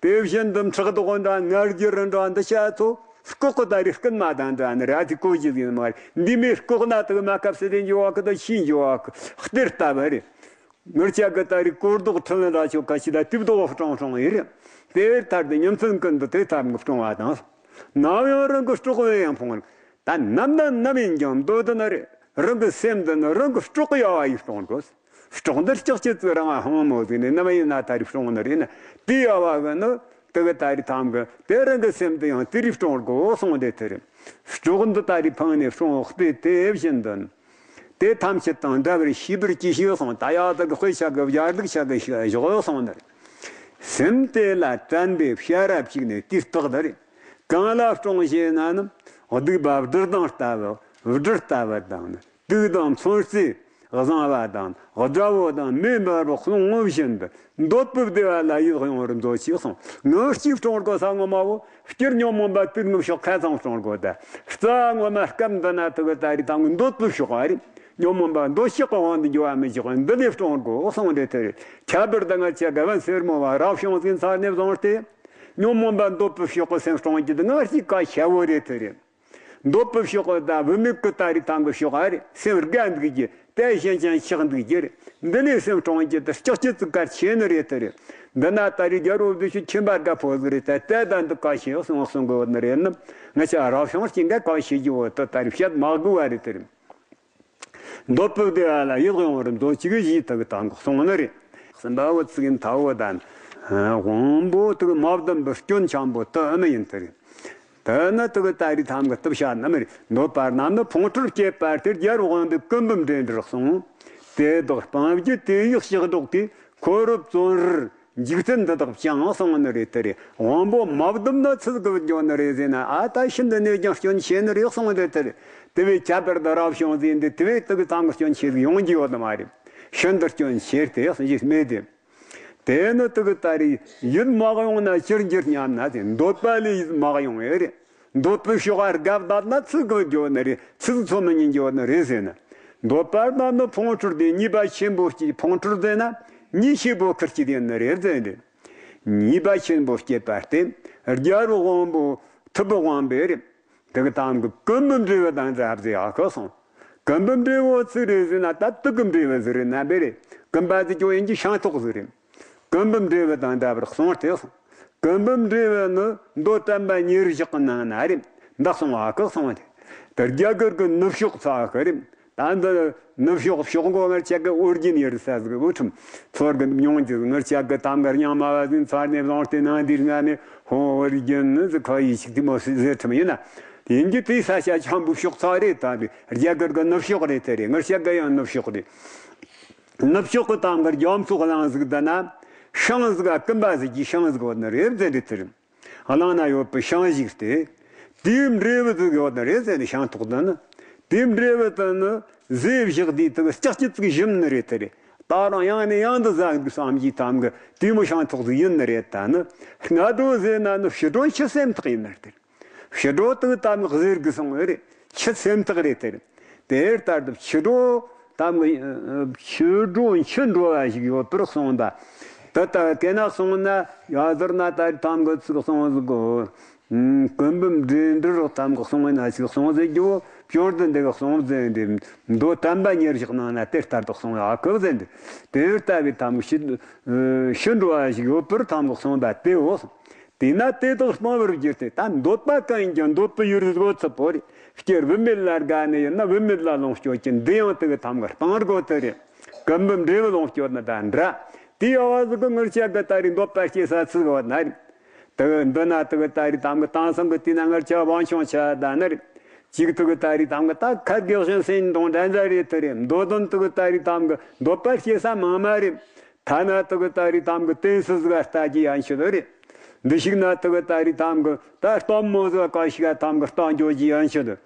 དེ་བཞིན་དུ་ཕྲག་དོག་འདྲ་ང་རྒྱལ་འདྲ་འདི་ཆ་ཚོ་ལྐོག་གི་ད་རེ་རྐུན་མ་དང་འདྲ་ནི་ར་དེ་གོ་རྒྱུ་ཡིན་མ་རེད། འདི་མོ་ལྐོག་ན་དུ་གི་མ་སྐབས་སུ་དེ་འགྱོ་བ་གི་ད་ཤི་འགྱོ་བ་གི་གཏེར་ལྟ་བུ་རེད། ངར་ཅག་གི་ད་རིགས་སྐོར་ལྡོག་ཁྲི་ལེན་ར་ཆོ་ཁ་ཤི་ད་དུབ་ལྡོག་སྲོང་སྲོང་ཡིན་རེད། དེ་ལྟར་དུ་ཉིན་མཚན་ཀུན་ཏུ་དེ་ཐབས་ངུ་སྲོང་བ་དང་། ནམ་ཡང་རང་གི་སྲོག་བས་ཡང་ཕོངས། ད་ནམ་ན་ནམ་ཡིན་ཀྱང་འདོད་དུ་ན་རེ་རང་གི་སེམས་འདི་ནི་རང་གི་སྲོག་གི་ཡ་བ་ཡིས་སྲོང་དགོས། སྲོག་འདི་ལྕགས་ཀྱི་ཙི་རང་ང་ཧང་མོ་ཟིག་ནས་ནམ་ཡིན་ན་ད་རིགས་སྲོང་ནི་རེད་ན། དེ་ཡ་བ་གི་ནི་དེ་གི་ད་རིགས་ཐམ་གི་དེ་རང་གི་སེམས་འདི་ཡང་དེ་རིགས་སྲོང་དགོས་གསུངས་ཏེ་དེ་རེད། སྲོག་འདི་ད་རིགས་ཕངས་ནས་སྲོང་བ་སྟེ་དེ་བཞིན་དུ། དེ་ཐམས་ཅད་དང་འདྲ་བར་ཤེས་པར་གྱིས་ཤིག་གསུངས། ད་ཡག་དག་དཔེ་ཆ་གི་བྱ་སྡུག་ཆ་གི་ཞོག་གསུངས་ནི་རེད། སེམས་དེ་ལ་དྲན་པས་བྱ་ར་བྱས་ནས་དེ་བརྟག་ད་རེད། གང་ལ་སྲོང་ཞེ་ན་ནི། སྡིག་པ་བདུད་དང་ལྟ་བུ་བདུད་ལྟ་བུ་དང་ནི། དུག་དང་མཚོན་རྩིས་བཟང་བ་དང་དགྲ་བོ་དང་མེ་འབར་བ་གླང་བོ་བཞིན་དུ། འདོད་པའི་བདེ་བ་ལ་ཡིད་གཡེང་བར་མཛོད་ཅིག་གསུངས། ངང་གཅིག་སྲོང་དགོས་ས་ངོ་མ་བོ། སྤྱིར་ཉོན་མོངས་པ་དུག་ངོ་ཕྱོགས་ཁ་ཚང་སྲོང་དགོས་ད། རྩ་ངོ་མ་སྐབས་འདི་ན་དུ་གི་ད་རིགས་དང་འདོད་པའི་ཕྱོགས་ཨ་རེད། ཉོན་མོངས་པ་འདོད་ཆགས་ཀྱི་དབང་དུ་འགྱུར་བ་མི་འཇུག་པ་འདི་ལས་སྲོང་དགོས་གསུངས་ཏེ་དེ་རེད། ཁྱད་པར་དུ་ང་ཅག་གི་བན་སེར་མོ་བ་རབ་བྱུང་ཟིན་ཚར་ནས་བཟུང་སྟེ། ཉོན་མོངས་པ་འདོད་པའི་ཕྱོགས་ཀྱི་སེམས་སྲོང་རྒྱུ་དེ་ང་ཅིག་ག་ཤ་བོ་རེད་དེ་རེད། འདོད་པའི་ཕྱོགས་དང་བུད་མེད་ཀྱི་ད་རིགས་ཐང་གི་ཕྱོགས་ཨ་རེད། སེམས་དགའ་འདུག་རྒྱུ་དེ་གཞན་ཅན་ཆགས་འདུག་རྒྱུ་རེད། འདི་ནས་སེམས་སྲོང་རྒྱུ་དེ་ལྕགས་ཀྱི་ཙི་གར་ཆེ་ནི་རེད་དེ་རེད། འདི་ན་ད་རིགས་རྒྱལ་པོ་བདུད་ཤུལ་ཁྱིམ་པ་དགའ་ཕོ་ཟིག་རེད། ད་ལྟ་ད་འདི་ག་ཤེས་གསུང་གསུང་གི་བོ་ནི་རེད་ནི། ང་ཅག་རབ་བྱུང་སྐྱེ་འགའ་ག་ཤེས་རྒྱུ་བོ་དེ་ད་རིགས་བཤད་མ་དགོས་བ་རེད་དེ་རེད། འདོད་པའི་བདེ་བ་ལ་ཡིད་གཡེང་བར་མཛོད་ཅིག་ཞེས་དུ་གི་དང་གི་གསུང་ནི་རེད། གསུམ་པ་བོ་ཚིག་ཡིན་ཐ་བོ་དང་། དབང་པོ་དུ་གི་མ་བསྡམས་པའི་སྐྱོན་ཆེན་པོ་དུ་ཨ་མི་ཡིན་དེ་རེད། དེ་ནི་དེ་གི་ད་རིགས་ཐམ་གི་སྟབས་བྱ་ནི་མི་རེད། འདོད་པ་རྣམས་ནི་ཕུང་ཁྲོལ་སྐྱེད་པ་སྟེ། རྒྱལ་པོ་དབང་པོའི་ཀུན་འབུམ་འགྲེ་འདིར་གསུངས། དེ་དག་སྤང་བགྱིས་དེ་ཡི་ལྕགས་སྒྲོག་གིས། འཁོར་བར་བཙོན་རར་འཇུག་ཚུལ་འདི་དག་ཀྱང་གསུངས་ནི་རེད་དེ་རེད། དབང་པོ་མ་བསྡམས་ན་ཚུལ་གི་འགྱོ་ནི་རེད་ཟེར་ན། ཨ་ད་ཤིན་ཏུ་ནས་ཀྱང་སྐྱོན་ཆེ་ནི་རེད་གསུངས་ཏེ་དེ་རེད། དེ་བས་ཁྱད་པར་དུ་རབ་བྱུང་ཟིན་ཏེ་དེ་བས་དེ་གི་ཐམ་གི་སྐྱོན་ཆེ་ཟིག་ཡོང་རྒྱུ་ཡོད་ནི་མ་རེད། ཤིན་ཏུ་སྐྱོན་ཆེ་སྟེ་ཟེར་གྱི་མེད་དེ། དེ་ནི་དེ་གི་ད་རེས་ཡིད་མ་གཡེང་ན་ཅིར་འགྱུར་སྙམ་ན་ཟེར། འདོད་པ་ལས་ཡིད་མ་གཡེང་བས་རེད། འདོད་པའི་ཕྱོགས་ཨ་དགའ་བསྡད་ན་ཚུལ་གི་འགྱོ་ནི་རེད། ཚུལ་ཚོ་མི་ཉན་འགྱོ་ནི་རེད་ཟེར་ན། འདོད་པ་རྣམས་ནི་ཕུང་ཁྲོལ་ཏེ། ཉེས་པ་ཆེན་པོ་སྐྱེས། ཕུང་ཁྲོལ་ཟེར་ན་ཉེས་ཆེན་པོ་ཁུར་སྐྱེས་ཡིན་ནི་རེད་ཟེར་ཏེ། ཉེས་པ་ཆེན་པོ་སྐྱེས་པ་སྟེ། རྒྱལ་པོ་དབང་པོ་ཐུབ་པའི་དབང་པོས་རེད། དེ་གི་ཐམ་གི་ཀུན་འབུམ་འགྲེལ་བ་དང་འདྲ་བ་ཟེར་ཡག་གི་གསུངས། ཀུན་འབུམ་འགྲེལ་བ་ཚིག་རེད་ཟེར་ན་ད་དེ་གི་འགྲེལ་བ་ཟིག་རེད་ན་བས་རེད། ཀུན་པ་ཟེར་རྒྱུ་ཡིན་གྱི་ཤིང་ཐོག་ཟིག་རེད། ཀུན་འབུམ་འགྲེལ་བ་དང་འདྲ་བར་གསུངས་ཏེ་གསུངས། ཀུན་འབུམ་འགྲེལ་བ་ནི་མདོ་དྲན་པ་ཉེར་བཞག་གི་ནང་ན་རེད། འདི་གསུང་བ་གི་གསུང་བ་རེད། དེ་རྒྱ་གར་གི་ནུབ་ཕྱོགས་ཚ་གི་རེད། ད་འདི་ནུབ་ཕྱོགས་ཕྱོགས་མགོ་ངར་ཅག་གི་ཨོ་རྒྱན་ཡེར་ས་ཟིག་འུ་ཁྲིམས་ཚོར་གི་མྱོང་རྒྱུ། ངར་ཅག་གི་ཐམ་གར་རྙིང་མ་བ་ཟིན་ཚར་ནས་བཟུང་སྟེ་ནང་འདིར་ང་ནས་ཧོ་ཨོ་རྒྱན་ནི་ཟི་ཁ་ཡི་ཞིག་དེ་མོ་ཟེར་ཁྲིམས་ཡིན་ན། དེ་ཡིན་གྱི་དེའི་ས་ཆ་ཆེན་པོ་ཕྱོགས་ཚ་རེད། ད་འདི་རྒྱ་གར་གི་ནུབ་ཕྱོགས་རེད། དེ་རེད། ངར་ཅག་གི་ཡང་ནུབ་ཕྱོགས་རེད། ནུབ་ཕྱོགས་ཀྱི་ཐང་གར་རྒྱ་མཚོ་གླིང་ཟིག་འདི་ན་ཤིང་ཟིག་ག་ཀུན་པ་ཟིག་གི་ཤིང་ཟིག་ཡོད་ནི་རེད་ཟེར་རེད་དེ། གླིང་ན་ཡོད་པའི་ཤིང་ཞིག་སྟེ། དེའི་འབྲས་བུ་ཟིག་ཡོད་ནི་རེད་ཟེར་ནས་ཤིང་ཐོག་ཏུ་ནི། དེའི་འབྲས་བུ་དེ་ནི་ཟས་བཞག་དུས་དེ་གི་ལྕགས་ཀྱུ་ཅིག་ཞིམ་ནི་རེད་དེ་རེད། ད་རུང་ཡང་ནས་ཡང་དུ་ཟ་དགོས་བསམ་གྱི་ཐང་གི་དེ་མོ་ཤིང་ཐོག་ཟིག་ཡིན་ནི་རེད། ད་ནི་སྔ་དྲོ་ཟས་ན་ནི་ཕྱི་དྲོ་ཆུ་སེམས་ཐག་ཡིན་ནི་རེད་དེ། ཕྱི་དྲོ་དུ་དམ་གི་ཟེར་གི་སོང་བས་རེད། ཆུ་སེམས་ཐག་རེད་དེ་རེད། དེ་ལྟར་དུ་ཕྱི་དྲོ་དམ་གི་ཕྱི་དྲོ་ཆུ་འགྲོ་བ་ཞིག་ཡོད་པར་གསུངས་པ། དེ་ལྟ་དེ་ན་གསུངས་ན་ཡ་ཟུར་ན་ད་དམ་གི་ཚིག་གསུངས་ཟིག་གོ། ཀུན་འབུམ་འབྲས་འབྲི་རོགས་དམ་གི་གསུངས་ན་ཞིག་གསུངས་ཟེར་རྒྱུ་བོ་བཅོལ་དུ་འདི་གི་གསུངས་ཟེར་འདི་མདོ་དམ་པ་ཉེར་བཞག་ནང་ན་དེ་ལྟར་དུ་གསུངས་ཡོད་གི་ཟེར་འདི། དེ་ལྟ་བུའི་དམ་གི་ཕྱི་ཕྱི་འགྲོ་བ་ཞིག་ཡོད་པར་དམ་གི་གསུངས་པ་དེའོ། དེས་ན་དེ་དག་སྤང་བར་བགྱི་སྟེ། ད་འདོད་པ་གང་ཡིན་ཀྱང་འདོད་པའི་ཡུལ་བཟོ་ཚུལ་པོ་རེད། སྤྱིར་བུད་མེད་ལ་དགའ་ནི་ཡིན་ན་བུད་མེད་ལ་ལོངས་སྤྱོད་ཀྱི་འདི་ཡང་དེ་གི་ཐམ་ག་སྤང་དགོས་དེ་རེད། ཀུན་འབུམ་འབྲས་བུ་ལོངས་སྤྱོད་ནི་དང་འདྲ། དེའི་ཨ་བ་ཟིག་གི་ངར་ཆ་གི་ད་རེས་འདོད་པ་སྐྱེ་ས་ཚིག་བ་ན་རེད། དེ་གི་འདི་ན་དེ་གི་ད་རེས་ཐམ་གི་དེང་སང་གི་དུས་ན་ངར་ཆ་བང་ཆུང་ཆ་ད་ནི་རེད། གཅིག་དེ་གི་ད་རེས་ཐམ་གི་ད་ཁ་དགེ་བཞིན་སེམས་དང་འདྲ་འདྲ་རེད་དེ་རེད། འདོད་དོན་དེ་གི་ད་རེས་ཐམ་གི་འདོད་པ་སྐྱེ་ས་མང་མ་རེད། ཐ་ན་དེ་གི་ད་རེས་ཐམ་གི་བསྟན་སྲིད་ཟིག་ལྟ་རྒྱུ་ཡན་ཆོད་རེད། འདི་ཞིག་ན་དེ་གི་ད་རེས་ཐམ་གི་ད་སྟོན་མོ་ཟིག་ག་ཞིག་ཐམ་གི་སྟོན་འཇོག་རྒྱུ་ཡན་ཆོད།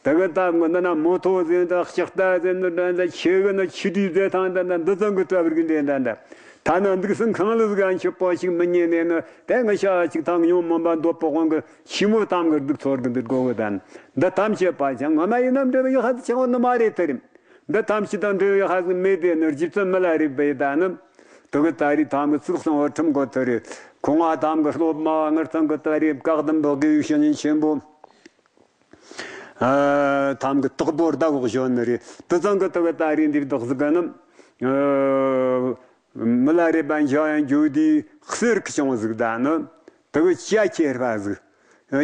དེ་གི་ཐམ་གི་འདི་ན་མོ་ཐོ་ཟེར་འདི་ལྕགས་རྟ་ཟེར་འདི་འདྲ་འདྲ་ཆེ་གི་ནི་ཆི་དུས་ཟེར་ཐང་འདི་འདྲ་འདི་ཙམ་གི་གྲབ་རིག་འདྲ་འདྲ་འདྲ། ཐ་ན་འདུག་སེ་ཁང་ལི་ཟིག་ཡན་ཆོད་པོ་ཞིག་མི་ཉན་ནས་ནི་དེ་ངི་ཤ་ཅིག་ཐང་གི་ཡོང་མོན་པ་འདོད་པོ་དབང་གི་ཆི་མོ་ཐམ་གི་སྡུག་ཚོར་གི་འདུག་དགོ་གི་དང་། འདི་ཐམས་ཅད་པ་ཅང་ངོ་མ་ཡིན་ནམ་འདྲ་བའི་ཡག་ཧ་ཅང་བ་ནི་མ་རེད་དེ་རེད། འདི་ཐམས་ཅད་དང་འབྲེལ་བའི་ཧ་ཟིག་མེད་དེ་ནི་རྗེ་བཙུན་མི་ལ་རས་པའི་ད་ནི། དུ་གི་ད་རེས་ཐམ་གི་ཚིག་གསང་བ་ཁྲིམས་གོ་ཐུ་རེད། ཁོང་ང་ཐམ་གི་སློབ་མ་ངར་ཚང་གི་ད་རེས་བཀག་སྡོམ་པོ་དགེ་བའི་བཤེས་གཉེན་ཆེན་པོ། ཨ་ཐམ་གི་དག་པོར་ཟླ་གོག་བཞོན་ནི་རེད། དུ་ཚང་གི་དུ་གི་ད་རེས་འདི་བདག་ཟིག་གི་ནི། ཨ་མི་ལ་རས་པ་འཇའ་ཡང་འཇུ་དེའི་གསེར་གི་ཅུང་ཟིག་ད་ནི། དུ་གི་ཅ་ཁྱེར་བ་ཟིག་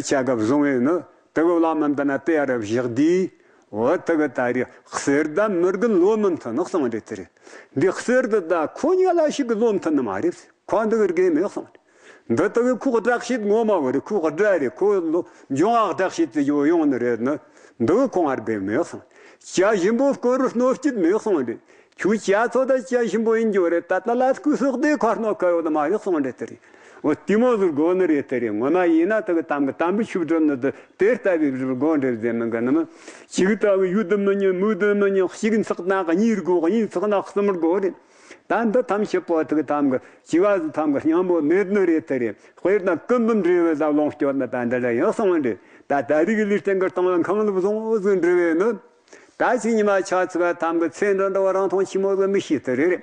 ཆ་ག་བཟུང་བས་ནི་དེ་གི་བླ་མ་འདི་ན་དེ་ཡ་རབ་བཞག་དུས། འོ་དེ་གི་ད་རེས་གསེར་ད་མི་རྒན་ལོ་མི་མཐུན་ནོ་གསུངས་རེད་དེ་རེད། འདི་གསེར་འདི་ད་ཁོ་གཉིས་ལ་ཞིག་གི་ལོ་མཐུན་ནི་མ་རེད། ཁོ་འདི་གི་རྒན་མེད་གསུངས་རེད། འདི་དེ་གི་ཁོ་སྦྲག་ཤེད་ངོ་མ་བོ་རེད། ཁོ་སྦྲ་རེད། ཁོ་ལོ་འབྱུང་བ་སྦྲག་ཤེད་དུ་ཡོ་ཡོང་ནི་རེད་ནི། འདི་གི་ཁོང་ང་རྒན་མེད་གསུངས། བྱ་ཞིམ་པོ་བསྐོར་རུ་སྣོད་སྐྱིད་མེད་གསུངས་རེད། ཁྱོད་ཅ་ཚོ་ད་ཅ་ཞིམ་པོ་ཡིན་རྒྱུ་རེད། ད་ལྟ་ལ་སྐུ་སྲོག་དེ་ཁར་སྣོད་ཁ་ཡོད་མ་རེད་གསུངས་རེད་དེ་རེད། འོ་དེ་མོ་ཟུར་དགོ་ནི་རེད་དེ་རེད། ངོ་མ་ཡིན་ན་དེ་གི་དམ་གི་དམ་པའི་ཆོས་སྒྲུབ་ནི་དེ་དེ་ལྟ་བུའི་སྒྲུབ་དགོ་འདྲེར་ཟེར་མི་འགའ་ནི་མི་གཅིག་ལྟ་བུའི་ཡུལ་དུ་མི་ཉན་མུ་དུ་མི་ཉན། གཅིག་ཚག་ན་གཉིས་དགོ། གཉིས་ཚག་ན་གསུམ་དགོ་རེད། ད་འདི་ཐམས་ཅད་པོ་དེ་གི་དམ་གི་ཅི་བ་ཟིག་དམ་གི་སྙིང་པོ་མེད་ནི་རེད་དེ་རེད། དཔེར་ན་ཀུན་འབུམ་འབྲས་བུ་ལ་ལོངས་སྤྱོད་ན་ད་འདི་ལ་ཡང་གསུངས་འདྲེ། ད་ད་རིག་ལུས་རྟེན་གི་སྟེང་ལ་ཁང་ལུབ་བཟུང་ཟིག་འབྲས་བུ་ནི། ད་ཅིག་ཉི་མ་ཆ་ཚིག་ག་ཐམ་གི་ཚེ་འདི་འདྲ་བ་རང་མཐོང་ཆི་མོ་གི་མི་ཤེས་དེ་རེད།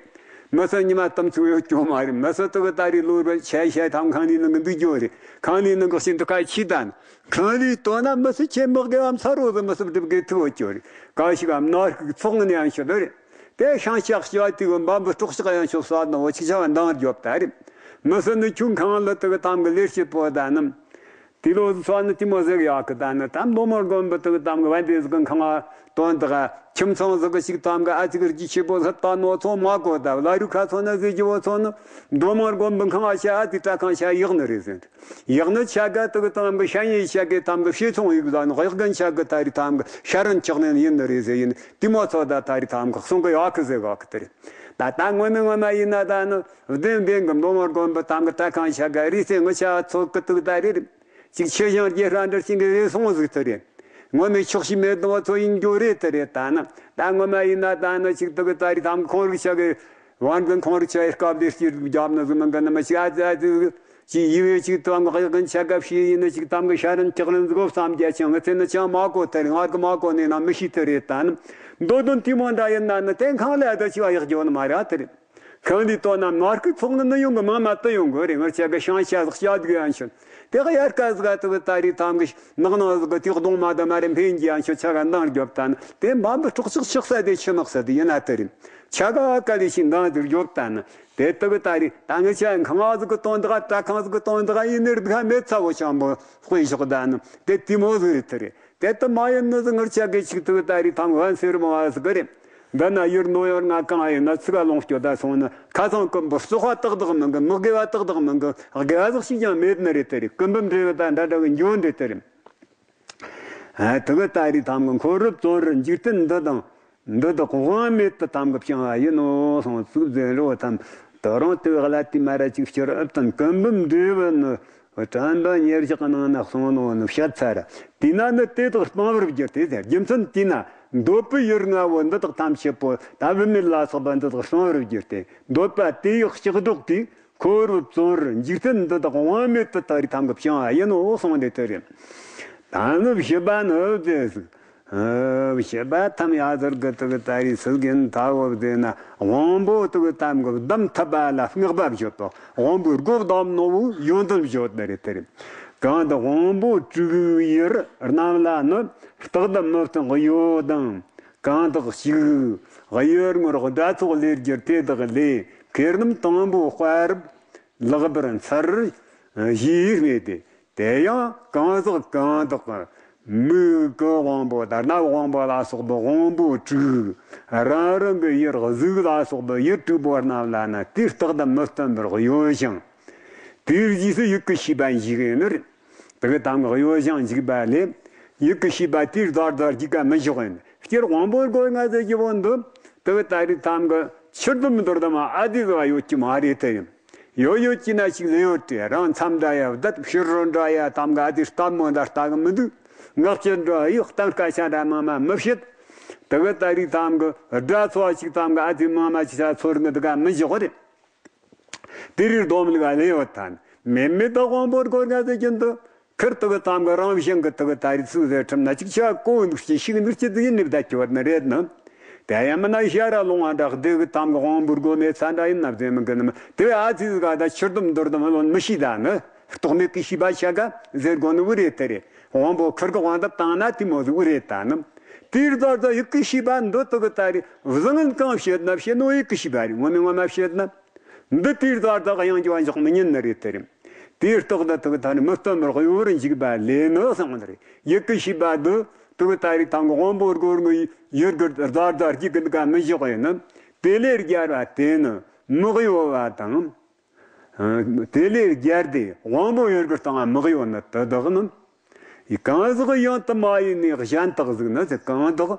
མི་སུ་ཉི་མ་དམ་ཚིག་ཡོད་སྐྱོ་མ་རེད། མི་སུ་དུ་གི་ད་རེས་ལོ་རེ་ཆ་ཤ་ཐམ་ཁང་ལི་ནང་གི་འདུག་རྒྱུ་རེད། ཁང་ལི་ནང་གི་ཤིན་ཏུ་ཁ་ཆི་དན། ཁང་ལི་ལྟོ་ན་མི་སུ་ཆེ་མི་དགེ་བ་ཚ་རོ་ཟི་མི་སུ་སྒྲུབ་དགེ་ཐུ་བོ་ཅོ་རེད། ག་ཞིག་གམ་ནར་གི་ཚོགས་ནི་ཡང་ཤོད་རེད། དེ་ཤང་ཤག་ཤ་དུ་གི་འབམ་བུ་སྲོག་ཤག་ཡང་ཤོད་ས་ནོ་ཆི་ཆ་བ་འདང་རྒྱོབ་ད་རེད། མི་སུ་ནི་ཁྱུང་ཁང་ལ་དུ་གི་ཐམ་གི་ལེར་ཤི་པོ་ད་ནམ། དེ་ལོ་སོ་ནི་དེ་མོ་ཟེར་ཡག་གི་ད་ནི་ད་མདོ་མོར་དགོན་པ་དུ་དམ་གི་བན་དེ་ཟིག་གི་ཁང་ང་དོན་དག་ཁྱིམ་ཚང་ཟིག་གི་ཞིག་དམ་གི་ཨ་ཙི་གི་རྒྱུ་ཆེ་པོ་ཟིག་ད་ནོ་ཚོ་མ་གོ་ད་ལ་རུ་ཁ་ཚོ་ན་ཟེར་གྱི་བོ་ཚོ་ནི་མདོ་མོར་དགོན་པ་ཁང་ང་ཤ་ཨ་ཙི་ཏྲ་ཁང་ཤ་ཡག་ནི་རེད་ཟེར། ཡག་ནི་ཆ་ག་དུ་གི་དམ་གི་ཤ་ཉེ་ཤ་གི་དམ་གི་ཤེ་ཚོང་ཡིག་ཟ་ནི་གཡག་གན་ཆ་གི་ད་རི་དམ་གི་ཤ་རན་ཆག་ནི་ཡིན་ནི་རེད་ཟེར་ཡིན་དེ་མོ་ཚོ་ད་ད་རི་དམ་གི་གསུང་གི་ཡག་གི་ཟེར་ག་གི་དེ་རེད། ད་ད་ངོ་མ་ངོ་མ་ཡིན་ན་ད་ནི་བདེན་བདེན་གི་མདོ་མོར་དགོན་པ་དམ་གི་ཏྲ་ཁང་ཤ་ག་རི་སེ་ངི་ཤ་ཚོ་གི་དུ་ད་རེད། ཅིག་ཆེ་ཞིང་རྒྱས་ར་འདྲ་ཞིག་གི་རེ་སོང་ཟིག་ཐུ་རེད། ངོ་མའི་ཆོག་ཤི་མེད་དོ་ཚོ་ཡིན་རྒྱུ་རེད་དུ་རེད། ད་ནི་ད་ངོ་མ་ཡིན་ན་ད་ནི་ཅིག་དུ་གི་ད་རི་དམ་ཁོང་རིག་ཆ་གི་བན་གི་ཁོང་རིག་ཆ་ཡི་སྐབས་ལས་སྐྱིད་རྒྱབ་ནི་ཟིག་མི་འགི་ནི་མི་ཞིག་ཨ་ཙི་ཨ་ཙི་ཅིག་ཡི་བའི་ཅིག་དུ་ངག་ཡག་གི་ཆ་ག་ཕྱི་ཡིན་ནི་ཅིག་དམ་གི་ཤ་རན་ལྕགས་རན་ཟིག་བསམ་རྒྱ་ཆེ་ངི་ཚེ་ནི་ཅང་མ་གོ་ཐུ་རེད། ང་གི་མ་གོ་ནི་ན་མི་ཤི་ཐུ་རེད། ད་ནི་མདོ་དོན་དེ་མོ་འདྲ་ཡིན་ན་ནི་དེ་ཁང་ལ་ཨ་ད་ཅི་བ་ཡག་རྒྱོ་ནི་མ་རེད་ཨ་ཐུ་རེད། ཁང་འདི་ལྟོ་ན་མར་ཁུ་ཚོགས་ནི་ནི་ཡོང་གི་མང་མ་དུ་ཡོང་གི་རེད། ངར་ཆ་གི་ཤང་ཤ་ཟག་ཤ་དུ་ཡང་ཤོད། དེ་ག་ཡར་ཀ་ཟིག་དུ་གི་ད་རི་ཐམ་གི་ནག་ནག་ཟིག་གི་དེ་གདོང་མ་དུ་མ་རེ་འཕེན་གྱི་ཡང་ཤོད། ཆ་ག་འདང་རྒྱོབ་ད་ནི་དེ་འབའ་འབུ་སྲོག་ཆགས་ཆགས་ས་དེ་ཆི་ནག་ས་དེ་ཡིན་ན་དུ་རེད། ཆ་ག་ཨ་ཀ་ལི་ཤི་འདང་དུ་རྒྱོབ་ད་ནི་དེ་དུ་གི་ད་རི་ད་ངི་ཆ་ཁང་ང་ཟིག་གི་དོན་དག་ཏྲ་ཁང་ཟིག་གི་དོན་དག་ཡིན་ནི་རི་དུ་ག་མེད་ཚ་བོ་ཤང་བོ་དཔེ་ཤོག་ད་ནི་དེ་དེ་མོ་ཟིག་རེད་དུ་རེད། དེ་ལྟ་མ་ཡིན་ནི་ཟིག་ངར་ཆ་གི་ཆིག་ཐུག་ད་རི་ཐང་བན་སེར་མོ་བ་ཟིག་གི་རེད། འདི་ན་ཡུར་ནོ་ཡོར་ང་གང་ཡིན་ན་ཚིག་ག་ལོངས་སྐྱོ་ད་སོང་ནི་ཁ་ཚང་ཀུན་པོ་བཙོག་པ་ཏག་ཏག་མིན་གི། མི་དགེ་བ་ཏག་ཏག་མིན་གི། དགེ་བ་ཟིག་ཞིག་ཀྱང་མེད་ནི་རེད་དེ་རེད། ཀུན་འབུམ་འབྲས་བུ་ད་འདྲ་འདྲ་གི་འཇོན་འདྲེ་དེ་རེད། ཨ་དུ་གི་ད་རི་ཐང་གི་འཁོར་རབ་བཙོན་རི་འཇིག་རྟེན་འདི་དང་། འདི་དག་དབང་མེད་དུ་ཐམ་གི་བྱུང་བ་ཡིན་ནོ་གསུངས་ཚུགས་ཟེར་རོ་ཐམ། དུ་རང་དུ་གླ་དུས་མ་ར་ཅིག་སྤྱིར་ཨུབ་དང་ཀུན་འབུམ་འབྲས་བུ་ནི། དྲན་པ་ཉེར་བཞག་གི་ནང་ན་གསུངས་ནོ་ནི་བཤད་ཚར། དེས་ན་ནི་དེ་དག་སྤང་བར་འགྱུར་ཏེ་ཟེར། རྒྱུ་མཚན་དེས་ན་འདོད་པའི་ཡུལ་ལྔ་བོ་འདི་དག་ཐམས་ཅད་པོ་ད་བུད་མེད་ལ་སོགས་པ་འདི་དག་སྤང་བར་འགྱུར་ཏེ། འདོད་པ་དེ་ཡི་ལྕགས་སྒྲོག་གིས། འཁོར་བར་བརྩོན་རུང་འཇིག་རྟེན་འདི་དག་དབང་མེད་དུ་ད་རེས་ཐམ་གི་བྱུང་བ་ཡིན་ནོ་གསུངས་ཏེ་དེ་རེད། ད་ནི་བྱིས་པ་ནི་དེ་ཟིག་བྱིས་པ་ཐམ་ཡ་ཟུར་གི་དུ་གི་ད་རེས་སིལ་གིན་ད་བབ་དེ་ན་དབང་པོ་དུ་གི་ཐམ་གི་བསྡམ་ཐུབ་པ་ལ་བསྔགས་པ་བརྗོད་དོ། དབང་པོའི་སྒོ་བསྡམ་ནོ་བོ་ཡོན་ཏན་བརྗོད་དེ་རེད་དེ་རེད། གང་དུ་དབང་པོ་དྲུག་ཡུལ་རྣམས་ལ་ནི། རྟག་ཏུ་མི་བརྟན་གཡོ་དང་། གང་དག་ཞིག་གཡུལ་ངོར་དགྲ་ཚོགས་ལས་རྒྱུ་དེ་དག་ལས། མཁས་རྣམས་དང་པོ་དཔའ་རུ་ལེགས་པར་འཚལ་ཞེས་སྨྲས་ཏེ། དེ་ཡང་གང་ཟག་གང་དག་མིག་གི་དབང་པོ་དང་རྣ་བའི་དབང་པོ་ལ་སོགས་པའི་དབང་པོ་དྲུག་རང་རང་གི་ཡུལ། གཟུགས་ལ་སོགས་པའི་ཡུལ་དྲུག་པོ་རྣམས་ལ་ནི་དུས་རྟག་ཏུ་མི་བརྟན་པར་གཡོ་ཞིང་། དེའི་རྗེས་སུ་ཡུལ་གྱི་ཤེས་པ་འཇུག་ནི། དེ་གི་ཐམ་གི་གཡོ་ཞིང་འཇུག་པ་ལས། ཡུལ་གྱི་ཤེས་པ་དེའི་རྫོགས་རྫོགས་རྒྱུད་ཀ་མི་འཇོག་ཡིན། སྤྱིར་དབང་པོ་སྒོ་ལྔ་ཟེར་རྒྱུ་བོ་འདི། དེ་གི་ད་རེས་ཐམ་གི་ཕྱིར་སྡོམ་འདིར་སྡོམ་ཨ་དེ་ཟེར་བ་ཡོད་ཀྱི་མ་རེད་དེ། ཡོད་ཡོད་ཀྱི་ན་ཞིག་ལེན་ཡོད་དེ། རང་མཚམས་འདྲ་ཡ་བསྡད། ཕྱི་རོལ་འདྲ་ཡ་ཐམ་གི་ཨ་དེ་ལྟད་མོ་འདྲ་ལྟ་གི་མི་འདུག་ངག་བཅད་འདྲ་ཡི་གཏམ་སྐད་ཆ་འདྲ་མང་མ་མི་བཤད། དེ་གི་ད་རེས་ཐམ་གི་དགྲ་ཚོ་ཞིག་ཐམ་གི་ཨ་དེ་མང་མ་ཅི་ཆ་ཚོར་གི་འདུག་ག་མི་འཇོག་རེད། དེ་རིགས་སྡོམ་ལུགས་ལས་ཡོད་ཐན། མེ་མེ་དག་དབང་པོར་སྒོ་ལྔ་ཟེར་རྒྱུ་འདི། ཁིར་དུ་གི་ཐམ་གི་རང་བཞིན་གི་དུ་གི་ད་རེས་ཚུགས་ཟེར་ཁྲིམས་ན་ཅིག་ཆ་གོ་འདུག་ཅི་ཤིག་འདུག་ཅི་དུ་ཡིན་ནི་བདག་གི་བར་ནི་རེད་ནི། དེ་ཡང་མིན་ན་ཤ་ར་ལོང་བ་འདྲ་སྡེ་གི་ཐམ་གི་དབང་པོར་སྒོ་མེད་ས་འདྲ་ཡིན་ན་བཟེ་མི་གི་ནི་མི་དེ་བས་ཨ་ཙི་ཟིག་ག་ད་ཕྱིར་སྡོམ་འདོར་སྡོམ་ལོན་མི་ཤེས་ད་ནི། རྟོག་མེད་ཀྱི་ཤེས་པ་ཆ་ག་ཟེར་དགོ་ནི་བུ་རེད་དེ་རེད། དབང་པོ་ཁིར་གི་དབང་དུ་བཏང་ན་དེ་མོ་ཟིག་བུ་རེད་ད་ནི། དེའི་རྫོགས་རྫོགས་ཡུལ་གྱི་ཤེས་པ་འདི་དུ་གི་ད་རེས་བཟང་ངན་གང་བཤད་ན་བཤད་ནོ་ཡུལ་གྱི་ཤེས་པ་རེད། ངོ་མ་ངོ་མ་བཤད་ན། འདི་དེའི་རྫོགས་རྫོགས་ཡང་རྒྱུ་བ་འཇོག་མི་ཉན་ནི་རེད་དེ་རེད། དེའི་རྟགས་འདི་དག་ཐ་ནི་མི་སྟོན་པར་གཡོ་བར་འཇུག་པ་ལས་ནི་གསུངས་པ་རེད། ཡུལ་གྱི་ཤེས་པ་འདི་དུ་གི་ད་རེས་ཐང་གི་དབང་པོ་སྒོར་ངོ་ཡུལ་གྱི་རྫོགས་རྫོགས་རྒྱུ་གི་འདི་ག་མི་བཞག་ཡིན་ནི། དེ་ལས་རྒྱལ་བ་དེ་ནི་མི་གཡོ་བ་དང་། དེ་ལས་རྒྱལ་ཏེ་དབང་པོ་ཡུལ་གྱི་སྟེང་མི་གཡོ་ནི་དེ་དག་ནི། གང་ཟག་ཡང་དུ་མ་ཡིན་ནས་གཞན་དག་གཟིགས་ན་ཟེར། གང་དག་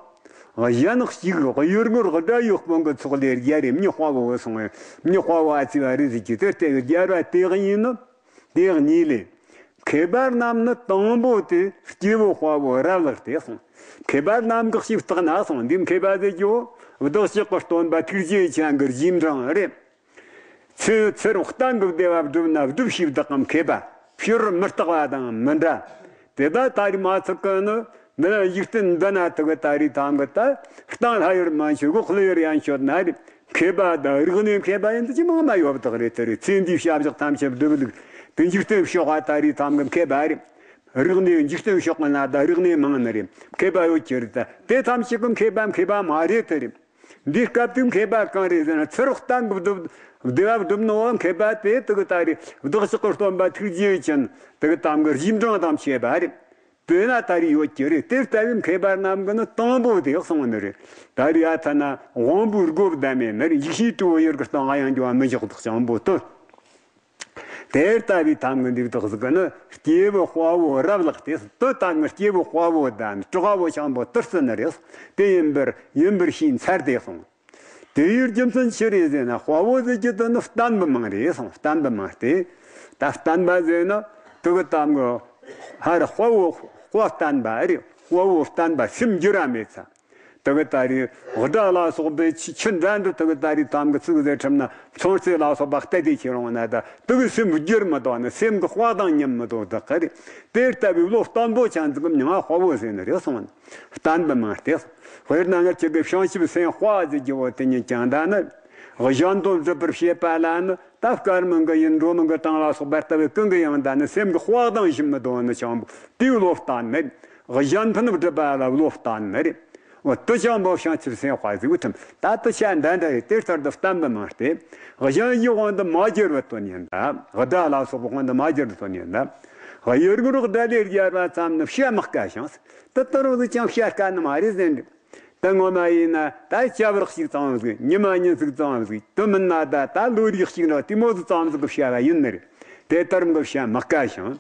གཞན་ཞིག་གཡུལ་ངོར་དགྲ་ཡོད་དཔུང་གི་ཚོགས་ལས་རྒྱལ་རེ་མྱི་དཔའ་བོ་གསུང་བས། མྱི་དཔའ་བོ་ཨ་ཙི་བ་རེ་ཟིག་གི་དེ་ལྟ་བུའི་རྒྱལ་བ་དེ་གཉིས་ནི། དེ་གཉིས་ལས། མཁས་པ་རྣམས་ནི་དང་པོ་དེ་སྐྱེས་བུ་དཔའ་བོ་རབ་ལེགས་ཏེ་གསུངས། མཁས་པ་རྣམས་གི་ཞིག་བརྟག་ན་གསུངས། འདི་མཁས་པ་ཟེར་རྒྱུ་བདག་ཅག་གི་སྟོན་པ་ཐུགས་རྗེ་ཅན་གྱི་རྗེས་འབྲང་རེད། ཚེ་ཚེ་རོགས་གཏན་གྱི་བདེ་བ་བསྒྲུབ་ན་བསྒྲུབས་ཤིག་བདག་གམ་མཁས་པ་ཕྱི་རོལ་མི་རྟག་པ་དང་མི་འདྲ། དེ་ལྟ་ད་རེས་མ་ཚིག་གི་ནི་འདི་ན་འཇིག་རྟེན་འདི་ན་དུ་གི་ད་རེས་ཐང་གི་ད་གཏན་ལྷ་ཡུལ་མ་མཆོད་གོ་ལྷ་ཡུལ་ཡན་མཆོད་ན་རེད། མཁས་པ་དང་རིག་གནས་མཁས་པ་ཡིན་དུ་ཅི་མང་མ་ཡོད་བདག་རེད་དེ་རེད། ཚེ་འདིའི་བྱ་བཞག་ཐམས་ཅད་སྒྲུབ་ལུགས་དེ་འཇིག་རྟེན་ཕྱོགས་ཨ་ད་རེས་ཐང་གི་མཁས་པ་རེད། རིག་གནས་འཇིག་རྟེན་ཕྱོགས་ཀྱི་ན་ད་རིག་གནས་མང་ནི་རེད། མཁས་པ་ཡོད་ཀྱི་རེད། ད་དེ་ཐམས་ཅད་ཀྱི་མཁས་པ་མཁས་པ་མ་རེད་དེ་རེད། འདིའི་སྐབས་དུས་མཁས་པ་གང་རེད་ཟེར་ན། ཚེ་རོགས་གཏན་གྱི་བསྒྲུབ་བདེ་བ་བསྒྲུབ་ནོ་མཁས་པ་དེ་དུ་གི་ད་རེས་བདག་ཅག་གི་སྟོན་པ་ཐུགས་རྗེ་ཅན་དུ་གི་ཐང་གི་རྗེས་འབྲང་དང་བཅས་པ་རེད། དེ་ན་ད་རེས་ཡོད་ཀྱི་རེད། དེ་ལྟ་བུའི་མཁས་པ་རྣམས་ཀྱི་ནི་དང་པོ་དེ་གསུངས་ནི་རེད། ད་རེས་ཡ་ཐ་ན་དབང་པོའི་སྒོ་བསྡམས་མེད་ནི་རེད། ཡིད་ཤེས་དྲི་བ་ཡུལ་གྱི་སྟེང་ང་ཡང་འགྱུར་བ་མི་འཇོག་བདག་ཅང་པོ་དོ། དེ་ལྟ་བུའི་ཐང་གི་འདུག་དག་ཟིག་གི་ནི་སྐྱེས་བུ་དཔའ་བོ་རབ་ལེགས་ཏེ། དེ་ལྟ་ངི་སྐྱེས་བུ་དཔའ་བོ་དང་གྲོགས་བོ་ཆང་པོ་དུར་སྲིད་ནི་རེད། དེ་ཡིན་པར་ཡིན་པར་ཤེས་འཚལ་ཏེ་གསུངས། དེ་ཡུལ་རྒྱུ་མཚན་ཆི་རེད་ཟེར་ན། དཔའ་བོ་ཟེར་རྒྱུ་དེ་ནི་བསྟན་པ་མང་རེད་གསུངས། བསྟན་པ་མང་སྟེ། ད་བསྟན་པ་ཟེར་ན་དུ་གི་ཐང་གི་ཧ་ར་དཔའ་བོ་དཔའ་བསྟན་པ་རེད། དཔའ་བོ་བསྟན་པ་སེམས་འགྱུར་ར་མེད་ཚ། དེ་གི་ད་རེས་དགྲ་ལ་སོགས་པའི་ཆུ་ཆུ་འདྲ་འདྲ་དེ་གི་ད་རེས་ཐང་གི་ཚིག་ཟེར་ཁྲིམས་ན་མཚོན་རྩེ་ལ་སོགས་པ་གཏད་དེ་ཁྱེར་འོང་ན། ད་དེ་གི་སེམས་བསྒྱུར་མི་འདུག་ནི། སེམས་གི་དཔའ་དང་ཉམས་མི་འདུག་དེ་གི་རེད། དེ་ལྟ་བུའི་བློ་བརྟན་པོ་ཅན་ཟིག་གི་མྱིང་ང་དཔའ་བོ་ཟེར་ནི་རེད་གསུངས་ནི། བསྟན་པ་མང་སྟེ། དཔེར་ན་ང་ཁྱེད་ཀྱི་བྱང་ཆུབ་སེམས་དཔའ་ཟེར་རྒྱུ་བོ་དེ་ཉིད་ཀྱང་ད་ནི་གཞན་དོན་སྒྲུབ་པར་བྱེད་པ་ལ་ནི། ད་སྐར་མིན་གི་ཡིན། འགྲོ་མིན་གི་གྲངས་ལ་སོགས་པ་ལྟ་བུའི་ཀུན་གྱི་ཡང་ད་ནི་སེམས་ཀྱི་དཔའ་དང་ཞུམ་མི་འདུག་ནི་ཅང་པོ་དེའི་བློ་བརྟན་ནི། གཞན་ཕན་སྒྲུབ་པ་ལ་བློ་བརྟན་ནི་རེད། འོ་དེ་ཅང་པོ་བྱང་ཆུབ་སེམས་དཔའ་ཟེར་བའི་ཁྲིམས་ད་དེ་ཆ་འདྲ་འདྲ་རེད། དེ་ལྟར་དུ་བསྟན་པ་མང་སྟེ། གཞན་ཡི་དབང་དུ་མ་གྱུར་བའི་དོན་ཡིན་ད། དགྲ་ལ་སོགས་པའི་དབང་དུ་མ་གྱུར་བའི་དོན་ཡིན་ད། ཡུལ་ངོར་དགྲ་ལས་རྒྱལ་བ་ཙམ་ནི་བྱ་མི་དཀའ་ཞིང་། དེ་ལྟར་བ་ཟིག་ཅང་བྱ་དཀའ་ནི་མ་རེད་ཟེར་འདུག་ད་ངོ་མ་ཡིན་ན་ད་སྐྱབས་རག་ཞིག་ཙམ་ཟིག་ཉི་མ་ཉིན་ཟིག་ཙམ་ཟིག་དེ་མིན་ན་ད་ད་ལོ་རིག་ཞིག་འདྲ་དེ་མོ་ཟིག་ཙམ་ཟིག་གི་བྱ་བ་ཡིན་ནི་རེད། དེ་ལྟར་གི་བྱ་མི་དཀའ་ཞིང་།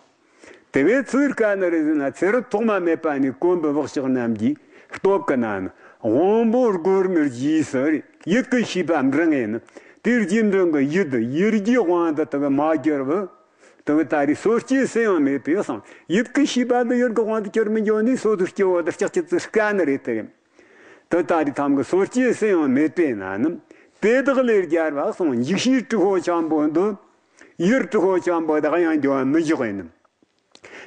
དེ་བས་ཚུར་དཀའ་ནི་རེད་ཟེར་ན། ཚེ་རབས་ཐོག་མ་མེད་པ་ནས་གོམ་པའི་བག་ཆགས་རྣམས་ཀྱིས་ སྟོབས་ཀྱི་ན་ནི། དབང་པོ་སྒོར་མོའི་རྗེས་སུ་རེད། ཡིད་ཀྱི་ཤེས་པ་འབྲིང་ངེ་ནི། དེའི་རྗེས་འབྲིང་གི་ཡིད། ཡིད་ཀྱི་དབང་དུ་དུ་གི་མ་གྱུར་བུ། དུ་གི་ད་རེས་སོ་སྐྱེ་སུ་ཡང་མེད་པའི་སང་། ཡིད་ཀྱི་ཤེས་པ་འདི་ཡིད་ཀྱི་དབང་དུ་གྱུར་མི་འགྱོ་ནི་སོ་སོ་སྐྱེ་བོ་དུ་ལྕགས་ཀྱི་ཙི་དཀའ་ནི་རེད་དེ་རེད། དུ་ད་རེས་ཐམ་གི་སོ་སྐྱེ་སུ་ཡང་མེད་པས་ན་ནི། དེ་དག་ལས་རྒྱལ་བ་སང་། འཇིགས་བྱེད་དྲུག་པོ་ཆེན་པོ་འདི། ཡུལ་དྲུག་པོ་ཆེན་པོ་དག་ཡང་འགྱོ་བ་མི་འཇུག་ཡིན་ནམ།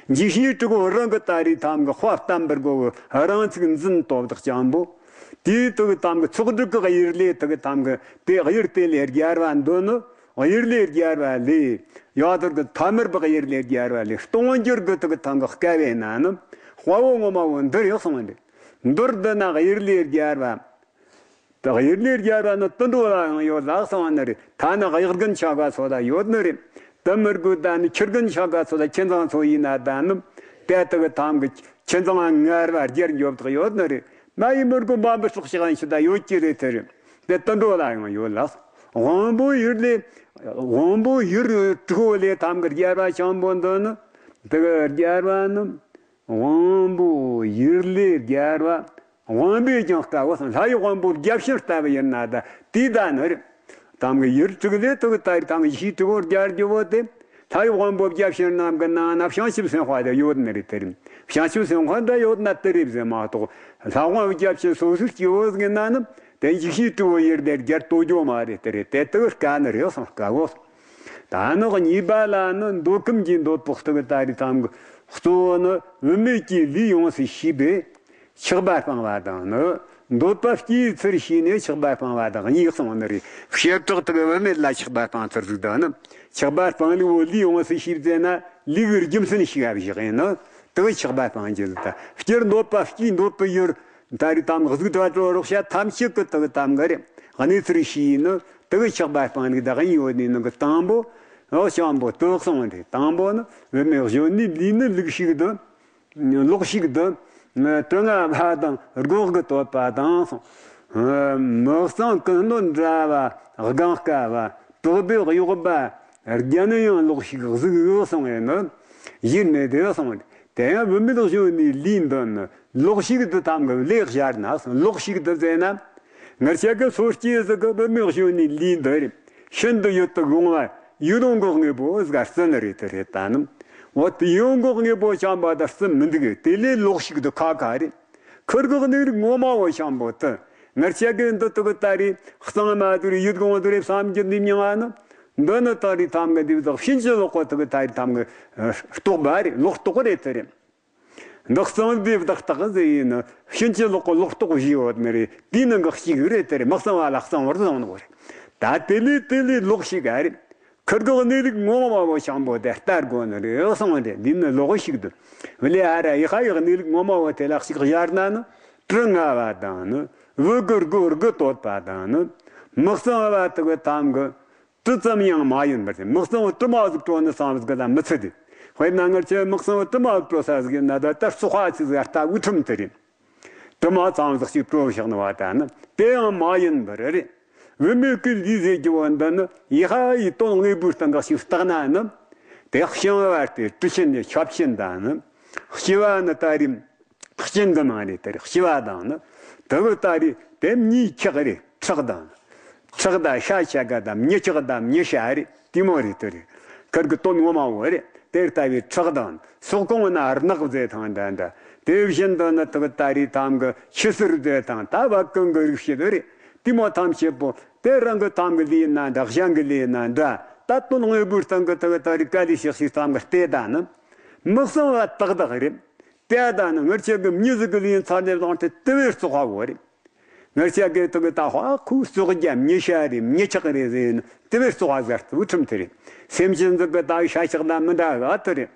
འཇིགས་བྱེད་དྲུག་པོ་རང་གི་ད་རེས་ཐམ་གི་དཔའ་བརྟན་པར་དགོས་གི། རང་ཚུགས་འཛིན་སྟོབས་དག་ཅན་པོ། དེའི་དུ་གི་ཐམ་གི་ཚོགས་དྲུག་གི་གཡུལ་ལས་དུ་གི་ཐམ་གི་དེ་གཡུལ་དེ་ལས་རྒྱལ་བ་འདོད་ནི། གཡུལ་ལས་རྒྱལ་བ་ལས། ཡ་དུར་གི་ཐ་མར་པ་གཡུལ་ལས་རྒྱལ་བ་ལས། སྟོང་འགྱུར་གི་དུ་གི་ཐམ་གི་སྐལ་བས་ན་ནི། དཔའ་བོ་ངོ་མ་བོ་འདིར་ཡོད་སོང་བ་འདི། མདོར་བསྡུ་ན་གཡུལ་ལས་རྒྱལ་བ། ད་གཡུལ་ལས་རྒྱལ་བ་ནི་དུད་འགྲོ་ལ་ཡང་ཡོད་ལགས་སོང་ནི་རེད། ཐ་ན་གཡག་རྒན་ཆ་ག་ཚོ་ལ་ཡོད་ནི་རེད། དུ་མི་དགོས། ད་ནི་ཁྱི་རྒན་ཆ་ག་ཚོ་ལ། ཁྱི་ཚང་ཚོ་ཡིན་ན་ད་ནི་དེ་དག་གི་ཐམ་གི་ཁྱི་ཚང་ངར་བ་རྒྱལ་འཇོབ་དག་ཡོད་ནི་རེད། མ་ཡིན་མི་དགོས། འབའ་འབུ་སྲོག་ཆགས་ཡང་ཤི་ད་ཡོད་ཀྱི་རེད་དེ་རེད། དེ་དུད་འགྲོ་ལ་ཡང་ཡོད་ལགས། དབང་པོ་ཡུལ་ལས། དབང་པོ་ཡུལ་དྲུག་པོ་ལས་ཐམ་གི་རྒྱལ་བ་ཆེན་པོ་འདི་ནི། དེ་གི་རྒྱལ་བ་ནི། དབང་པོ་ཡུལ་ལས་རྒྱལ་བ། དབང་པོས་ཀྱང་དཀའ་བོ་སང་། ལྷ་ཡི་དབང་པོ་བརྒྱ་བྱིན་ལྟ་བུ་ཡིན་ན་ད་དེ་ད་ནི་རེད། ཐམ་གི་ཡུལ་དྲུག་ལས་དུ་གི་ད་རེས་ཐམ་གི་ཡེ་ཤེས་དྲུག་པོ་རྒྱལ་རྒྱུ་བོ་དེ། ལྷ་ཡི་དབང་པོ་བརྒྱ་བྱིན་རྣམས་ཀྱི་ནང་ན་བྱང་ཆུབ་སེམས་དཔའ་དེ་ཡོད་ནི་རེད་དེ་རེད། བྱང་ཆུབ་སེམས་དཔའ་འདྲ་ཡོད་ན་དེ་རེད་ཟེར་མ་གཏོགས། ལྷ་དབང་བརྒྱ་བྱིན་སོ་སོའི་སྐྱེ་བོ་ཟིག་ཡིན་ན་ནི། དེ་ཡེ་ཤེས་དྲུག་པོ་ཡུལ་དེ་རྒྱལ་དོ་རྒྱུ་མ་རེད་དེ་རེད། དེ་དུ་དཀའ་ནི་རེད་སང་། དཀའ་བོ། ད་ནི་གཉིས་པ་ལ་ནི་འདོད་ཁམས་ཀྱི་འདོད་པོ་དུ་གི་ད་རེས་ཐམ་གི་གཙོ་བོ་ནི་བུད་མེད་ཀྱི་ལུས་ཡོངས་སུ་ཤེས་པས་ཆགས་པ་སྤང་བ་དང་ནི། འདོད་པ་སྐྱེ་ཚུལ་ཤེས་ནས་ཆགས་པ་སྤང་བ་དང་གཉིས་གསུངས་ནི་རེད། བྱེ་བྲག་ཏུ་བུད་མེད་ལ་ཆགས་པ་སྤང་ཚུལ་ཟིག་དང་ནི། ཆགས་པ་སྤང་ལུགས་བོ་ལུས་ཡོངས་སུ་ཤེས་ཟེར་ན་ལུས་ཀྱི་རྒྱུ་མཚན་ཤེས་པ་བཞག་ཡིན་ནི། དུ་གི་ཆགས་པ་སྤང་རྒྱུ་ཟིག་དང་། སྤྱིར་འདོད་པ་སྐྱེ། འདོད་པའི་ཡུལ། ད་རེས་ཐམ་གི་གཟུགས་སྒྲ་དྲི་རོ་རེག་བྱ་ཐམས་ཅད་ཀྱི་དུ་གི་ཐམ་གི་རེད། གནས་ཚུལ་ཤེས་ནི་དུ་གི་ཆགས་པ་སྤང་ལུགས་དག་ཡིན་ཡོད་ནི་ནང་གི་དང་པོ། འོ་ཤམ་པོ་དུ་གསུངས་རེད། དང་པོ་ནི་བུད་མེད་གཞོན་ནུའི་ལུས་ནི་ལོག་ཤེས་དུ། ལོག་ཤེས་དུ། དྲི་ང་བ་དང་སྒོག་གི་དོད་པ་དང་། མི་གཙང་ཀུན་སྣོད་འདྲ་བ་སྒང་དཀའ་བ། དྲེགས་པའི་གཡོགས་པ་བརྒྱ་ནི་ཡང་ལོག་ཤེས་གཟུགས་ཡོད་གསུངས་རེད་ནི། ཡིན་ནི་དེ་གསུངས་རེད། དེ་ཡང་བུད་མེད་གཞོན་ནུའི་ལུས་འདི་ནི་ལོག་ཤེས་དུ་ཐམ་གི་ལས་སྦྱར་ན། ལོག་ཤེས་དུ་ཟེར་ན། ངར་ཆ་གི་སོ་སྐྱེ་ཟིག་གི་བུད་མེད་གཞོན་ནུའི་ལུས་འདི་རེད། ཤིན་ཏུ་ཡིད་དུ་འོང་བ་ཡིད་འོང་གི་དངོས་པོ་ཟིག་ག་བརྩི་ནི་རེད་དེ་རེད། ད་ནི་འོ་དེ་ཡིད་འོང་གི་དངོས་པོ་ཆམ་པ་དུ་བརྩི་མི་འདུག་དེ་ལས་ལོག་ཤེས་དུ་ཁ་ཁ་རེད། ཁུར་གི་གནས་ལུགས་ངོ་མ་བོ་ཆམ་པོ་དུ། ངར་ཆ་གི་འདི་དུ་གི་ད་རེས་གཙང་མ་དུ་རེད། ཡིད་འོང་དུ་རེད་བསམ་རྒྱུ་འདི་མྱང་ང་ནི། འདི་ནི་ད་རེས་ཐམ་གི་འདི་བདག་ཕྱིན་ཅི་ལོག་གོ་དུ་གི་ད་རེས་ཐམ་གི་རྟོག་པ་རེད། ལོག་རྟོག་རེད་དེ་རེད། འདི་གཙང་སྡེ་བདག་རྟག་ཟེར་ཡིན་ནི། ཕྱིན་ཅི་ལོག་གི་ལོག་རྟོག་བཞི་ཡོད་ནི་རེད། དེའི་ནང་གི་གཅིག་རེད་དེ་རེད། མི་གཙང་བ་ལ་གཙང་བར་བཟུང་ནོ་རེད། ད་དེ་ལས་དེ་ལས་ལོག་ཤེས་ག་རེད། ཁུར་གི་གནས་ལུགས་ངོ་མ་བོ་ཆམ་པོ་དེ་ལྟ་དགོས་ནི་རེད་གསུངས་ཏེ། འདི་ནི་ལོག་ཤེས་དུ། ལས་ཨ་ར་ཡི་ཧ་ཡི་གནས་ལུགས་ངོ་མ་བོ་དེ་ལ་གཅིག་སྦྱར་ན་ནི། དྲི་ང་བ་དང་ནི། བུ་གུ་རྒོ་རྒུ་དོད་པ་དང་ནི། མི་གཙང་བ་དུ་གི་ཐམ་གི་དྲི་ཙམ་ཡང་མ་ཡིན་པར་ཟེར། མི་གཙང་བོ་དྲི་མ་ཟིག་བྲོ་ནི་བསམ་ཟིག་གི་ད་མི་ཚེ་དེ། དཔེར་ན་ངར་ཆ་མི་གཙང་བོ་དྲི་མ་ཟིག་བྲོ་ས་ཟིག་ཡིན་ན་ད་ལྟ་བཙོག་པ་ཆི་ཟིག་ལྟ་བུ་ཁྲིམས་དེ་རེད། དྲི་མ་ཙམ་ཟིག་ཅིག་བྲོ་བཞག་ནི་བ་ད་ནི་དེ་ཡང་མ་ཡིན་པར་རེད། བུད་མེད་ཀྱི་ལུས་ཟེར་རྒྱུ་བོ་འདི་ནི་ཡི་ཧ་ཡི་དོན་དངོས་པོའི་སྟེང་གི་ཞིག་བརྟགས་ན་ནི། དེ་ཤིང་བ་སྟེ་དྲི་ཆེན་ནི་ཆབ་ཆེན་དང་ནི། ཤི་བ་ནི་ད་རེས། གཅིན་གི་མ་རེད་དེ་རེད། ཤི་བ་དང་ནི། དེ་གི་ད་རེས་དེ་གཉིས་ཁག་རེད། ཁྲག་དང་། ཁྲག་དང་ཤ་ཆ་ག་དང་མྱི་ཁྲག་དང་མྱི་ཤ་རེད། དེ་མོ་རེད་དེ་རེད། ཁུར་གི་དོན་ངོ་མ་བོ་རེད། དེ་ལྟ་བུའི་ཁྲག་དང་སོག་གོང་ན་རྣག་ཟེར་ཐང་འདྲ་འདྲ། དེ་བཞིན་དུ་ནི་དེ་གི་ད་རེས་ཐམ་གི་ཆུ་སེར་ཟེར་ཐང་ད་བ་ཀུན་གི་རིགས་ཤིག་རེད། དེ་མོ་ཐམས་ཅད་པོ་དེ་རང་གི་ཐམ་གི་ལས་ན་འདྲ། གཞན་གི་ལས་ན་འདྲ། ད་དོན་དངོས་པོའི་སྟེང་གི་དེ་གི་ད་རེས་དཀའ་ལས་ཤིག་ཤིག་ཐམ་གི་ལྟས་ད་ནི། མི་གཙང་བ་དག་དག་རེད། དེ་ད་ནི་ངར་ཆ་གི་མྱི་ཟིག་གི་ལུས་ཡིན་ཚར་ནས་བཟུང་སྟེ་དེ་བས་བཙོག་པ་བོ་རེད། ངར་ཆ་གི་དུ་གི་ད་ཧ་ཁུ་བཙོག་རྒྱ་མྱི་ཤ་རེད། མྱི་ཁྲག་རེད་ཟེར་ནི་དེ་བས་བཙོག་པ་ཟེར་དུ་ཁྲིམས་དེ་རེད། སེམས་ཅན་ཟིག་གི་ད་ཤ་ཁྲག་ད་མི་འདྲ་ག་དེ་རེད།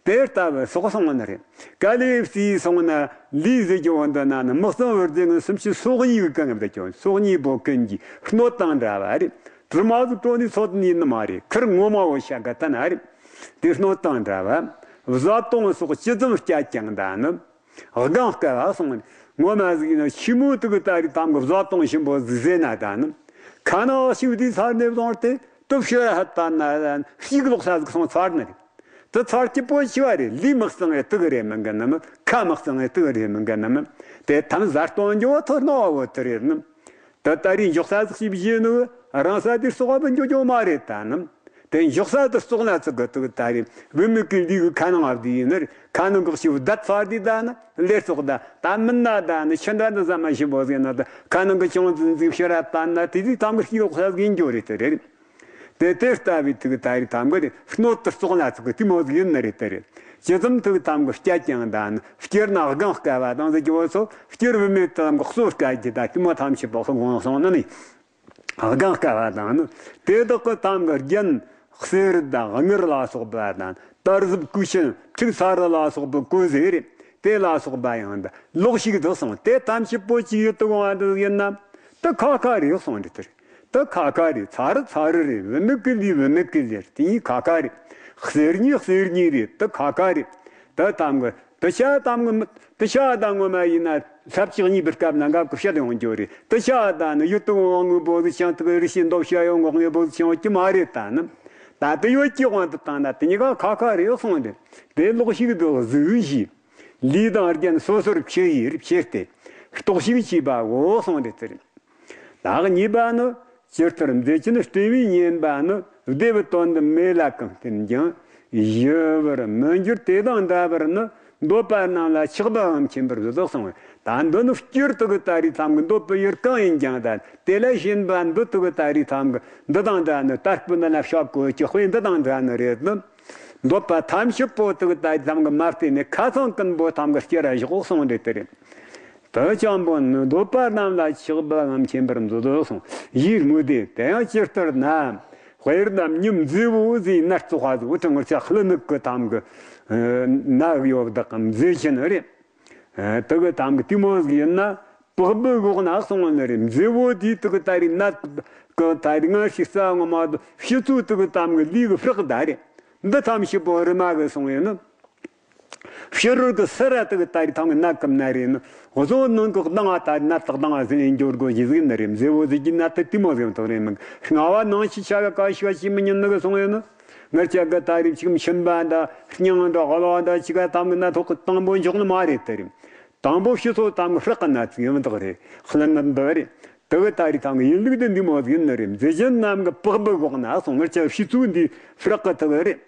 དེ་ལྟ་བུ་སོག་སོང་ནི་རེད། དཀའ་ལས་བརྩིས་སོང་ན་ལུས་ཟེར་རྒྱུ་བོ་འདི་ན་ནི་མི་གཙང་བར་ཟེར་ནི་སུམ་ཅུ་སོ་གཉིས་གི་གང་ཡིན་པ་ཀྱང་སོ་གཉིས་པོ་ཀུན་གྱི་སྣོད་དང་འདྲ་བ་རེད། དྲི་མ་ཟིག་བྲོ་ནི་ཚོད་ནི་ཡིན་ནི་མ་རེད། ཁུར་ངོ་མ་བོ་ཤ་ག་ད་ན་རེད། དེ་སྣོད་དང་འདྲ་བ། བཟའ་བཏུང་སོགས་ཅི་ཙམ་སྤྱད་ཀྱང་ད་ནི། སྒང་དཀའ་བ་སོང་ངོ་མ་ཟིག་ཡིན་ན་ཆི་མོ་དུ་གི་ད་རེས་ཐམ་གི་བཟའ་བཏུང་ཞིམ་པོ་ཟིག་ཟེར་ན་ད་ནི། ཁ་ནག་ཤིག་དུས་ཚར་ནས་བཟུང་སྟེ་སྟོབས་ཤོར་ཧ་ད་ན་ཤིག་ལོག་ས་ཟིག་སོང་ཚར་ནི་རེད། དུ་ཚར་སྐྱིད་པོ་ཆི་བ་རེད། ལུས་མི་གཙང་བའི་དུ་གི་རེད་མིན་གི་ནི་མི་ཁ་ ཁ་མི་གཙང་ངས་དུག་རེད་མི་འགན་ནམ། དེ་ཐམ་བཟའ་སྟོན་འགྱོ་ཐོར་ནོ་བོ་དུ་རེད་ནམ། ད་ད་རེས་འཇོག་ས་ཟིག་ཞིབ་བྱས་ནི་རང་ས་དེར་སོགས་པ་འཇོག་འཇོག་མ་རེད་ད་ནམ། དེ་འཇོག་ས་དེར་སོགས་ན་ཚིག་གི་དུག་ད་རེད་བུད་མེད་ཀྱི་ལུས་ཀྱི་ཁ་ནང་ཨ་བདེ་ཡིན་ནི་རེད། ཁ་ནང་གི་ཞིབ་བདག་ཚར་དེ་ད་ནི་ལས་སོགས་ད་ད་མིན་ན་ད་ནི་ཆི་འདྲ་འདི་ཟ་མ་ཞིབ་བོ་ཟེར་ན་ད་ཁ་ནང་གི་ཅུང་ཙི་འཛིན་ཤི་ར་ད་ན་དེ་དེ་ཐམ་གི་སྐྱིད་ལོག་ས་ཟིག་ཡིན་འགྱོ་རེད་དེ་རེད། དེ་དེ་ལྟ་བུའི་དུག་ད་རེད་ཐམ་གི་རེད་སྣོད་དུ་སོགས་ན་ཚིག་གི་དེ་མོ་ཟིག་ཡིན་ནི་རེད་དེ་རེད། ཇི་ཙམ་དུག་ཐམ་གི་སྐྱ་ཀྱང་ད་ནི་སྐྱེར་ན་སྒང་དཀའ་བ་དང་ཟིག་གི་བོ་སོགས་སྐྱེར་བུད་མེད་ཐམ་གི་གསོ་དཀའ་རྒྱུ་ད་དེ་མོ་ཐམས་ཅད་པོ་ཧ་གོ་སོང་ནི་ནི། སྒང་དཀའ་བ་དང་ནི། དེ་དག་གི་ཐམ་གི་རྒྱན་གསེར་དང་དངུལ་ལ་སོགས་པ་དང་དར་ཟབ་ཀུ་ཤུ་ཁྲུ་ས་རི་ལ་སོགས་པའི་གོས་ཟེར་རེད། དེ་ལ་སོགས་པ་ཡང་ད་ལོག་ཞིག་བསྡུས་སོང་དེ་ཐམས་ཅད་པོ་ཅིག་ཡོད་དུ་འོང་བ་འདི་ཡིན་ན། དེ་ཁ་ཁ་རེད་སོང་རེད་དེ་རེད། དེ་ཁ་ཁ་རེད་ཚ་རི་ཚ་རི་རེད་བུད་མེད་ཀྱི་ལུས་བུད་མེད་ཀྱི་ལུས་རེད་དེ་གཉིས་ཁ་ཁ་རེད། གསེར་གཉིས་གསེར་གཉིས་རེད་དེ་ཁ་ཁ་རེད། དེ་ཐམ་གི་དེ་ཆ་དམ་གི་མི་དེ་ཆ་དང་ངོ་མ་ཡིན་ན་ས་བཅུ་གཉིས་པའི་སྐབས་ན་འགབ་ཀི་བཤད་ཡོང་རྒྱུ་རེད། དེ་ཆ་དང་ནི་ཡུལ་དུ་འོང་ངུ་བོ་ཟི་ཆང་དུ་རི་ཤི་འདོབ་བྱ་ཡོང་ངོག་ངེ་བོ་ཟི་ཆང་གི་མ་རེད་ད་ནི། ད་དེ་ཡོད་ཀྱི་དབང་དུ་བཏང་ན་དེ་གཉིས་ཀ་ཁ་ཁ་རེད་སོང་དེ། དེ་ལོག་ཞིག་དུ་གཟུགས་བཞི། ལུས་དང་རྒྱན་སོ་སོར་ཕྱེ་ཡིར་ཕྱེ་སྟེ། རྟོག་ཞིག་བྱས་པ་འོ་སོང་དེ་ཚེ་རེད། ལག་གཉིས་པ་ནི། ཇི་ལྟར་མཛེས་ཅན་སྤྲིན་བུས་མཉེན་པ་ནི། བདེ་བའི་དོན་དུ་མེ་ལ་གང་བརྟེན་ཀྱང་། ཞི་བར་མི་འགྱུར་དེ་དང་འདྲ་བར་ནི། འདོད་པ་རྣམས་ལ་ཆགས་པའམ་མཁྱེན་པར་བཟོད་དོ་གསུངས། ད་འདི་ནི་སྤྱིར་དུ་གི་ད་རེས་ཐམ་གི་འདོད་པའི་ཡུལ་གང་ཡིན་ཀྱང་ད་དེ་ལ་ཞེན་པ་འདི་དུ་གི་ད་རེས་ཐམ་གི་འདི་དང་འདྲ་ནི་ད་སྤུ་ན་ལ་ཤོག་གོ་ཀྱི་དཔེ་འདི་དང་འདྲ་ནི་རེད་ནི། འདོད་པ་ཐམས་ཅད་པོ་དུ་གི་ད་རེས་ཐམ་གི་མ་བརྟེན་ནས་ཁ་ཚང་ཀུན་པོ་ཐམ་གི་སྐྱེ་ར་བཞག་གསུངས་འདི་དེ་རེད། དེ་ཅང་པོ་ནི་འདོད་པ་རྣམས་ལ་ཆགས་པའམ་མཁྱེན་པར་མཛོད་དོ་གསུངས། ཡིད་མོས་ཏེ་དེ་ཡང་ཇི་ལྟར་ན། དཔེར་ན་མྱི་མཛེས་བོ་ཟིག་ནད་བཙོག་པ་ཟིག་འུ་ཐང་ངར་ཆ་ལྷི་ནུབ་ཀྱི་ཐང་གི་ནད་ཡོད་བདག་གི་མཛེས་ཆེན་རེད། དེ་གི་ཐང་གི་དེ་མོ་ཟིག་ཡིན་ན་པགས་པའི་འོག་ན་སོང་ནི་རེད། མཛེས་བོ་དེའི་དེ་གི་ད་རེས་ནད་གི་ད་རེས་ངར་ཞིག་ས་ངོ་མ་དུ་ཕྱི་ཚུལ་དེ་གི་ཐང་གི་ལུས་གི་ཧྲག་ད་རེད། འདི་ཐམས་ཅད་པོ་རི་མ་གི་སོང་ཡིན་ནི། ཕྱི་རོལ་གྱི་སེར་བ་དག་ད་རེས་ཐང་གི་ནད་ཀུན་ན་རེ་ནི། བཟོ་ནང་གི་སྡང་བ་ད་ནད་དག་སྡང་བ་ཟིན་ཡིན་འགྱུར་དགོས་ཞེས་ཟིག་ན་རེ། མཛེས་བོ་ཟིག་གི་ནད་དེ་དེ་མོ་ཟིག་ཐོག་རེ་མིན། སྔ་བ་ནང་ཆི་ཆ་ག་ཀ་ཤི་བ་ཅི་མི་ཉན་ནི་གི་སོང་ཡོད་ནི། ངར་ཆ་ག་ད་རེས་ཕྱིག་མ་ཤིན་པ་འདྲ་སྙིང་འདྲ་ཨོ་ལོ་འདྲ་ཅི་ག་ཐང་གི་ནད་ཐོག་གི་དང་པོ་འཇོག་ནི་མ་རེད་དེ་རེད། དང་པོ་ཕྱི་ཚོ་ཐང་གི་ཧྲག་གི་ནད་ཅིག་ཡོད་མི་དག་རེད། ལྷན་ནི་འདི་རེད། དེ་གི་ད་རེས་ཐང་གི་ཡིན་ལུགས་འདི་འདི་མོ་ཟིག་ཡིན་ནི་རེད། མཛེས་ཆེན་རྣམས་ཀྱི་པགས་པའི་འོག་ན་སོང་ངར་ཆ་ཕྱི་ཚུལ་འདི་ཧྲག་གི་དེ་གི་རེད།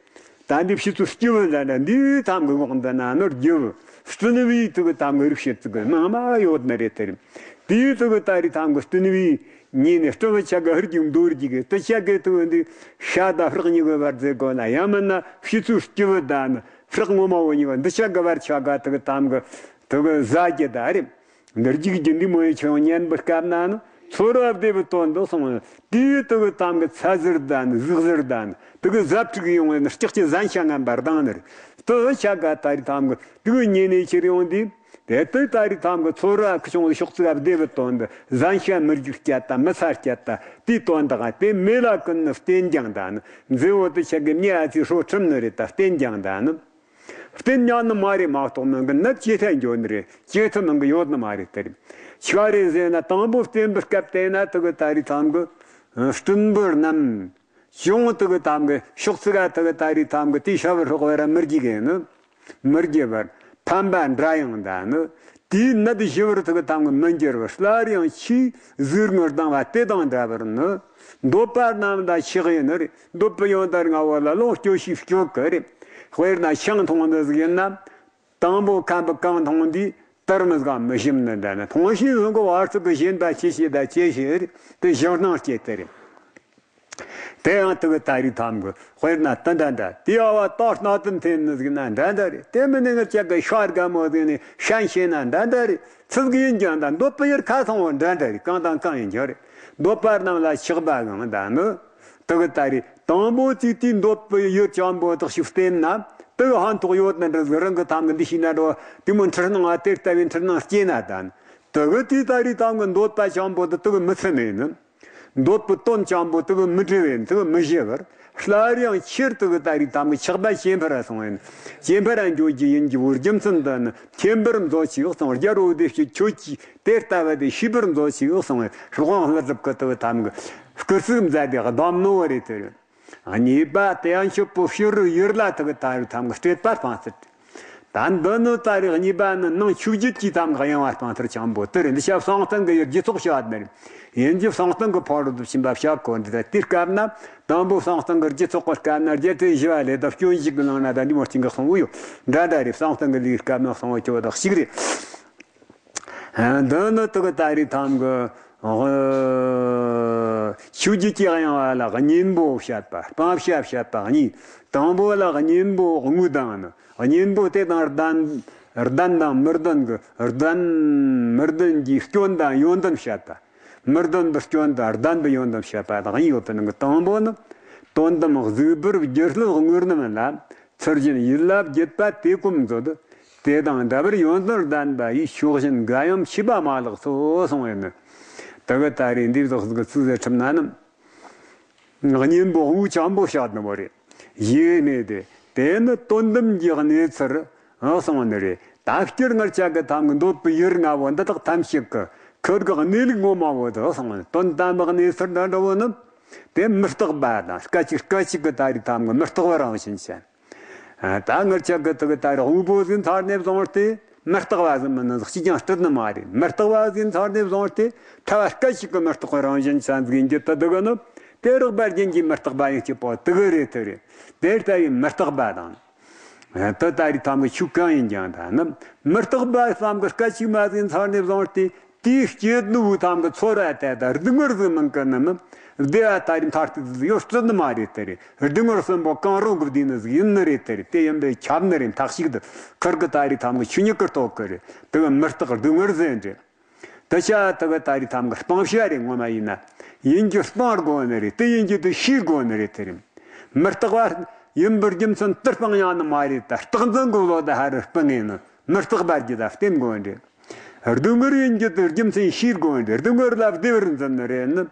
ད་འདི་ཕྱི་ཚུལ་སྐྱིད་པོ་ལ་ན་འདིའི་ཐང་གི་འོག་འདི་ན་ནོར་རྒྱུ་སྟོན་པའི་དེ་གི་ཐང་གི་རིགས་ཤེས་ཚིག་གི་མང་མ་ཡོད་ནི་རེད་དེ་རེད། དེའི་དེ་གི་ད་རེས་ཐང་གི་སྟོན་པའི་ཉིན་ནས་སྤྲོ་བའི་ཆ་ག་ཧུར་གྱིས་འདོར་གྱི་གི་དེ་ཆ་གི་དེ་གི་འདི་ཤ་ད་ཧྲག་གཉིས་གི་བར་མཛད་དགོས་ན་ཡང་མིན་ན་ཕྱི་ཚུལ་སྐྱིད་པོ་ད་ནི་ཧྲག་ངོ་མ་བོ་གཉིས་གི་འདི་ཆ་གི་བར་ཆ་ག་དེ་གི་ཐང་གི་དེ་གི་ཟ་རྒྱུ་ད་རེད། འདིར་རྒྱུག་རྒྱུ་འདི་མོ་ཡི་ཆེ་བ་ཉན་པར་སྐབས་ན་ནི་ཚོར་བ་བདེ་བའི་དོན་དུ་སོང་། དེའི་དུ་གི་ཐང་གི་ཚ་ཟེར་དང་ཟུག་ཟེར་དང་དུ་གི་ཟབ་ཕྲུག་ཡོང་བའི་ནི་ལྕགས་ཀྱི་གཟན་ཤ་ངན་པར་ལྡང་ནི་རེད། དུ་ཤ་ག་ད་རེས་ཐང་གི་དུ་གི་ཉེ་ནས་ཁྱེར་ཡོང་དུས། དེ་དུ་ད་རེས་ཐང་གི་ཚོར་བ་ཁུ་ཆུང་གི་ཤོག་ཚིག་བདེ་བའི་དོན་དུ་གཟན་ཤ་མི་རྒྱུག་སྐྱ་ད་མི་ཚ་སྐྱ་ད་དེའི་དོན་དག་དེ་མེ་ལ་ཀུན་ནི་བསྟན་ཀྱང་ད་ནི་མཛེས་བོ་དུ་ཤ་གི་མྱི་ཨ་ཚི་ཧྲོ་ཁྲིམས་ནི་རེད་ད་བསྟན་ཀྱང་ད་ནི། བསྟན་ཉག་ནི་མ་རེད་མ་གཏོགས་མིན་གི་ནད་ཇེ་ཐལ་འགྱོ་ནི་རེད། ཇེ་ཐུ་མིན་གི་ཡོད་ནི་མ་རེད་དེ་རེད། ཆི་ག་རེད་ཟེར་ན་དང་པོ་བསྟན་པའི་སྐབས་དེ་ན་དུ་གི་ད་རེས་ཐང་གི་སྤྲིན་བུ་རྣམས་ཅུང་དུ་གི་ཐང་གི་ཤོག་ཚིག་ག་དུ་གི་ད་རེས་ཐང་གི་དེའི་ཤ་བུ་ཧྲོག་བེ་ར་མི་རྒྱུག་གི་ནི་མི་རྒྱུ་བར་ཕན་པ་འདྲ་ཡང་ད་ནི་དེའི་ནད་ཞི་བར་དུ་གི་ཐང་གི་མི་འགྱུར་བར་སླར་ཡང་ཆེས་ཟུག་ངུར་ལྡང་བ་དེ་དང་འདྲ་བར་ནི། འདོད་པ་རྣམས་ལ་ཆགས་ཡིན་ནི་རེད། འདོད་པའི་ཡོན་ཏན་ལྔ་བོ་ལ་ལོངས་སྤྱོད་ཤེས་སྤྱོད་གི་རེད། དཔེར་ན་ཆང་འཐུང་ནི་ཟིག་ཡིན་ན། དང་པོ་ཁམ་བུ་གང་འཐུང་དུས་དར་མི་ཟིག་མི་ཞིམ་ནི་འདྲ་ནི་འཐུང་ཤེས་ཟིག་གི་བར་ཚིག་གི་ཞེན་པ་ཆེ་ཤེས་ད་ཆེ་ཤེས་རེད། དེ་ཞིང་སྣང་སྐྱེ་དེ་རེད། དེ་ཡང་དུ་གི་ད་རེས་ཐང་གི་དཔེར་ན་དེ་འདྲ་འདྲ་དེ་ཨ་བ་ཏག་སྣ་དུ་འཐེན་ནི་ཟིག་ན་འདྲ་འདྲ་རེད། དེ་མིན་ནི་ངར་ཅག་གི་ཤ་དགའ་མོ་ཟིག་ནི་ཤན་ཤེས་ན་འདྲ་འདྲ་རེད། ཚིག་གི་ཡིན་ཀྱང་ད་འདོད་པའི་ཡུལ་ཁ་ཚང་བོ་འདྲ་འདྲ་རེད། གང་དང་གང་ཡིན་ཀྱང་རེད། འདོད་པ་རྣམས་ལ་ཆགས་པའང་ད་ནི། དེ་གི་ད་རེས་དང་པོ་ཅིག་དེའི་འདོད་པའི་ཡུལ་ཅང་པོ་དག་ཞིག་བསྟན་ན། དེ་གི་ཕན་ཐོགས་ཡོད་ན་འདྲ་ཟིག་རང་གི་ཐང་གི་འདི་ཤེས་ན་འགྲོ་དེ་མོ་འཁྲུལ་སྣང་ང་དེ་ལྟ་བུའི་འཁྲུལ་སྣང་སྐྱེས་ན་ད་ནི། དེ་གི་དེའི་ད་རེས་ཐང་གི་འདོད་པ་ཅང་པོ་དེ་དེ་གི་མི་ཚིམ་ནས་ནི། འདོད་པའི་དོན་ཅང་པོ་དེ་གི་མི་འགྲུབ་པས་དེ་གི་མི་ཞི་བར། སླར་ཡང་ཕྱིར་དེ་གི་ད་རེས་ཐང་གི་ཆགས་པ་སྐྱེ་འཕེལ་ར་སོང་བས་ནི། སྐྱེ་འཕེལ་ར་འགྱོ་རྒྱུ་ཡིན་གྱི་བོ་རྒྱུ་མཚན་དེ་ནི་མཁྱེན་པར་མཛོད་ཅིག་གསུངས། རྒྱལ་བོ་བདེ་སྤྱོད་ཁྱོད་ཀྱིས་དེ་ལྟ་བ་དེ་ཤེས་པར་མཛོད་ཅིག་གསུངས། སློབ་དཔོན་ཀླུ་སྒྲུབ་ཀྱིས་དེ་གི་ཐང་གི་སྐུལ་ཚིག་མཛད་དེ་གདམས་ནོ་བ་རེད་དེ་རེད། གཉིས་པ་དེ་ཡང་ཆུ་པོ་ཕྱི་རུ་ཡུར་ལ་དེ་གི་ད་རེས་ཐང་གི་སྤྲད་པ་སྤང་ཚུལ། ད་འདི་ནི་ད་རེས་གཉིས་པ་ནི་ནང་ཆོས་བརྒྱུད་ཀྱི་ཐབས་གཡེང་བ་སྤང་ཐར་ཆེན་པོ་དེ་རེད། འདི་ཞབས་གསང་སྟེང་གི་ཡུལ་རྒྱུ་ཚོགས་བཤད་ནི་རེད། ཡིན་གྱི་གསང་སྟེང་གི་ཕ་རོལ་ཏུ་ཕྱིན་པ་བཤད་གོ་འདི་ད་དེའི་སྐབས་ན། དང་པོ་གསང་སྟེང་གི་རྒྱུ་ཚོགས་ཀྱི་སྐབས་ན་རྒྱལ་སྲས་ཞི་བ་ལྷས་དང་སྐྱོན་བཞི་གི་ནང་ན་ད་འདི་མོ་སྟེང་གི་གསུང་བོ་ཡོད། འདྲ་འདྲ་རེད། གསང་སྟེང་གི་ལས་སྐབས་ན་གསུང་བོ་ཁྱོད་དག་ཞིག་རེད། འདི་ནི་དག་ད་རེས་ཐམ་གི་ཆོས་བརྒྱུད་ཀྱི་གཡེང་བ་ལ་གཉེན་པོ་བཤད་པ། སྤང་བྱ་བཤད་པ་གཉིས། དང་པོ་ལ་གཉེན་པོ་དངོས་དང་ནི། གཉེན་པོ་དེ་དང་ལྡན། ལྡན་དང་མི་ལྡན་གྱི་ལྡན། མི་ལྡན་གྱི་སྐྱོན་དང་ཡོན་ཏན་བཤད་པ། མི་ལྡན་པའི་སྐྱོན་དང་ལྡན་པའི་ཡོན་ཏན་བཤད་པ་དང་གཉིས་ཡོད་པའི་ནང་གི་དང་པོ་ནི། དོན་དམ་གཟུགས་པོར་སྒྱུ་ལུས་དངོས་རྣམས་ལ། ཚུལ་བཞིན་ཡིད་ལ་བགྱིད་པ་དེ་གོམས་མཛོད། དེ་དང་འདྲ་བར་ཡོན་ཏན་ལྡན་པ་ཡིས། ཕྱོགས་བཞིན་འགའ་ཡང་མཆིས་པ་མ་ལགས་སོ། གསུངས་ཡོད་ནི། དེ་གི་ད་རེས་འདི་བཟོ་གི་ཚིག་ཟེར་ཁྲིམས་ན་ནི། གཉེན་པོ་དངོས་ཆེན་པོ་བཤད་ནི་མོ་རེད། ཡེ་ནས་དེ། དེ་ནི་དོན་དམ་གྱི་གནས་ཚུལ་གསུངས་ནི་རེད། ད་སྤྱིར་ངར་ཆ་གི་ཐམ་གི་འདོད་པའི་ཡུལ་ལྔ་བོ་འདི་དག་ཐམས་ཅད་ཀྱི་ཁུར་གི་གནས་ལུགས་ངོ་མ་བོ་དེ་གསུངས་ནི། དོན་དམ་པའི་གནས་ཚུལ་འདྲ་འདྲ་བོ་ནི། དེ་མི་རྟག་པ་དང་སྐད་ཅིག་སྐད་ཅིག་གི་ད་རེས་ཐམ་གི་མི་རྟག་པ་རང་བཞིན་ཅན། ད་ངར་ཆ་གི་དེ་གི་ད་རེས་དངོས་པོ་ཟིག་ཚར་ནས་བཟུང་སྟེ་མི་རྟག་པ་ཟིག་མིན་ནི་ཟིག་ཅིས་ཀྱང་སྲིད་ནི་མ་རེད། མི་རྟག་པ་ཟིག་ཚར་ནས་བཟུང་སྟེ་ཐ་བ་སྐད་ཅིག་གི་མི་རྟག་པ་རང་བཞིན་ཅན་ཟིག་ཡིན་རྒྱུ་དེ་དེ་གི་ནི། དེ་རགས་པ་རྒྱན་གྱི་མི་རྟག་པ་ཡིན་གྱི་པོ་དེ་གི་རེད། དེ་རེད། དེ་ལྟ་བུའི་མི་རྟག་པ་དང་། དེ་ད་རེས་ཐམ་གི་ཆོས་གང་ཡིན་ཀྱང་ད་ནི་མི་རྟག་པ་བསམ་གི་སྐད་ཅིག་མ་ཟིག་ཚར་ནས་བཟུང་སྟེ། དེའི་སྐྱེ་དངོས་ཐམ་གི་ཚོར་བ་དེ་ད་སྡུག་བསྔལ་ཟིག་མིན་གི་ནི་མི། བདེ་བ་ད་རེས་མཐར་ཐུག་ཟིག་ཡོད་སྲིད་ནི་མ་རེད། དེ་རེད། སྡུག་བསྔལ་གསུམ་པོ་གང་རུང་གི་བསྡུས་ནི་ཟིག་ཡིན་ནི་རེད། དེ་རེད། དེ་ཡིན་པས་ཁྱབ་ནི་རེད། མཐའ་གཅིག་ཏུ་ཁུར་གི་ད་རེས་ཐམ་གི་ཆོས་ཉིད་ཀྱི་རྟོགས་གི་རེད། དེ་གི་མི་རྟག་སྡུག་བསྔལ་ཟེར་འདྲ། དེ་ཆ་དེ་གི་ད་རེས་ཐམ་གི་སྤང་བྱ་རེད། ངོ་མ་ཡིན་ན་ཡིན་རྒྱུ་སྤང་དགོས་ནི་རེད། དེ་ཡིན་རྒྱུ་དེ་ཤེས་དགོས་ནི་རེད། དེ་རེད། མི་རྟག་པ་ཡིན་པའི་རྒྱུ་མཚན་དེ་སྤང་ཡང་ནི་མ་རེད། ད་རྟག་འཛིན་གི་བློ་དེ་ཧ་རུ་སྤང་ངེས་ནི་མི་རྟག་པ་རྒྱུ་ད་བརྟེན་དགོས་འདྲ། སྡུག་བསྔལ་ཡིན་རྒྱུ་དེ་རྒྱུ་མཚན་ཤེས་དགོས་འདྲ། སྡུག་བསྔལ་ལ་བདེ་བར་འཛིན་ནི་རེད་ནི།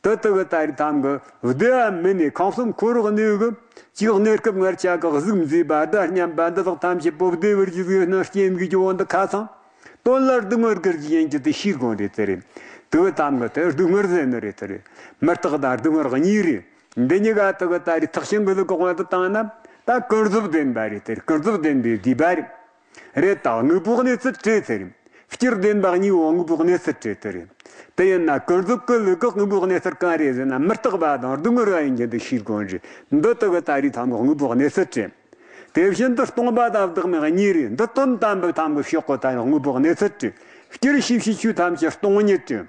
དེ་དེ་གི་ད་རེས་ཐམ་གི་བདེ་བ་མིན་ནས་ཁམས་གསུམ་འཁོར་བའི་གནས་གི་ཅིག་གནས་སྐབས་ངར་ཆ་གི་གཟུགས་མཛེས་པ་དང་སྙན་པ་འདི་དག་ཐམས་ཅད་པོ་བདེ་བར་གྱུར་གི་ནི་རྐྱེན་གི་ཇོ་བོ་འདི་ཁ་ཚང་། དོན་ལ་སྡུག་བསྔལ་གི་རྒྱུ་ཡིན་རྒྱུ་དེ་ཤེས་དགོས་འདྲ། དེ་རེད། དེ་གི་ཐམ་གི་དེ་སྡུག་བསྔལ་ཟེར་ནི་རེད། དེ་རེད། མི་རྟག་དང་སྡུག་བསྔལ་གཉིས་རེད། འདི་གཉིས་ཀ་དེ་གི་ད་རེས་ཐེག་ཆེན་གི་ལུགས་གི་དབང་དུ་བཏང་ན་ད་ཀུན་རྫོབ་བདེན་པ་རེད། དེ་རེད། ཀུན་རྫོབ་བདེན་པའི་བསྡུས་པ་རེད། རེད། ད་དངོས་པོའི་གནས་ཚུལ་བྲལ་ཚེ་རེད། སྤྱིར་བདེན་པ་གཉིས་པོ་དངོས་པོའི་གནས་ཚུལ་བྲལ་དེ་རེད། དེ་ཡིན་ན་ཀུན་རྫོབ་ཀྱི་ལུགས་ཀྱི་དངོས་པོའི་གནས་ཚུལ་གང་རེད་ཟེར་ན་མི་རྟག་པ་དང་སྡུག་བསྔལ་བ་ཡིན་རྒྱུ་འདི་ཤེས་དགོས་རེད། འདི་དག་གི་ད་རེས་ཐམ་གི་དངོས་པོའི་གནས་ཚུལ་བྲལ། དེ་བཞིན་དུ་སྟོང་པ་དང་བདག་མེད་གཉིས་རེད། འདི་དོན་དམ་པའི་ཐམ་གི་ཕྱོགས་གི་ད་རེས་དངོས་པོའི་གནས་ཚུལ་བྲལ། སྤྱིར་ཤེས་བྱའི་ཆོས་ཐམས་ཅད་སྟོང་ཉིད་བྲལ།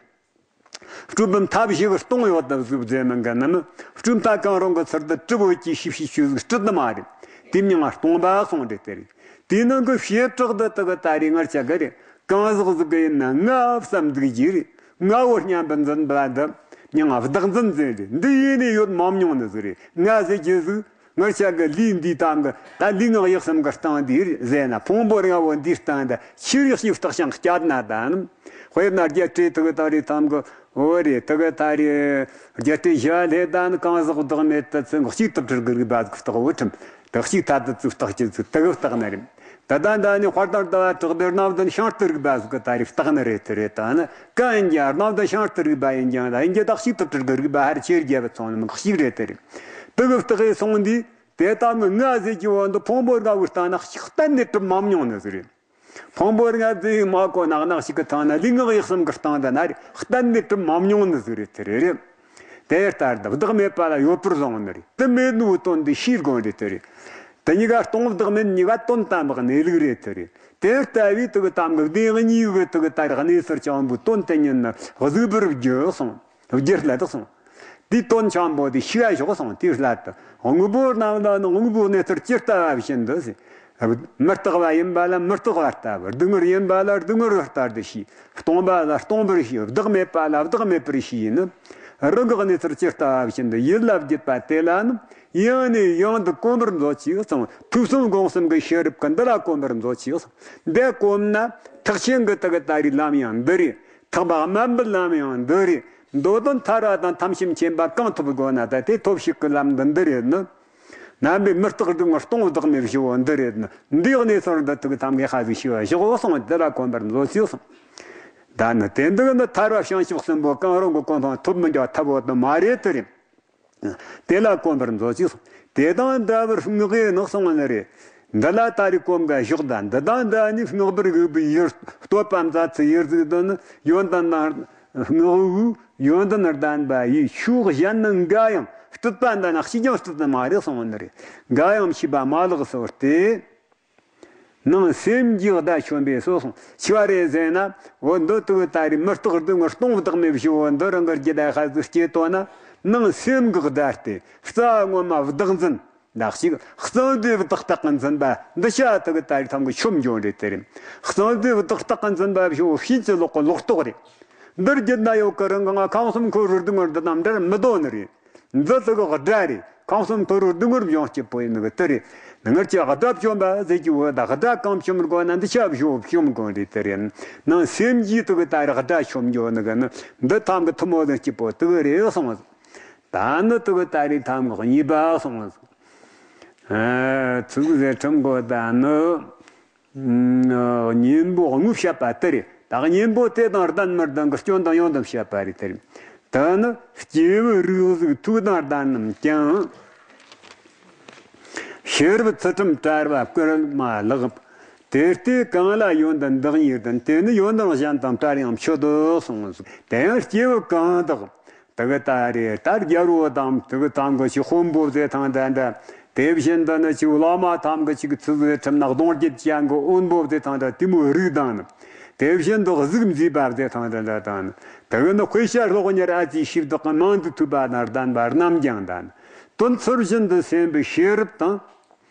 སྤྲོས་པའི་མཐའ་བཞི་གི་སྟོང་ཡོད་དུ་གཟུགས་རྫས་མིན་གི་ནི་མི། སྤྲོས་མཐའ་གང་རུང་གི་ཚུལ་དུ་གྲུབ་ཡོད་ཀྱི་ཤེས་བྱའི་ཆོས་ཟིག་སྲིད་ནི་མ་རེད། དེ་མྱིང་ང་སྟོང་པ་གསུངས་འདྲ། དེ་རེད། དེའི་ནང་གི་བྱེ་བྲག་ཏུ་དག་གི་ད་རེས་ངར་ཆ་གི་རེད། གང་ཟག་ཟིག་གི་ཡིན་ན་ང་བསམ་འདུག་རྒྱུ་རེད། ང་བོ་སྙམ་པའི་འཛིན་པ་འདི་མྱིང་ང་བདག་འཛིན་ཟེར་རེད། འདི་ཡེ་ནས་ཡོད་མ་མྱོང་ནི་ཟིག་རེད། ང་ཟེར་རྒྱུ་ཟིག་ངར་ཆ་གི་ལུས་འདིའི་སྟེང་གི་ད་ལུས་ངག་ཡིད་གསུམ་གི་སྟེང་འདི་རེད་ཟེར་ན། ཕུང་པོ་ལྔ་བོ་འདིའི་སྟེང་དུ་ཆོས་རིག་ཤེས་བརྟག་ཅིང་དཔྱད་ན་ད་ནི། དཔེར་ན་རྒྱལ་སྲས་དེ་གི་ད་རེས་ཐམ་གི་འོ་རེད། དེ་གི་ད་རེས་རྒྱལ་སྲས་ཞི་བ་ལྷས་ད་ནི་གང་ཟག་བདག་མེད་དུ་ཚུལ་གཅིག་ཏུ་གྲུབ་གི་རིག་པ་ཟིག་བརྟག་འོ་ཁྲིམས་དེ་གཅིག་ཐ་དད་ཚུལ་བརྟག་རྒྱུ་ཚུལ་དེ་གི་བརྟག་ནི་རེད། ད་ལྟ་འདི་ནི་དཔལ་ལྡན་ཟླ་བ་གྲགས་པའི་རྣམ་ལྡན་བྱང་ལྟར་རིག་པ་ཟིག་གི་ད་རེས་བརྟག་ནི་རེད། དེ་རེད། ད་ནི་གང་ཡིན་ཀྱང་རྣམ་ལྡན་བྱང་ལྟར་རིག་པ་ཡིན་ཀྱང་ད་ཡིན་གྱི་བདག་གཅིག་ཏུ་གྲུབ་གི་རིག་པ་ཧར་ཆེར་རྒྱལ་བའི་ཚོགས་ནི་མི་གཅིག་རེད། དེ་རེད། དེ་གི་བརྟག་གི་སོང་དུས། དེ་ལྟ་ངུ་ང་ཟེར་གྱི་བོ་འདི་ཕུང་པོ་ལྔ་བོའི་སྟེང་ན་གཅིག་གཏན་ནས་གྲུབ་མ་མྱོང་ནི་ཟིག་རེད། ཕུང་པོ་ལྔ་ཟེར་མ་གོ་ནག་ནག་ཞིག་གི་སྟེང་ན་ལུས་ངག་ཡིད་གསུམ་གི་སྟེང་དུ་ན་རེ་གཏན་ནས་གྲུབ་མ་མྱོང་ནི་ཟིག་རེད། དེ་རེད་རེད། དེ་ལྟར་དུ་བདག་མེད་པ་ལ་ཡོད་པར་བཟུང་ནི་རེད། དེ་མེད་ནོ་དོན་འདི་ཤེས་དགོས་རེད། དེ་རེད། དེ་གཉིས་ཀ་སྟོང་བདག་མེད་གཉིས་ཀ་དོན་དམ་པའི་གནས་ལུགས་རེད། དེ་རེད། དེ་ལྟ་བུའི་དུ་གི་དམ་གི་བདེན་གཉིས་གི་དུ་གི་ལྟར་གནས་ཚུལ་ཆེན་པོའི་དོན་དེ་ཉིད་ནི་གཟུགས་པོར་བརྗོད་གསུངས། བསྒྱུར་སླད་དུ་གསུངས། དེའི་དོན་ཆེན་པོ་དེ་ཤེས་པ་ཞོག་གསུངས། དེའི་སླད་དུ་དངོས་པོ་རྣམས་ལ་ནི་དངོས་པོའི་གནས་ཚུལ་ཇི་ལྟ་བ་བཞིན་དུ་ཟེར། མི་རྟག་པ་ཡིན་པ་ལ་མི་རྟག་པ་ལྟ་བུ། སྡུག་བསྔལ་ཡིན་པ་ལ་སྡུག་བསྔལ་བ་ལྟར་དུ་ཤེས། སྟོང་པ་ལ་སྟོང་པར་ཤེས། བདག་མེད་པ་ལ་བདག་མེད་པར་ཤེས་ནི། རང་གི་གནས་ཚུལ་ཇི་ལྟ་བ་བཞིན་དུ་ཡིད་ལ་བགྱིད་པ་དེ་ལ་ནི་ཡང་ནས་ཡང་དུ་གོམས་པར་མཛོད་ཅིག་གསུངས། ཐོས་བསམ་སྒོམ་གསུམ་གྱི་ཤེས་རབ་ཀྱིས་འདི་ལ་གོམས་པར་མཛོད་ཅིག་གསུངས། འདི་གོམས་ན་ཐེག་ཆེན་གྱི་དག་གི་ད་རེས་ལམ་ཡང་འདི་རེད། ཐེག་པ་དམན་པའི་ལམ་ཡང་འདི་རེད། མདོ་དོན་ཐར་བ་དང་ཐམས་ཅད་མཁྱེན་པ་གང་ཐོབ་དགོས་ན་ད་དེ་ཐོབ་བྱེད་ཀྱི་ལམ་འདི་འདི་རེད་ནི། རྣམ་པའི་མི་རྟག་སྡུག་བསྔལ་སྟོང་བདག་མེད་ཞི་བ་འདི་རེད་ནི། འདིའི་གནས་ཚུལ་འདི་ཐུག་ཐམ་གའི་ཧ་ཟིག་ཤེས་པ་ཞོག་གསུངས། འདི་ལ་གོམས་པར་མཛོད་ཅིག་གསུངས། ད་ནི་དེ་འདི་ནི་ཐར་བ་བྱང་ཆུབ་གསུམ་པོ་གང་རུང་གི་གོ་འཕང་ཐོབ་མི་འགྱུར་ཐབས་བོ་དུ་མ་རེད། དེ་རེད། དེ་ལ་གོམས་པར་མཛོད་ཅིག་གསུངས། དེ་དང་འདྲ་བར་སྔགས་ནི་གསུངས་ནི་རེད། འདི་ལ་ད་རེས་གོམ་ག་ཞོག་ད་འདི་དང་འདི་ནི་སྔགས་པར་དབུག་པའི་ཡུལ། བསྟོད་པ་མཛད་ཚུལ་ཡུལ་ཟིག་ཏུ་ནི་ཡོན་ཏན་དང་སྔགས་དབུགས་ཡོན་ཏན་ལྡན་པ་ཡིས་ཆོས་གཞན་ནི་འགའ་ཡང་སྤྲུལ་པ་འདི་ན་ཤེས་ཀྱང་སྤྲུལ་དུ་མ་རེད་གསུངས་ནི་རེད། འགའ་ཡང་ཤེས་པ་མ་ལགས་སོ་སྟེ། ནང་སེམས་ཀྱི་བརྡ་ཆོམ་པས་སོ་གསུངས། ཆི་བ་རེད་ཟེར་ན། འོ་འདི་དུ་ད་རེས་མུ་སྟེགས་སྡུག་བསྔལ་སྟོང་བདག་མེད་བཞི་བོ་འདི་རང་གི་རྒྱུད་ལ་ཧ་ཟིག་སྐྱེས་ཏོ་ན། ནང་སེམས་ཀྱི་བརྡ་སྟེ་རྩ་བ་ངོ་མ་བདག་འཛིན། ལ་ཞིག་གཙང་བདེ་བདག་རྟག་གི་འཛིན་པ་འདི་ཤ་ཐུག་གི་ད་རེས་ཐམ་གི་ཆོམ་འགྱོ་རེད་དེ་རེད། གཙང་བདེ་བདག་རྟག་གི་འཛིན་པ་བཞི་བོ་ཕྱིན་ཅི་ལོག་གི་ལོག་རྟོག་རེད། འདིར་རྒྱུད་ན་ཡོད་གི་རང་གི་ང་ཁམས་གསུམ་འཁོར་བའི་སྡུག་བསྔལ་འདི་དང་འབྲལ་མི་འདོད་ནི་རེད། འདི་ཐུག་གི་དགྲ་རེད། ཁམས་གསུམ་འཁོར་བའི་སྡུག་བསྔལ་སྦྱོང་སྤྱད་པོ་ཡིན་ནི་གི་དེ་རེད། ནི་ངར་གྱི་དགྲ་བཅོམ་པ་ཟེར་གྱི་བོ་ད་དགྲ་གང་བཅོམ་དགོས་ན་འདི་ཤ་བཞི་བོ་བཅོམ་དགོས་རེད་དེ་རེད། ནང་སེམས་ཀྱི་ཐུག་གི་ད་རེས་དགྲ་ཆོམ་འགྱོ་ནི་གི་ནི་འདི་ཐམ་གི་ཐུ་མོ་ཟེར་གྱི་བོ་དུ་གི་རེད་གསུངས། ད་ནི་དུ་གི་ད་རེས་ཐམ་གི་གཉིས་པ་གསུངས། ཨ། ཚིག་ཟེར་ཁྲིམས་གོ་ད་ནི། ཨ། གཉེན་པོ་དངོས་བཤད་པ་དེ་རེད། ད་གཉེན་པོ་དེ་དང་ལྡན་མི་ལྡན་གི་སྐྱོན་དང་ཡོན་ཏན་བཤད་པ་རེད་དེ་རེད། ད་ནི་སྐྱེས་བུ་རིགས་གཟུགས་ཐུགས་དང་ལྡན་རྣམས་ཀྱང་། ཤེས་རབ་ཚུལ་ཁྲིམས་བྲལ་བ་བསྐུལ་མ་ལགས། དེ་ལྟས་གང་ལ་ཡོན་ཏན་བདག་ཉིད་ལྡན། དེ་ནི་ཡོན་ཏན་གཞན་དང་བྲལ་ཡང་མཆོད་དོ་གསུངས། དེ་ཡང་སྐྱེས་བུ་གང་དག་དེ་གི་ད་རེས་ད་རྒྱལ་པོ་དང་དེ་གི་ཐམ་གི་ཅིག་དཔོན་པོ་ཟེར་ཐང་འདྲ་འདྲ། དེ་བཞིན་དུ་ནི་ཅིག་བླ་མ་ཐམ་གི་ཅིག་ཚུལ་ཟེར་ཁྲིམས་ན་གདུང་རྒྱུད་ཅན་གི་དཔོན་པོ་ཟེར་ཐང་འདྲ་དེ་མོ་རིགས་དང་ནི། དེ་བཞིན་དུ་གཟུགས་མཛེས་པ་ཟེར་ཐང་འདྲ་འདྲ་དང་ནི། དེ་གི་ནི་དཔེ་བྱད་གློག་བརྙན་ཨ་ཙི་ཤེས་བདག་གི་མིང་དུ་ཐོས་པ་དང་ལྡན་པ་རྣམས་ཀྱང་དང་ནི། དོན་ཚུལ་བཞིན་དུ་སེམས་པའི་ཤེས་རབ་དང་།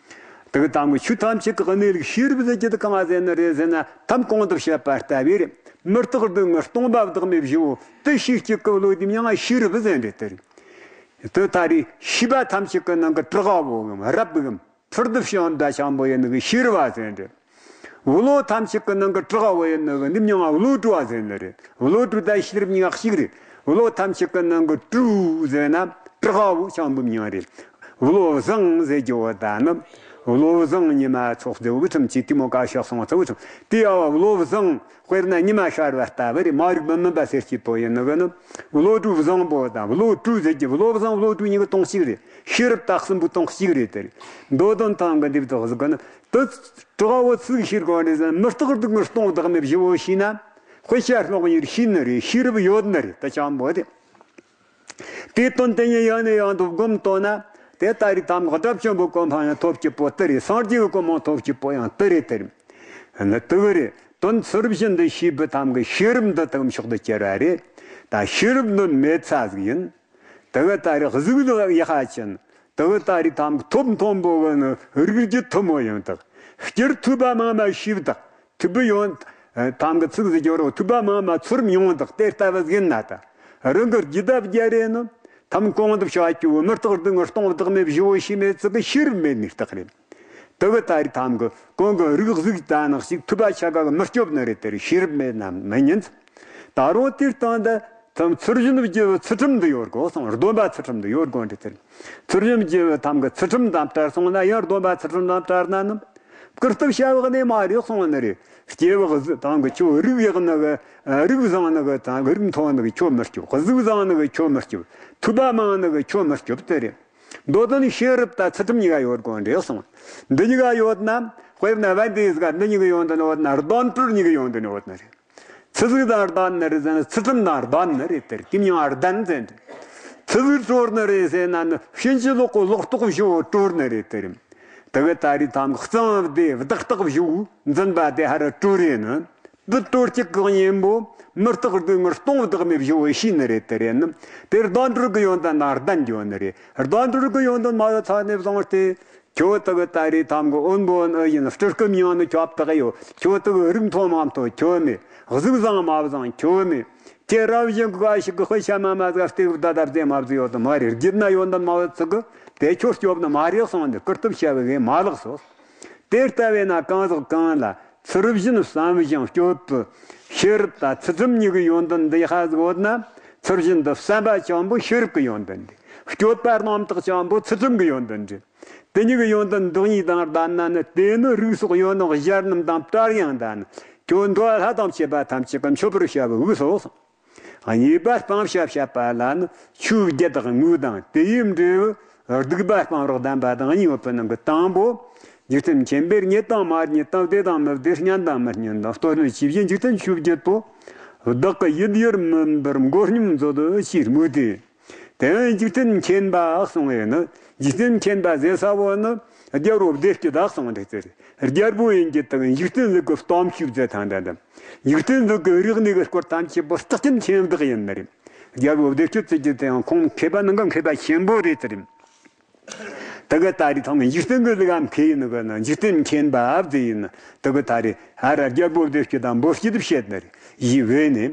དེ་གི་ཐམ་གི་ཆོས་ཐམས་ཅད་ཀྱི་གནས་ལུགས་ཤེས་རབ་ཟེར་རྒྱུ་དེ་གང་ཟེར་ནི་རེད་ཟེར་ན། ཐམ་གོང་དུ་བཤད་པ་ལྟ་བུའི་རེད། མུ་སྟེགས་སྡུག་བསྔལ་སྟོང་པ་བདག་མེད་བཞི་བོ་དེ་ཤེས་རྒྱུ་གི་བློ་དེ་མྱིང་ང་ཤེས་རབ་ཟེར་རེད་དེ་རེད། དེ་ད་རེས་ཤེས་པ་ཐམས་ཅད་ཀྱི་ནང་གི་གྲགས་པོ་གམ་རབ་གམ་ཕུར་དུ་བྱུང་བ་ཆེན་པོ་ཡིན་ནི་གི་ཤེས་རབ་ཟེར་རེད། བློ་ཐམས་ཅད་ཀྱི་ནང་གི་གྲགས་པོ་ཡིན་ནི་གི་འདི་མྱིང་ང་བློ་གྲོས་ཟེར་ནི་རེད། བློ་གྲོས་དང་ཤེས་རབ་གཉིས་ཀ་གཅིག་རེད། བློ་ཐམས་ཅད་ཀྱི་ནང་གི་གྲོས་ཟེར་ན་གྲགས་པོ་ཆེན་པོའི་མྱིང་རེད། བློ་བཟང་ཟེར་རྒྱུ་བོ་ད་ནི། བློ་བཟང་ཉི་མ་ཚོགས་ཟེར་བུ་ཁྲིམས་ཀྱི་དེ་མོ་ཀ་ཤག་སོང་ཚ་བུ་ཁྲིམས་དེ་ཡ་བ་བློ་བཟང་དཔེར་ན་ཉི་མ་ཤར་བ་ལྟ་བུ་རེད། མ་རིག་པ་མུན་པ་སེལ་བྱེད་པོ་ཡིན་ནི་གི་ནི། བློ་གྲོས་བཟང་པོ་དང་བློ་གྲོས་ཟེར་གྱི་བློ་བཟང་བློ་གྲོས་གཉིས་ཀ་དོན་གཅིག་རེད། ཤེས་རབ་དང་གསུམ་པོ་དོན་གཅིག་རེད་དེ་རེད། མདོ་དོན་ཐང་གི་འདི་བདག་ཟིག་གི་ནི་དུ་གྲོགས་བོ་ཚིག་ཤེས་དགོས་རེད་ཟེར། མུ་སྟེགས་སྡུག་བསྔལ་སྟོང་བདག་མེད་བཞི་བོ་ཤེས་ན། དཔེ་བྱད་གློག་བརྙན་ཤེས་ནི་རེད། ཤེས་རབ་ཡོད་ནི་རེད། དུ་ཆེན་པོ་དེ། དེ་དོན་དེ་ཉིད་ཡང་ནས་ཡང་དུ་བསྒོམ་ལྟོས་ན། དེ་ལྟ་རེ་ཐམ་གི་དགྲ་བཅོམ་པའི་གོ་འཕང་ཡང་ཐོབ་ཀྱི་པོ་དེ་རེད། སངས་རྒྱས་ཀྱི་གོ་འཕང་ཐོབ་ཀྱི་པོ་ཡང་དེ་རེད་དེ་རེད། ནི་དེ་གི་རེད། དོན་ཚུལ་བཞིན་དུ་ཤེས་པའི་ཐམ་གི་ཤེས་རབ་འདི་དག་མཆོག་ཏུ་གྱུར་པ་རེད། ད་ཤེས་རབ་འདི་མེད་ཚ་ཟིག་ཡིན། དེ་གི་ད་རེས་གཟུགས་ལ་ཡ་ཧ་ཅན། དེ་གི་ད་རེས་ཐམ་གི་ཐོབ་མཐོན་པོ་གི་ནི་རིགས་རྒྱུད་ཐུ་མོ་ཡང་དག་སྤྱིར་ཐོས་པ་མང་མ་ཤེས་བདག་ཐུབ་པའི་ཡོན། ཐམ་གི་ཚིག་ཟིག་སྦྱོར་རོ། ཐུབ་པ་མང་མ་ཚུལ་ཡོངས་དག་དེ་ལྟ་བུ་ཟིན་ན་ད། རང་གི་རྒྱུད་ལྡན་རྒྱ་རེ་ནི། ཐམ་གོང་དུ་བྱ་སྐྱོ་བོ་མུ་སྟེགས་སྡུག་བསྔལ་སྟོང་བདག་མེད་བཞི་བོ་ཤེས་མེད་ཚིག་གི་ཤེས་རབ་མེད་ནི་རྟགས་རེད། དེ་གི་ད་རེས་ཐམ་གི་གོང་གི་རིགས་གཟུགས་ད་ནག་ཞིག་ཐུབ་པ་ཆ་ག་གི་མི་སྐྱོབ་ནི་རེད་དེ་རེད། ཤེས་རབ་མེད་ན་མི་ཉན། ད་རུང་དེའི་སྟེང་དུ་ཐམ་ཚུལ་བཞིན་བརྒྱུད་པའི་ཚུལ་ཁྲིམས་འདི་ཡོད་དགོས་སོང་། སྡོམ་པ་ཚུལ་ཁྲིམས་འདི་ཡོད་དགོས་འདྲི་དེ་རེད། ཚུལ་བཞིན་བརྒྱུད་པའི་ཐམ་གི་ཚུལ་ཁྲིམས་དང་བྲལ་སོང་ན་ཡང་སྡོམ་པ་ཚུལ་ཁྲིམས་དང་བྲལ་ན་ནི། བཀུར་སྟི་བྱ་བ་ནི་མ་རེད་གསུངས་ནི་རེད། སྐྱེ་བ་གཟུགས་དང་གི་ཁྱོད་རིགས་ཡག་ནི་གི་རིགས་བཟང་ནི་གི་དང་གི་རིགས་མཐོ་ནི་གི་ཁྱོད་མི་སྐྱོབ། གཟུགས་བཟང་ནི་གི་ཁྱོད་མི་སྐྱོབ། ཐོས་པ་མང་ནི་གི་ཁྱོད་མི་སྐྱོབ་དེ་རེད། མདོ་དོན་ཤེས་རབ་དང་ཚུལ་ཁྲིམས་གཉིས་ཀ་ཡོད་དགོས་འདྲི་གསུངས། འདི་གཉིས་ཀ་ཡོད་ན་དཔེར་ན་བན་དེ་ཟིག་ག་འདི་གཉིས་ཀ་ཡོད་འདི་ནི་ཡོད་ན་གདོན་གྲོལ་གཉིས་ཀ་ཡོད་འདི་ནི་ཡོད་ནི་རེད། ཚུལ་ཟིག་དང་ལྡན་ནི་རེད་ཟེར་ན་ཚུལ་ཁྲིམས་དང་ལྡན་ནི་རེད་དེ་རེད། དེ་མྱིང་ལྡན་ཟེར་འདྲི། ཚུལ་ཟིག་གྲོལ་ནི་རེད་ཟེར་ན་ནི་ཕྱིན་ཅི་ལོག་གི་ལོག་རྟོག་བཞི་བོ་གྲོལ་ནི་རེད་དེ་རེད། དེ་གི་ད་རེས་ཐམ་གཙང་བདེ་བདག་རྟག་བཞི་བོ་འཛིན་པ་དེ་ཧ་ར་གྲོལ་རེད་ནི། བུ་གྲོལ་གཅིག་གི་གཉེན་པོ་མུ་སྟེགས་སྡུག་བསྔལ་སྟོང་བདག་མེད་བཞི་བོ་ཤེས་ནི་རེད་དེ་རེད་ནི། དེ་གདོན་གྲོལ་གི་ཡོན་ཏན་དང་ལྡན་འགྱོ་ནི་རེད། གདོན་གྲོལ་གི་ཡོན་ཏན་མ་ཡོད་ཚ་ནས་བཟུང་སྟེ། ཁྱོད་དག་ད་རེས་ཐམ་གི་དབོན་པོ་ནི་ཡིན། སྤྲུལ་སྐུ་མྱིང་ནི་ཁྱོད་བཏགས་ཡོད། ཁྱོད་དག་རིགས་མཐོ་དམའ་མཐོ་ཁྱོད་མེད། གཟུགས་བཟང་མ་བཟང་ཁྱོད་མེད། ཁྱེད་རབ་བཞིན་གི་ཁ་ཞིག་གི་དཔེ་ཆ་མ་མ་ཟ་སྟེ་བདག་བདག་བདེ་མ་བཟོ་ཡོད་དུ་མ་རེད། རྒྱུད་ན་ཡོན་ཏན་མ་བོད་ཚུགས་གི་དེ་ཁྱོད་སྐྱོབ་ནི་མ་རེད་གསུངས་ནས་བཀུར་སྟི་བྱ་བའི་གེ་མ་ལགས་སོ། དེ་ལྟ་བས་ན་གང་ཟག་གང་ལ་ཚུལ་བཞིན་བསམ་ཞིང་སྤྱོད་པའི་ཤེས་རབ་དང་ཚུལ་ཁྲིམས་གཉིས་ཀྱི་ཡོན་ཏན་འདི་ཧ་ཟིག་ཡོད་ན། ཚུལ་བཞིན་དུ་བསམ་པ་ཆེན་པོ་ཤེས་རབ་ཀྱི་ཡོན་ཏན་འདི། སྤྱོད་པ་རྣམ་དག་ཆེན་པོ་ཚུལ་ཁྲིམས་ཀྱི་ཡོན་ཏན་འདི། དེ་གཉིས་ཀྱི་ཡོན་ཏན་བདག་ཉིད་དང་ལྡན་ན་ནི། དེ་ནི་རིགས་སོགས་ཡོད་ནོ་གཞན་རྣམས་དང་བྲལ་ཡང་ལྡན། ཁྱོད་འགྲོ་བ་ལྷ་དང་བཅས་པ་ཐམས་ཅད་ཀྱིས་མཆོད་པར་བྱ་བའི་དབུས་སོ། གཉིས་པ་སྤང་བྱ་བཤད་པ་ལ་ནི་ཆོས་བརྒྱད་དང་དངོས་དང་དེ་ཡི་འབྲས་བུ་སྡིག་པ་སྤང་རོགས་ལྡན་པ་དང་གཉིས་ཡོད་པའི་ནང་གི་དང་པོ། འཇིག་རྟེན་མཁྱེན་པས་རྙེད་དང་མ་རྙེད་དང་བདེ་དང་མི་བདེ་སྙན་དང་མི་སྙན་དང་བསྟོད་ནི་ཇི་བཞིན་འཇིག་རྟེན་ཆོས་བརྒྱད་པོ། བདག་གི་ཡིད་ཡུལ་མིན་པར་མགོ་སྙོམས་མཛོད་ཅེས་སྨོས་ཏེ། དེ་ཡང་འཇིག་རྟེན་མཁྱེན་པ་གསུང་བས་ནི། འཇིག་རྟེན་མཁྱེན་པ་ཟེར་ས་བོ་ནི། རྒྱལ་པོ་བདེ་སྤྱོད་དག་གསུང་བ་འདི་ཟེར། རྒྱལ་པོ་ཡིན་གྱི་དང་འཇིག་རྟེན་ལུགས་ཀྱི་སྟོབས་ཤུགས་ཟེར་ཐང་འདྲ་དང་། འཇིག་རྟེན་ལུགས་ཀྱི་རིག་གནས་ཀྱི་སྐོར་ཐམས་ཅད་པོ་རྟགས་ཅན་ཆེན་བདག་ཡིན་ནི་རེད། རྒྱལ་པོ་བདེ་སྤྱོད་ཟེར་གྱི་དེའང་ཁོང་མཁས་པ་ནང་གི་མཁས་པ་ཆེན་པོ་རེད་དེ་རེད། དེ་གི་ད་རེས་ཐང་འཇིག་རྟེན་གྱི་ལུགས་ཨ་མཁས་ཡིན་ནི་གི་ན་འཇིག་རྟེན་མཁྱེན་པ་ཨ་བདེ་ཡིན་ནི། དེ་གི་ད་རེས་ཨ་ར་རྒྱལ་པོ་བདེ་སྤྱོད་དང་འབོད་སྤྱོད་བཤད་ནི་རེད་ཡི་བས་ནི།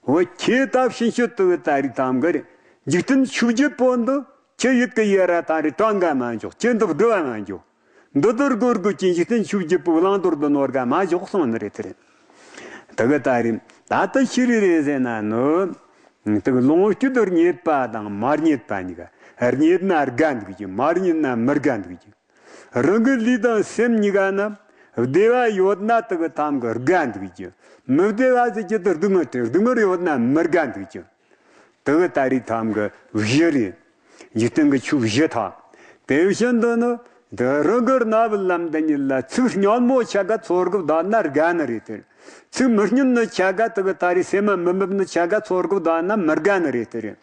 འོ་ཁྱེད་ད་ཕྱིན་ཤོད་དེ་གི་ད་རེས་ཐང་གི་རེད། འཇིག་རྟེན་ཆོས་བརྒྱད་པོ་འདི་ཁྱེད་ཡིད་ཀྱི་ཡ་ར་ད་རེས་གྲངས་ཀ་མ་འཇོག་ཁྱེད་འདི་སྒྲུབ་པ་མ་འཇོག་འདི་ལྟར་སྒོར་དགོས་ཀྱི་འཇིག་རྟེན་ཆོས་བརྒྱད་པོ་བླང་དོར་དུ་ནོར་ག་མ་འཇོག་གསུངས་ནི་རེད་དེ་རེད། དེ་གི་ད་རེས་ད་ལྟ་ཤི་རི་རེད་ཟེར་ན་ནི། དེ་གི་ལོངས་སྤྱོད་རྙེད་པ་དང་མ་རྙེད་པ་གཉིས་ཀ། རྙེད་ན་དགའ་འདུག་གི། མ་རྙེད་ན་མི་དགའ་འདུག་གི། རང་གི་ལུས་དང་སེམས་གཉིས་ཀ་ན་བདེ་བ་ཡོད་ན་དེ་གི་ཐང་གི་དགའ་འདུག་གི། མི་བདེ་བ་ཟེར་གྱི་དེ་སྡུག་བསྔལ་དེ་སྡུག་བསྔལ་ཡོད་ན་མི་དགའ་འདུག་གི། དེ་གི་ད་རེས་ཐང་གི་བཞི་རེད། འཇིག་རྟེན་གྱི་ཆོས་བཞི་ཐོག་དེ་བཞིན་དུ་ནི། དེ་རང་གི་རྣ་བའི་ལམ་དུ་ཉིད་ལ་ཚིག་སྙན་མོ་ཆ་ག་ཚོར་གི་བསྡད་ན་དགའ་ནི་རེད་དེ། ཚིག་མི་སྙན་ནི་ཆ་ག་དེ་གི་ད་རེས་སེམས་མ་མི་འབབ་ནི་ཆ་ག་ཚོར་གི་བསྡད་ན་མི་དགའ་ནི་རེད་དེ་རེད།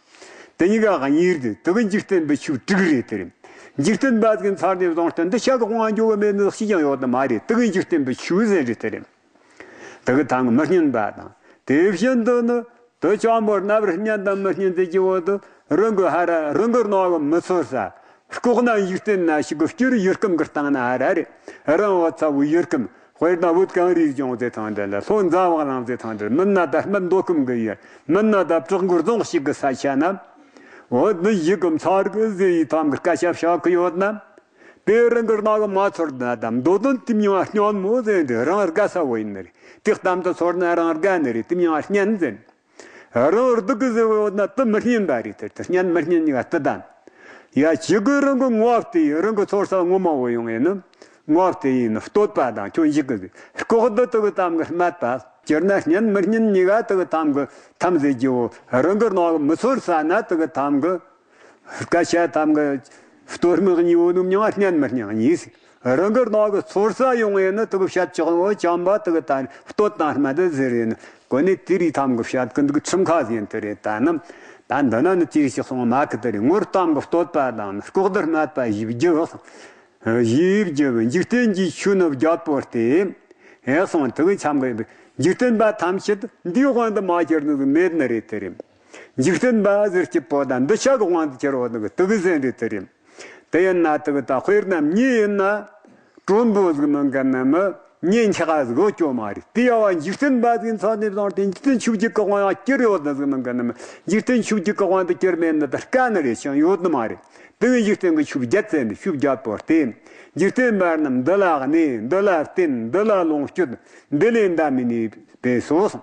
དེ་གཉིས་ཀ་གཉིས་རེད། དེ་གི་འཇིག་རྟེན་པའི་ཆོས་དྲུག་རེད་དེ་རེད། འཇིག་རྟེན་པ་ཟིག་ཚར་ནས་བཟུང་སྟེ་འདི་ཆ་གི་དབང་འགྱོ་གི་མེད་ནི་ཤི་ཀྱང་ཡོད་ནི་མ་རེད། དེ་གི་འཇིག་རྟེན་པའི་ཆོས་ཟེར་རེད་དེ་རེད། དེ་གི་ཐང་མི་སྙན་པ་དང་དེ་བཞིན་དུ་ནི། དེ་ཅང་པོ་རྣ་བར་སྙན་དང་མི་སྙན་ཟེར་གྱི་འོ་དུ། རང་གི་ཧ་ར་རང་གི་རྣ་བ་མི་ཚོར་ས། ལྐོག་ན་འཇིག་རྟེན་ན་ཞིག་གི་སྐྱུར་ཡུལ་ཁམས་ཀྱི་སྟེང་ན་ཧ་ར་རེད། རང་བ་ཚ་བོའི་ཡུལ་ཁམས། དཔེར་ན་བོད་གངས་རིའི་ལྗོངས་ཟེར་ཐང་འདི་ལ། ལྷོ་འཛམ་བུ་གླིང་ཟེར་ཐང་འདི། མིན་ན་ད་སྨད་མདོ་ཁམས་གི་ཡུལ། མིན་ན་ད་བྲག་འགོ་རྫོང་ཞིག་གི་ས་ཆ་ན། འོ་འདི་ཡི་གམ་ཚར་གི་ཟེ་ཡི་ཐང་གི་སྐད་ཆ་བཤད་གི་ཡོད་ན། དེ་རང་གི་རྣ་བ་མ་ཚོར་ན་དམ་མདོ་དོན་དེ་མྱང་སྙན་མོ་ཟེར་འདི་རང་དགའ་ས་བོ་ཡིན་ནི་རེད། དེ་གཏམ་དུ་ཚོར་ན་རང་དགའ་ནི་རེད། དེ་མྱང་སྙན་ཟེར། རང་སྡུག་གི་ཟེར་བ་ཡོད་ན་དེ་མི་སྙན་པ་རེད། དེ་དེ་སྙན་མི་སྙན་གཉིས་ཀ་དེ་དང་། ཡ་ཅི་གི་རང་གི་ངོ་བ་དེ་ཡིན། རང་གི་ཚོར་ས་ངོ་མ་བོ་ཡོང་ཡིན་ནི། ངོ་བ་དེ་ཡིན་ནི་བསྟོད་པ་དང་ཁྱོད་འཇིག་གི་ཟེར། ལྐོག་འདི་དེ་གི་གཏམ་གི་སྨད་པ། སྤྱིར་ན་སྙན་མི་སྙན་གཉིས་ཀ་དེ་གི་གཏམ་གི་ཐམ་ཟེར་གྱི་བོ། རང་གི་རྣ་བ་མི་ཚོར་ས་ན་དེ་གི་གཏམ་གི་སྐད་ཆ་ཐམ་གི་བསྟོད་སྨད་གཉིས་བོ་ནུབ་མྱང་སྙན་མི་སྙན་གཉིས། རང་གི་རྣ་གི་ཚོར་ས་ཡོང་ངེ་ནི་དུ་བཤད་ཆོག་འོ་ཅམ་པ་དུ་ད་བསྟོད་དང་སྨད་དུ་ཟེར་ཡིན། གོ་ནི་དེ་རིགས་ཐམ་གི་བཤད་ཀི་འདུག་ཁྲིམས་ཁ་ཟིན་དུ་རེད། ད་ནི་ད་འདི་ན་ནི་དེ་རིགས་ཤིག་སོང་མ་ཁི་དུ་རེད། ངོར་ཐམ་གི་བསྟོད་པ་དང་ནི་ལྐོག་དུ་སྨད་པ་ཞིབ་རྒྱུ། ཞིབ་རྒྱུ་འཇིག་རྟེན་གྱི་ཆོས་ནི་བརྒྱད་པོ་སྟེ། ཨེ་སོང་དུ་གི་ཆམ་གི་འཇིག་རྟེན་པ་ཐམས་ཅད་འདིའི་དབང་དུ་མ་གྱུར་ནི་མེད་ནི་རེད་དེ་རེད། འཇིག་རྟེན་པ་ཟེར་གྱི་པོ་དང་འདི་ཆ་གི་དབང་དུ་གྱུར་བ་ནི་དུ་གི་ཟེར་རེད་དེ་རེད། དེ་ཡིན་ན་དེ་གི་ད་དཔེར་ན་མྱི་ཡིན་ན། གྲོན་པོ་ཟིག་མིན་གི་ནི་མི་མྱི་འཁྱག་ཟིག་ཡོད་ཀྱོ་མ་རེད། དེ་ཡ་བ་འཇིག་རྟེན་པ་ཟིག་ཚང་ནས་བཟུང་སྟེ་འཇིག་རྟེན་ཆོས་བརྒྱད་ཀྱི་དབང་ཡང་གྱུར་ཡོད་ནི་ཟིག་མིན་གི་ནི་མི་འཇིག་རྟེན་ཆོས་བརྒྱད་ཀྱི་དབང་དུ་གྱུར་མེད་ནི་དེ་དཀའ་ནི་རེད་ཅང་ཡོད་ནི་མ་རེད། དེ་གི་འཇིག་རྟེན་གི་ཆོས་བརྒྱད་ཟེར་ནི་ཆོས་བརྒྱད་པོ་སྟེ། འཇིག་རྟེན་པ་རྣམས་འདི་ལ་གནས། འདི་ལ་བརྟེན། འདི་ལ་ལོངས་སྤྱོད། འདི་ལས་འདའ་མི་ནུས་པས་སོ།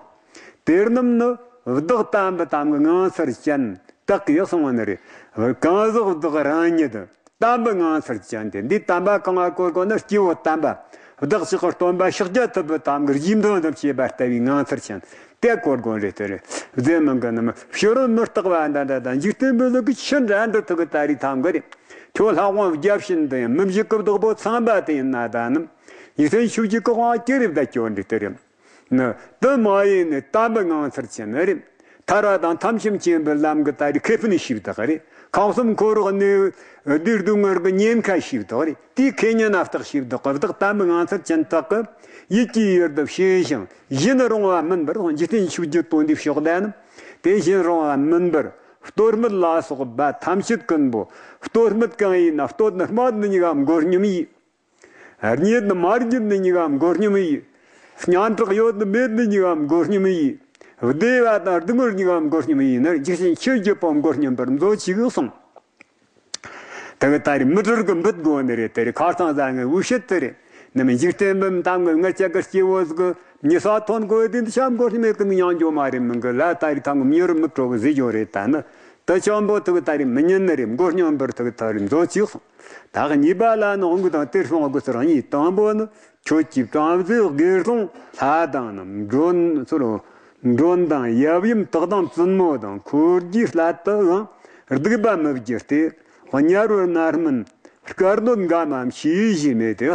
དེ་རྣམས་ནི་བདག་དམ་པའི་དམ་གི་ངང་ཚུལ་ཅན། དག་གིས་གསུངས་པ་ནི་རེད། གང་ཟག་བདག་རང་ཉིད་དམ་པའི་ངང་ཚུལ་ཅན་ཏེ། འདི་དམ་པ་གང་ང་གོ་དགོས་ན་སྐྱེ་བོ་དམ་པ། བདག་ཅག་གི་སྟོན་པ་ཤཱཀྱ་ཐུབ་པའི་དམ་གི་རྗེས་འདོན་དུ་བྱེད་པ་ལྟ་བུའི་ངང་ཚུལ་ཅན་དེ་གོ་དགོས་རེད་དེ་རེད། ཟེར་མི་འགི་ནི་མི་ཕྱི་རོལ་མི་རྟག་པ་འདྲ་འདྲ་དང་འཇིག་རྟེན་པའི་ལུགས་ཀྱི་ཆི་འདྲ་འདྲ་ཐུག་གི་ད་རེས་ཐང་གི་རེད། ཁྱོད་ལྷ་དབང་བརྒྱ་བྱིན་དུ་ཡང་མི་འཇིགས་གི་བདག་པོ་ཚངས་པ་དེ་ཡིན་ན་ད་ནི། འཇིག་རྟེན་ཆོས་བརྒྱད་ཀྱི་དབང་ཀྱི་རེད་ད་སྐྱོན་འདྲི་དེ་རེད། ནི། དུ་མ་ཡིན་ནི་དམ་པའི་ངང་ཚུལ་ཅན་ནི་རེད། ཐར་བ་དང་ཐམས་ཅད་མཁྱེན་པའི་ལམ་གྱི་ད་རེས་ཁེ་ཕན་ཞིག་དག་རེད། ཁམས་གསུམ་འཁོར་བའི་གནས་བདེ་སྡུག་བསྔལ་གྱི་ཉེན་ཁ་ཞིག་དག་རེད། དེའི་ཁེ་ཉེན་ན་བརྟག་ཞིབ་དག་གི་བདག་དམ་པའི་ངང་ཚུལ་ཅན་དག་གི་ཡིད་ཀྱི་ཡུལ་དུ་ཕྱིན་ཞིང་གཞན་རུང་བ་མིན་པར་འཇིག་རྟེན་ཆོས་བརྒྱད་དོན་འདི་ཕྱོགས་ལྡན་ནི། དེ་གཞན་རུང་བ་མིན་པར་བསྟོད་སྨད་ལ་སོགས་པ་ཐམས་ཅད་ཀུན་པོ། བསྟོད་སྨད་གང་ཡིན་ན་བསྟོད་ནི་སྨད་ནི་གཉིས་ཀ་མགོ་སྙོམས་ཡིན། རྙེད་ནི་མ་རྙེད་ནི་གཉིས་ཀ་མགོ་སྙོམས་ཡིན། སྙན་གྲགས་ཡོད་ནི་མེད་ནི་གཉིས་ཀ་མགོ་སྙོམས་ཡིན། བདེ་བ་དང་སྡུག་བསྔལ་གཉིས་ཀ་མགོ་སྙོམས་ཡིན་ནི་འཇིག་རྟེན་ཆོས་བརྒྱད་པོ་མགོ་སྙོམས་པར་མཛོད་ཅིག་གསུངས། དེ་གི་ད་རེས་མི་གྲལ་གི་འབུད་དགོས་ནི་རེད་དེ་རེད། ཁ་སང་ཟ་ངའི་འུ་ཤེད་དེ་རེད། ནི་མི་འཇིག་རྟེན་བུམ་ཐང་གི་ངར་ཅག་གི་སྐྱེ་བོ་ཟིག་གི་མྱི་ས་ཐོན་དགོས་དེ་འདི་ཤམ་གོ་སྨད་ཀུན་ཡང་འགྱོ་མ་རེད། མི་འགི་ལ་ད་རེས་ཐང་གི་མྱི་རུ་མི་སྤྲོ་གི་ཟེར་རྒྱུ་རེད། ད་ནི་ད་ཆོམ་པོ་ཐུག་ད་རེས་མི་ཉན་ནི་རེད། མགོ་སྙོམས་པར་ཐུག་ད་རེས་མཛོད་ཅིག་སོང་། ད་གཉིས་པ་ལ་ནི་འོང་གི་དང་དེར་སོང་དགོས་ཚུལ་གཉིས། དང་པོ་ནི་ཁྱོད་ཀྱིས་བྲམ་ཟེ་དགེ་སློང་ལྷ་དང་ནི་མགྲོན་ཚུལ་མགྲོན་དང་ཡབ་ཡུམ་དག་དང་བཙུན་མོ་དང་འཁོར་གྱི་སླད་དུའང་སྡིག་པ་མི་བགྱི་སྟེ། དམྱལ་བར་མནར་སྨིན་སྐལ་གནོད་འགའ་མ་མཆིས་ཞེས་སྨྲས་ཏེ།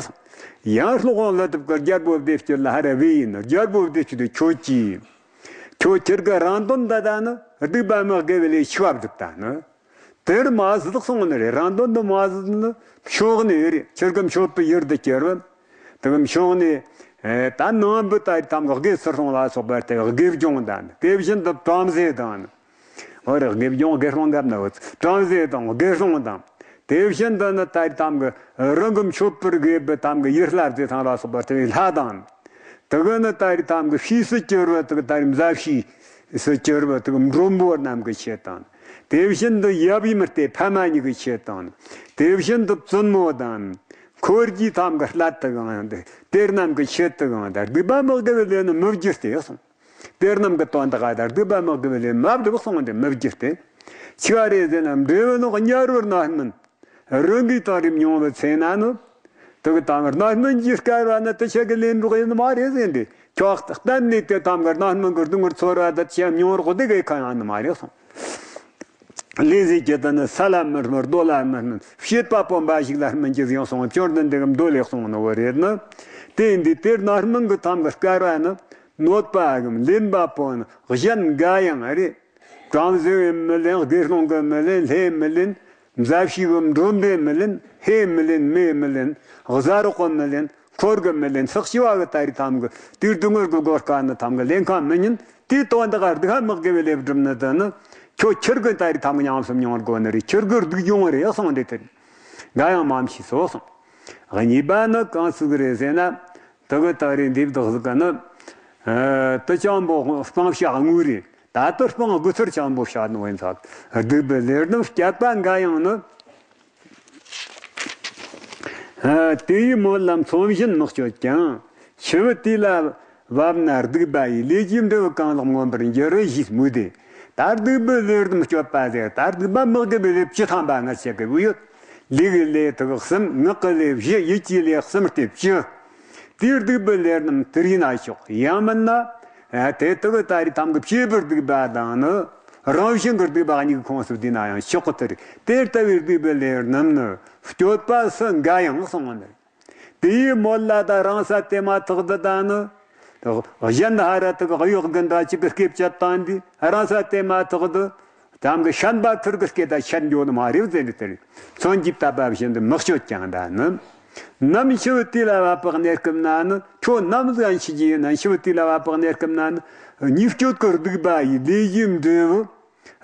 ཡང་སློབ་དཔོན་ཀླུ་སྒྲུབ་ཀྱིས་རྒྱལ་པོ་བདེ་སྤྱོད་ལ་ཧ་ར་བི་ཡིན་ནོ། རྒྱལ་པོ་བདེ་སྤྱོད་དེ་ཁྱོད་ཀྱིས། ཁྱོད་ཁྱེད་ཀྱི་རང་དོན་འདི་ད་ནི་སྡིག་པ་མི་དགེ་བའི་ལས་ཆེ་བ་སྒྲུབ་ད་ནི། དེར་མ་ཟད་གསུངས་ནི་རེད། རང་དོན་དུ་མ་ཟད་ནི་ཕྱོགས་ནས་རེད། ཁྱེད་ཀྱི་མཆོད་པའི་ཡུལ་དུ་གྱུར་བ། དེ་གི་ཕྱོགས་ནས་ད་ནང་བུ་ད་རེས་ཐམ་གི་དགེ་ཚུལ་སྲུང་ལ་སོགས་པ་དེ་དགེ་སྦྱོང་དང་། དེ་བཞིན་དུ་བྲམ་ཟེ་དང་། འོ་རེད། དགེ་སྦྱོང་དགེ་སློང་གབ་ན་འོ་བྲམ་ཟེ་དང་དགེ་སློང་དང་། དེ་བཞིན་དུ་ནི་ད་རེས་ཐམ་གི་རང་གི་མཆོད་པར་དགེ་བའི་ཐམ་གི་ཡུལ་ལྷ་རྫས་ཐང་ལ་སོགས་པ་དེ་བས་ལྷ་དང་། དེ་གི་ནི་ད་རེས་ཐམ་གི་བྱིས་སུ་གྱུར་བ་དེ་གི་ད་རེས་མཛའ་བྱིས་སུ་གྱུར་བ་དེ་གི་མགྲོན་པོ་རྣམས་ཀྱི་ཆེད་དང་། དེ་བཞིན་དུ་ཡབ་ཡུམ་སྟེ་ཕ་མ་གཉིས་ཀྱི་ཆེད་དང་། དེ་བཞིན་དུ་བཙུན་མོ་དང་། འཁོར་གྱི་ཐམ་གི་སླད་དུ་གང་ཡང་དེ་དེ་རྣམས་ཀྱི་ཆེད་དུ་གང་ཡང་དེ་སྡིག་པ་མི་དགེ་བའི་ལས་ནི་མི་བགྱི་སྟེ་གསུངས། དེ་རྣམས་ཀྱི་དོན་དག་ད་སྡིག་པ་མི་དགེ་བའི་ལས་མ་བསྒྲུབ་གསུངས་ཏེ་མི་བགྱི་སྟེ། ཆི་བ་རེད་ཟེར་ན། འབྲས་བུ་ནི་དམྱལ་བའི་རྣམ་སྨིན། རང་གིས་དང་རིམ་མྱོང་བའི་ཚེ་ན་ནི། དེ་གི་ཐམ་གི་རྣམ་སྨིན་གྱི་སྐལ་བ་ནི་དེ་ཆ་གི་ལེན་རོགས་ཡིན་ནི་མ་རེད་ཟེར་ཏེ། ཁྱོད་གཏན་ནས་དེ་ཐམ་གི་རྣམ་སྨིན་གྱི་སྡུག་བསྔལ་ཚོར་བ་དེ་ཆ་མྱོང་རོགས་དེ་གི་ཁ་ཡང་ནི་མ་རེད་གསུངས། ལས་ཟེར་གྱི་དེ་ནི་ས་ལ་མི་སྨིན། རྡོ་ལ་མི་སྨིན། བྱེད་པ་སྤོང་བ་ཞིག་ལ་སྨིན་གྱི་ཡང་གསུངས། བཅོམ་ལྡན་འདས་ཀྱིས་མདོ་ལས་གསུངས་ནོ་བོ་རེད་ནི། དེ་ཡིན་དུས་དེར་རྣམ་སྨིན་གྱི་ཐམ་གྱི་སྐལ་བ་ནི་གནོད་པའམ་ལེན་པ་པོ་ནི་གཞན་འགའ་ཡང་རེད། བྲམ་ཟེ་བས་མི་ལེན། དགེ་སློང་གིས་མི་ལེན། ལྷས་མི་ལེན། མཛའ་བྱིའུ་མགྲོན་པོས་མི་ལེན། ཕས་མི་ལེན། མས་མི་ལེན། བཟའ་རོགས་གིས་མི་ལེན། འཁོར་གིས་མི་ལེན། ཚེགས་ཆེ་བ་གི་ད་རེས་ཐམ་གི་དེའི་སྡུག་བསྔལ་གྱི་སྒོ་དཀའ་ནི་ཐམ་གི་ལེན་ཁ་མི་ཉན། དེའི་དོན་དག་ག་སྡིག་པ་མི་དགེ་བའི་ལས་བསྒྲུབ་ནི་དེ་ནི་ཁྱོད་ཁྱེར་གི་ད་རེས་ཐམ་གི་ཉམས་སུ་མྱོང་དགོས་ནི་རེད། ཁྱེར་གི་སྡུག་སྦྱོང་རེད་གསུངས་ཏེ། དེ་འགའ་ཡང་མ་མཆིས་སོ་གསུངས། གཉིས་པ་ནི་གང་ཟིག་རེད་ཟེར་ན། དེ་གི་ད་རེས་འདི་བདག་ཟིག་གི་ནི། ཨ། དེ་སྤྱང་པོ་སྤང་བྱ་དངོས་རེད། ད་ལྟ་སྤང་དགོས་ཚུལ་སྤྱང་པོ་བྱ་ནོ་ཡིན་ཙང་། སྡིག་པའི་ལས་རྣམས་བསྐྱེད་པ་འགའ་ཡང་ནི། ཨ། དེ་ཡི་མོད་ལ་མཚོན་བཞིན་མི་སྤྱོད་ཀྱང་། འཆི་བའི་དུས་ལ་བབ་ན་སྡིག་པ་ཡི། ལས་ཀྱི་འབྲས་བུ་གང་ལགས་མངོན་པར་འགྱུར་ཞེས་སྨོས་ཏེ། ད་སྡིག་པའི་ལས་རྣམས་སྤྱོད་པ་ཟེར། ད་སྡིག་པ་མི་དགེ་བའི་ལས་བཅུ་ཐམ་པ་ང་ཆ་གི་བུ་ཡོད། ལུས་ཀྱི་ལས་དག་གསུམ། ངག་གི་ལས་བཞི། ཡིད་ཀྱི་ལས་གསུམ་སྟེ་བཅུ། དེའི་སྡིག་པའི་ལས་རྣམས་དེ་རིགས་ན་ཞོག། ཡང་མིན་ན། ཨ། དེ་དག་ད་རེས་ཐམ་གི་བྱས་པའི་སྡིག་པ་དང་ནི། རང་བཞིན་གྱི་སྡིག་པ་གཉིས་ཀྱི་ཁོངས་སུ་བསྡུས་ན་ཡང་ཆོག་གི། དེ་རེད། དེ་ལྟ་བུའི་སྡིག་པའི་ལས་རྣམས་ནི་སྤྱོད་པ་སུ་འགའ་ཡང་གསུངས་པ་ནི། དེའི་མོད་ལ་ད་རང་ས་དེ་མ་ཐག་ཏུ་ད་ནི། གཞན་ཧ་ར་དེ་གི་གཡོག་གི་འདྲ་ཅིག་གི་སྐེ་བཅད་བཏང་དུས། རང་ས་དེ་མ་ཐག་ཏུ། ཐམ་གི་ཤན་པ་ཁུར་གི་སྐེ་ད་ཤན་ཡོད་ནི་མ་རེད་ཟེར་ནི་དེ་རེད། མཚོན་གྱིས་བཏབ་པ་བཞིན་དུ་མི་སྤྱོད་ཀྱང་ད་ནི། ནམ་འཆི་བའི་དུས་ལ་བབ་པའི་གནས་སྐབས་ན་ནི། ཁྱོད་ནམ་ཟིག་འཆི་རྒྱུ་ཡིན་ན། འཆི་བའི་དུས་ལ་བབ་པའི་གནས་སྐབས་ན་ནི། གཉིས་སྤྱོད་ཀྱི་སྡིག་པ་ཡི། ལས་ཀྱི་འབྲས་བུ།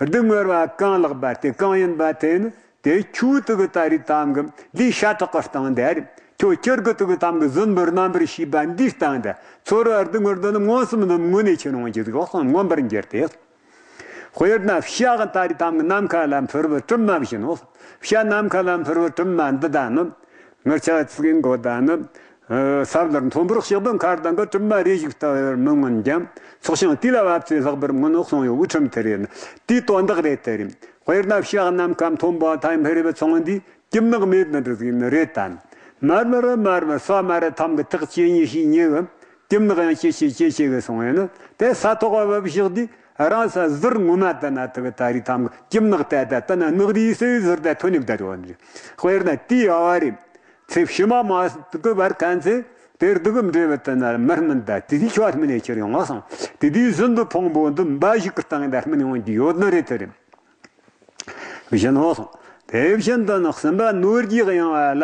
སྡུག་བསྔལ་བ་གང་ལགས་པ་དེ་གང་ཡིན་པ་དེ་ནི། དེ་ཁྱོད་དེ་གི་ད་རེས་ཐམ་གི་ལས་ཤ་ཁྲག་གི་སྟེང་དེ་རེད། ཁྱོད་ཁྱེར་གི་དེ་གི་ཐམ་གི་ཟིན་པའི་རྣམ་པར་ཤེས་པ་འདིའི་སྟེང་དེ། ཚོར་བ་སྡུག་བསྔལ་འདི་ནི་མངོན་སུམ་དུ་མངོན་ནས་ཆེ་རུང་གི་ཟིག་འོག་སང་མངོན་པར་འགྱུར་ཏེ། དཔེར་ན་བྱ་གི་ད་རེས་ཐམ་གི་ནམ་མཁའ་ལ་འཕུར་བའི་གྲིབ་མ་བཞིན་ནོ། བྱ་ནམ་མཁའ་ལ་འཕུར་བའི་གྲིབ་མ་འདི་ད་ནི། ངར་ཆ་ཚིག་གི་མགོ་ད་ནི། ཨ། ས་བླར་མཐོན་པོར་གཤེགས་པའི་མཁའ་ལྡིང་གི་གྲིབ་མ་རེ་ཞིག་ལྟ་བུར་མི་མངོན་ཀྱང་། ཚོགས་ཞིང་དུས་ལ་བབ་ཚེ་ལྷག་པར་མངོན་ནོ་གསུངས་ཡོད། དབུ་ཁྲིམས་དེ་རེད། དེའི་དོན་དག་རེད། དེ་རེད། དཔེར་ན་བྱ་ནམ་མཁའ་མཐོན་པོ་མཐའ་འཕེར་བའི་ཚོང་འདི་གྲིབ་ནག་མེད་ནི་འདྲ་ཟིག་ནི་རེད་དམ། མར་མར་མར་མར་ས་མར་ཐམ་གི་ཐག་ཇེ་ཉེ་ཞིག་ཉེ་གི། གྲིབ་ནག་ཡང་ཇེ་ཆེ་ཇེ་ཆེ་གི་སོང་ཡོད་ནི། དེ་ས་ཐོག་བབ་བཞག་དུས་རང་ས་ཟུར་ངོ་མ་དེ་ན་དེ་གི་ད་རེས་ཐམ་གི་གྲིབ་ནག་དེ་ད་དེ་ན་ནག་རིས་སུ་ཟུར་དེ་ཐོན་ནི་བསྡད་ཡོད་ནི་རེད། དཔེར་ན་དེའི་ཨ་བ་རེད། ཚེ་ཕྱི་མ་མ་དག་གི་བར་ཁ་ཚེ་དེར་སྡུག་གི་འབྲས་བུ་དེ་ན་མི་སྨིན་ད། དེ་དུས་ཁྱོད་སྨིན་ནས་ཁྱེར་ཡོང་བ་སོང་། དེ་དུས་ཟིན་པའི་ཕུང་པོ་འདི་འབའ་ཞིག་གི་སྟེང་དེ་སྨིན་ཡོང་རྒྱུ་ཡོད་ནི་རེད། དེ་རེད། བཞིན་ནོ་གསུངས། དེ་བཞིན་དུ་ནི་གསུམ་པ་ནོར་གྱི་གཡེང་བ་ལ།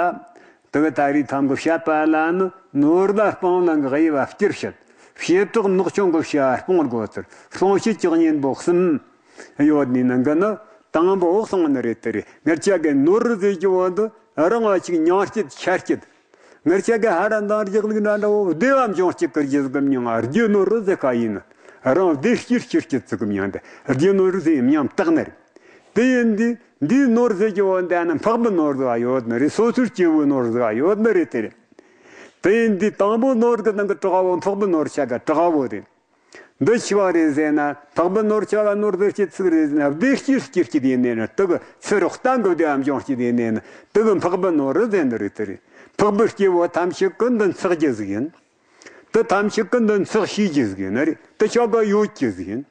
དེ་གི་ད་རེས་ཐམ་གི་བཤད་པ་ལ་ནི་ནོར་ལ་སྤང་བླང་གི་དབྱེ་བ་སྤྱིར་བཤད། བྱེ་བྲག་ནག་ཆུང་གི་བྱ་བ་སྤོང་དགོས་ཚུལ། སྤོང་བྱེད་ཀྱི་གཉེན་པོ་གསུམ་ཡོད་ནི་ནང་གི་ནི་དང་པོ་གསུངས་ནི་རེད། དེ་རེད། ངར་ཆ་གི་ནོར་ཟེར་རྒྱུ་བོ་འདི་རང་བ་ཅིག་མྱང་སྐྱིད་ཆ་སྐྱིད། ངར་ཆ་གི་ཧ་ར་འདང་རྒྱག་ལུགས་འདྲ་འདྲ་བོ་བདེ་བ་འབྱུང་སྐྱིད་ཀྱི་རྒྱུ་ཟིག་གི་མྱང་རྒྱུ་ནོར་ཟེར་ཁ་ཡིན། རང་བདེ་སྐྱིད་སྐྱིད་སྐྱིད་ཟིག་གི་མྱང་དེ་རྒྱུ་ནོར་ཟེར་མྱང་བཏགས་ནི་རེད། དེ་ཡིན་དུས་འདིའི་ནོར་ཟེར་རྒྱུ་བོ་འདི་ནི་འཕགས་པའི་ནོར་ཟིག་ཡོད་ནི་རེད། སོ་སོར་སྐྱེ་བོའི་ནོར་ཟིག་ཡོད་ནི་རེད། དེ་རེད། དེ་ཡིན་དུས་དང་པོ་ནོར་གི་ནང་གི་དྲག་བོ་འཕགས་པའི་ནོར་ཆ་ག་དྲག་བོ་རེད། འདི་ཆི་བ་རེད་ཟེར་ན། འཕགས་པའི་ནོར་ཆ་ག་ནོར་ཟེར་སྐྱིད་ཚིག་རེད་ཟེར་ན། བདེ་སྐྱིད་སྐྱིད་སྐྱིད་ཡིན་ནི་ནི་དེ་གི་ཚེ་རོགས་གཏན་གི་བདེ་བ་འབྱུང་སྐྱིད་ཡིན་ནི་ནི་དེ་གི་འཕགས་པའི་ནོར་རེད་ཟེར་ནི་རེད། དེ་རེད། འཕགས་པའི་སྐྱེ་བོ་ཐམས་ཅད་ཀུན་ཏུ་འཚག་རྒྱུ་ཟིག་ཡིན། དེ་ཐམས་ཅད་ཀུན་ཏུ་འཚག་ཤེས་རྒྱུ་ཟིག་ཡིན་ནི་རེད། དེ་ཆ་ག་ཡོད་རྒྱུ་ཟིག་ཡིན།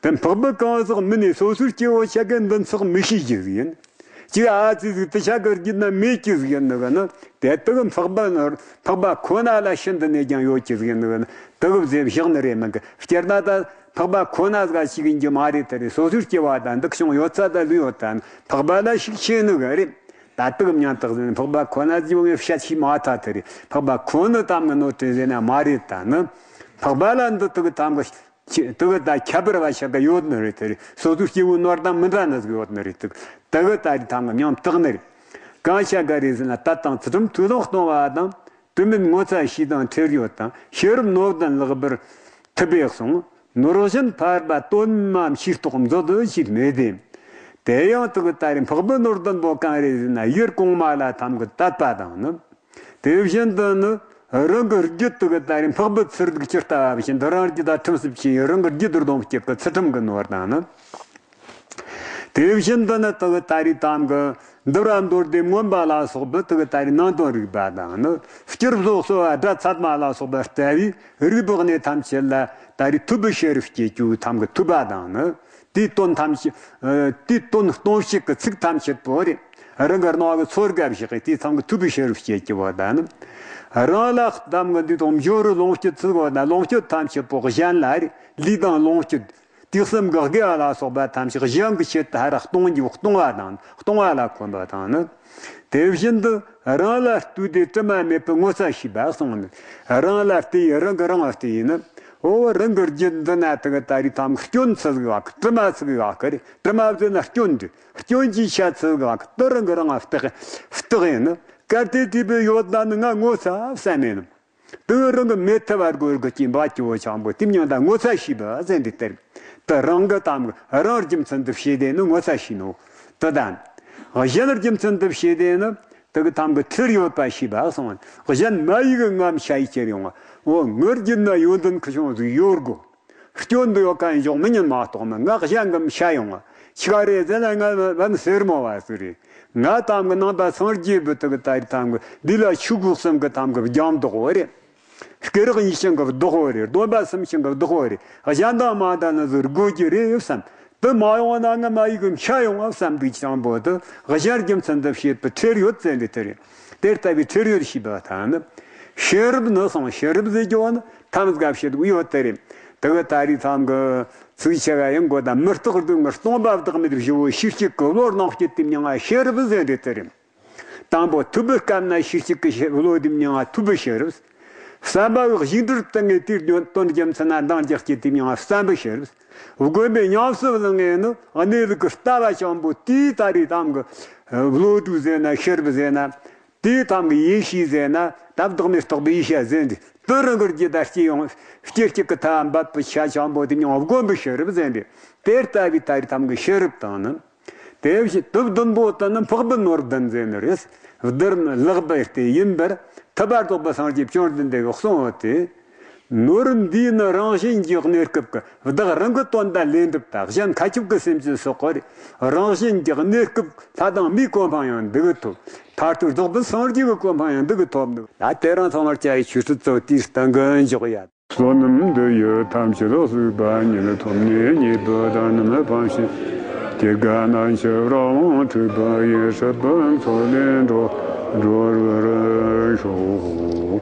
དེ་འཕགས་པའི་གང་ཟག་མིན་ནས་སོ་སོའི་སྐྱེ་བོ་ཆ་ག་འདི་འཚག་མི་ཤེས་རྒྱུ་ཟིག་ཡིན། ཅིག་ཨ་ཙི་ཟིག་དེ་ཤ་གི་རྒྱུད་ན་མེད་ཀྱི་ཟིག་ཡིན་ནི་གི་ནི། དེ་དག་འཕགས་པ་ནི་འཕགས་པ་ཁོ་ན་ལ་ཤིན་ཏུ་ནས་ཀྱང་ཡོད་ཀྱི་ཟིག་ཡིན་ནི་གི་ནི། དག་བཟེ་བཞག་ནི་རེད་མིན་གི། སྤྱིར་ན་ད་འཕགས་པ་ཁོ་ན་ཟིག་ཞིག་ཡིན་རྒྱུ་མ་རེད། དེ་རེད། སོ་སོའི་སྐྱེ་བ་དང་འདི་བྱུང་ཡོད་ཚད་ད་ལུས་ཡོད་ད་ནི་འཕགས་པ་ལ་ཤུགས་ཆེ་ནི་གི་རེད། ད་དག་མྱང་དག་ཟེར་ནི་འཕགས་པ་ཁོ་ན་ཟིག་ཡོང་བའི་བཤད་ཤེས་མ་ཐག་དེ་རེད། འཕགས་པ་ཁོ་ནི་དམ་གི་ནོར་དེ་ཟེར་ན་མ་རེད། ད་ནི་འཕགས་པ་ལ་འདི་དག་དམ་གི་ཁྱེད་དེ་གི་ད་ཁྱད་པར་བ་ཞིག་གི་ཡོད་ནི་རེད། དེ་རེད། སོ་སོའི་སྐྱེ་བོའི་ནོར་དང་མི་འདྲ་ནི་ཟིག་ཡོད་ནི་རེད། དེ་དེ་གི་ད་རེས་ཐང་གི་མྱང་བཏགས་ནི་རེད། གང་ཞིག་ག་རེ་ཟེར་ན། དད་དང་ཚུལ་ཁྲིམས་ཐུགས་དང་གཏོང་བ་དང་། དུས་མིན་ངོ་ཚ་ཤེས་དང་ཁྲེལ་ཡོད་དང་། ཤེས་རབ་ནོར་ལྡན་ལེགས་པར་ཐུབ་པས་གསུངས། ནོར་གཞན་ཐར་པ་དོན་མ་ཤེས་རྟོགས་མཛོད་ཞེས་སྨྲས་ཏེ། དེ་ཡང་དེ་གི་ད་རེས་འཕགས་པའི་ནོར་ལྡན་པོ་གང་རེད་ཟེར་ན། ཡུལ་གོང་མ་ལ་ཐང་གི་དད་པ་དང་ནི། དེ་བཞིན་དུ་ནི་རང་གི་རྒྱུད་དེ་གི་ད་རེས་འཕགས་པའི་ཚུལ་ལུགས་ཇི་ལྟ་བ་བཞིན་དུ་རང་རྒྱུད་ད་ཁྲིམས་སུ་ཕྱིན། རང་གི་རྒྱུད་དུ་སྡོམ་སྐྱེད་ཀྱི་ཚུལ་ཁྲིམས་ཀྱི་ནོར་དང་ནི། དེ་བཞིན་དུ་ནི་དེ་གི་ད་རེས་ཐང་གི་འདུལ་བ་མདོ་སྡེ་མངོན་པ་ལ་སོགས་པའི་དེ་གི་ད་རེས་ནང་དོན་རིག་པ་དང་ནི། སྤྱིར་བཟོ་གསོ་བ་སྒྲ་ཚད་མ་ལ་སོགས་པ་ལྟ་བུའི་རིགས་པའི་གནས་ཐམས་ཅད་ལ་ད་རེས་ཐུབ་པའི་ཤེས་རབ་སྐྱེ་རྒྱུ་ཐང་གི་ཐུབ་པ་དང་ནི། དེའི་དོན་ཐམས་ཅད། ཨ། དེའི་དོན་སྟོང་བཤད་ཀྱི་ཚིག་ཐམས་ཅད་པོ་རེད། རང་གི་སྣང་བ་གི་ཚོར་སྒྲ་བཞག་གི་དེའི་ཚང་གི་ཐུབ་པའི་ཤེས་རབ་སྐྱེ་རྒྱུ་བོ་དང་ནི། རང་ལ་གཏམ་གི་འདི་དང་འབྱོར་རུ་ལོངས་སྤྱོད་ཚུལ་བོ་དང་ལོངས་སྤྱོད་ཐམས་ཅད་པོ་གཞན་ལ་རེད། ལུས་དང་ལོངས་སྤྱོད། དུས་གསུམ་གི་དགེ་བ་ལ་སོགས་པ་ཐམས་ཅད་གཞན་གྱི་ཆེད་དུ་ཧ་ར་གཏོང་རྒྱུ་གཏོང་བ་དང་གཏོང་བ་ལ་གོམས་པ་དང་ནི། དེ་བཞིན་དུ་རང་ལ་ལྟོས་ཏེ་དྲི་མ་མེད་པའི་ངོ་ཚ་ཤེས་པ་གསུངས་ནས། རང་ལ་ལྟོས། རང་གི་རང་ལ་ལྟོས་ནི། འོ་རང་གི་རྒྱུད་འདི་ན་དེ་གི་ད་རེས་ཐང་སྐྱོན་ཚུལ་གི་བ་གི། དྲི་མ་ཚུལ་གི་བ་གི་རེད། དྲི་མ་ཟེར་ན་སྐྱོན་འདི། སྐྱོན་གྱི་ཆ་ཚུལ་གི་བ་གི་དེ་རང་གི་རང་ལ་བརྟགས་བརྟགས་ཡིན་ནི། གལ་ཏེ་དེ་བས་ཡོད་ན་ནི་ང་ངོ་ཚ་བསམ་མེད་ནི། དེ་རང་གི་མེད་ཐབས་བར་གོ་གི་སྐྱེ་འབའ་སྐྱེ་བོ་ཆེན་པོ་དེ་མྱང་ད་ངོ་ཚ་ཤེས་པ་ཟེར་འདི་ལྟར། དེ་རང་གི་གཏམ་གི་རང་རྒྱུ་མཚན་དུ་བྱས་ཏེ་ནི་ངོ་ཚ་ཤེས་ནོ། དེ་དང་། གཞན་རྒྱུ་མཚན་དུ་བྱས་ཏེ་ནི་དེ་གི་གཏམ་གི་ཁྲེལ་ཡོད་པ་ཤེས་པ་གསུངས། གཞན་མ་ཡིག་གི་ངམ་ཤ་ཡིག་ཁྱེར་ཡོང་བ། འོ་ངོར་རྒྱུ་ན་ཡོན་ཏན་ཁུ་ཆུང་ཟིག་ཡོད་དགོ། སྐྱོན་འདི་ཡོད་མཁན་འཇོག་མི་ཉན་མ་གཏོགས་མི་ང་གཞན་གི་མི་ཤ་ཡོང་བ། ཆི་ག་རེད་ཟེར་ན་ང་བན་སེར་མོ་བ་ཟིག་རེད། ང་གཏམ་གི་ནང་པ་སངས་རྒྱས་བུ་དེ་གི་ད་རེས་གཏམ་གི་འདི་ལ་ཆོས་གོས་གསུམ་གི་གཏམ་གི་རྒྱང་བསྡོག་བོ་རེད། སྐེ་རགས་གཉིས་ཤིང་གི་བདག་པོ་རེད། སྡོམ་པ་གསུམ་ཤིང་གི་བདག་པོ་རེད། གཞན་དང་མ་འདྲ་ནི་ཟུར་དགོས་ཀྱི་རེད་བསམ། དེ་མ་ཡོང་ན་ང་མ་ཡིག་གི་མི་ཤ་ཡོང་བ་བསམ། འདི་ཅང་པོ་དེ་གཞན་རྒྱུ་མཚན་དུ་བྱེད་པའི་ཁྲེལ་ཡོད་ཟེར་འདི་དེ་རེད། དེ་ལྟ་བུའི་ཁྲེལ་ཡོད་ཤེས་པ་དང་ནི། ཤེས་རབ་ནི་གསུངས། ཤེས་རབ་ཟེར་རྒྱུ་བ་ནི་ཐམས་དགའ་བྱེད་དུ་ཡོད་དེ་རེད། དེ་གི་ད་རེས་ཐང་གི་ཚིག་ཆ་ག་ཡང་གོ་ད་མི་རྟག་སྡུག་བསྔལ་སྟོང་པ་བདག་མེད་བཞི་བོ་ཤེས་བྱེད་ཀྱི་བློ་སྣང་སྐྱེད་དེ་མྱང་ང་ཤེས་རབ་ཟེར་འདི་དེ་རེད། དང་པོ་ཐུབ་པའི་སྐབས་ན་ཤེས་བྱེད་ཀྱི་བློ་དེ་མྱང་ང་ཐུབ་པའི་ཤེས་རབ། བསམ་པ་གི་གཞུག་འབྲུར་བཏང་ངེས་དེའི་དོན་རྒྱུ་མཚན་ན་འདང་རྒྱག་སྐྱེད་དེ་མྱང་ང་བསམ་པའི་ཤེས་རབ། སྒོམ་པའི་ཉམས་སུ་བླང་ངེས་ནི་གནས་ལུགས་ཀྱི་ལྟ་བ་ཆེན་པོ་དེའི་ད་རེས་ཐང་གི་བློ་དྲུག་ཟེར་ན་ཤེས་རབ་ཟེར་ན། དེའི་ཐང་གི་ཡེ་ཤེས་ཟེར་ན་ད་བདག་མེད་རྟོགས་པའི་ཡེ་ཤེས་ཟེར་འདི། དེ་རང་གི་རྒྱུད་ད་སྐྱེ་ཡོང་སྐྱེ་གཅིག་གི་ཐ་འབབ་པའི་ཤ་ཆེན་པོ་དེ་མྱང་སྒོམ་པའི་ཤེས་རབ་ཟེར་འདི། དེ་ལྟ་བུའི་ད་རེས་ཐང་གི་ཤེས་རབ་དང་ནི། དེ་བཞིན་དུ་བདུན་པོ་དེ་ནི་འཕགས་པའི་ནོར་ལྡན་ཟེར་ནི་རེད། བདུན་ལེགས་པའི་སྟེ་ཡིན་པར་ཐུབ་པ་རྫོགས་པའི་སངས་རྒྱས་བཅོམ་ལྡན་འདས་ཀྱིས་གསུངས་པ་སྟེ། ནོར་འདིས་ནི་རང་གཞན་གྱི་གནས་སྐབས་ཀྱི་བདག་རང་གི་དོན་དང་ལས་འགྲུབ་དང་གཞན་མཁའ་ཁྱབ་ཀྱི་སེམས་ཅན་སོགས་ཀྱི་རང་གཞན་གྱི་གནས་སྐབས་ལྷ་དང་མིའི་གོ་འཕང་ཡང་འདི་གིས་ཐོབ། མཐར་ཐུག་རྫོགས་པའི་སངས་རྒྱས་ཀྱི་གོ་འཕང་ཡང་འདི་གིས་ཐོབ་འདུག། ད་དེ་རིང་ཚང་མར་བཅར་བའི་ཆོས་སྲིད་གཙོ་དེའི་སྟེང་གི་འཇོག་ཡ། བསོད་ནམས་འདི་ཡིས་ཐམས་ཅད་གཟིགས་པ་ཉིད། ཐོབ་ནས་ཉེས་པའི་དགྲ་རྣམས་ཕམ་བྱས་ཏེ། སྐྱེ་རྒ་ན་འཆིའི་རང་དབང་འཁྲུགས་པ་ཡི། སྲིད་པའི་མཚོ་ལས་འགྲོ་འགྲོ་བར་ཤོག།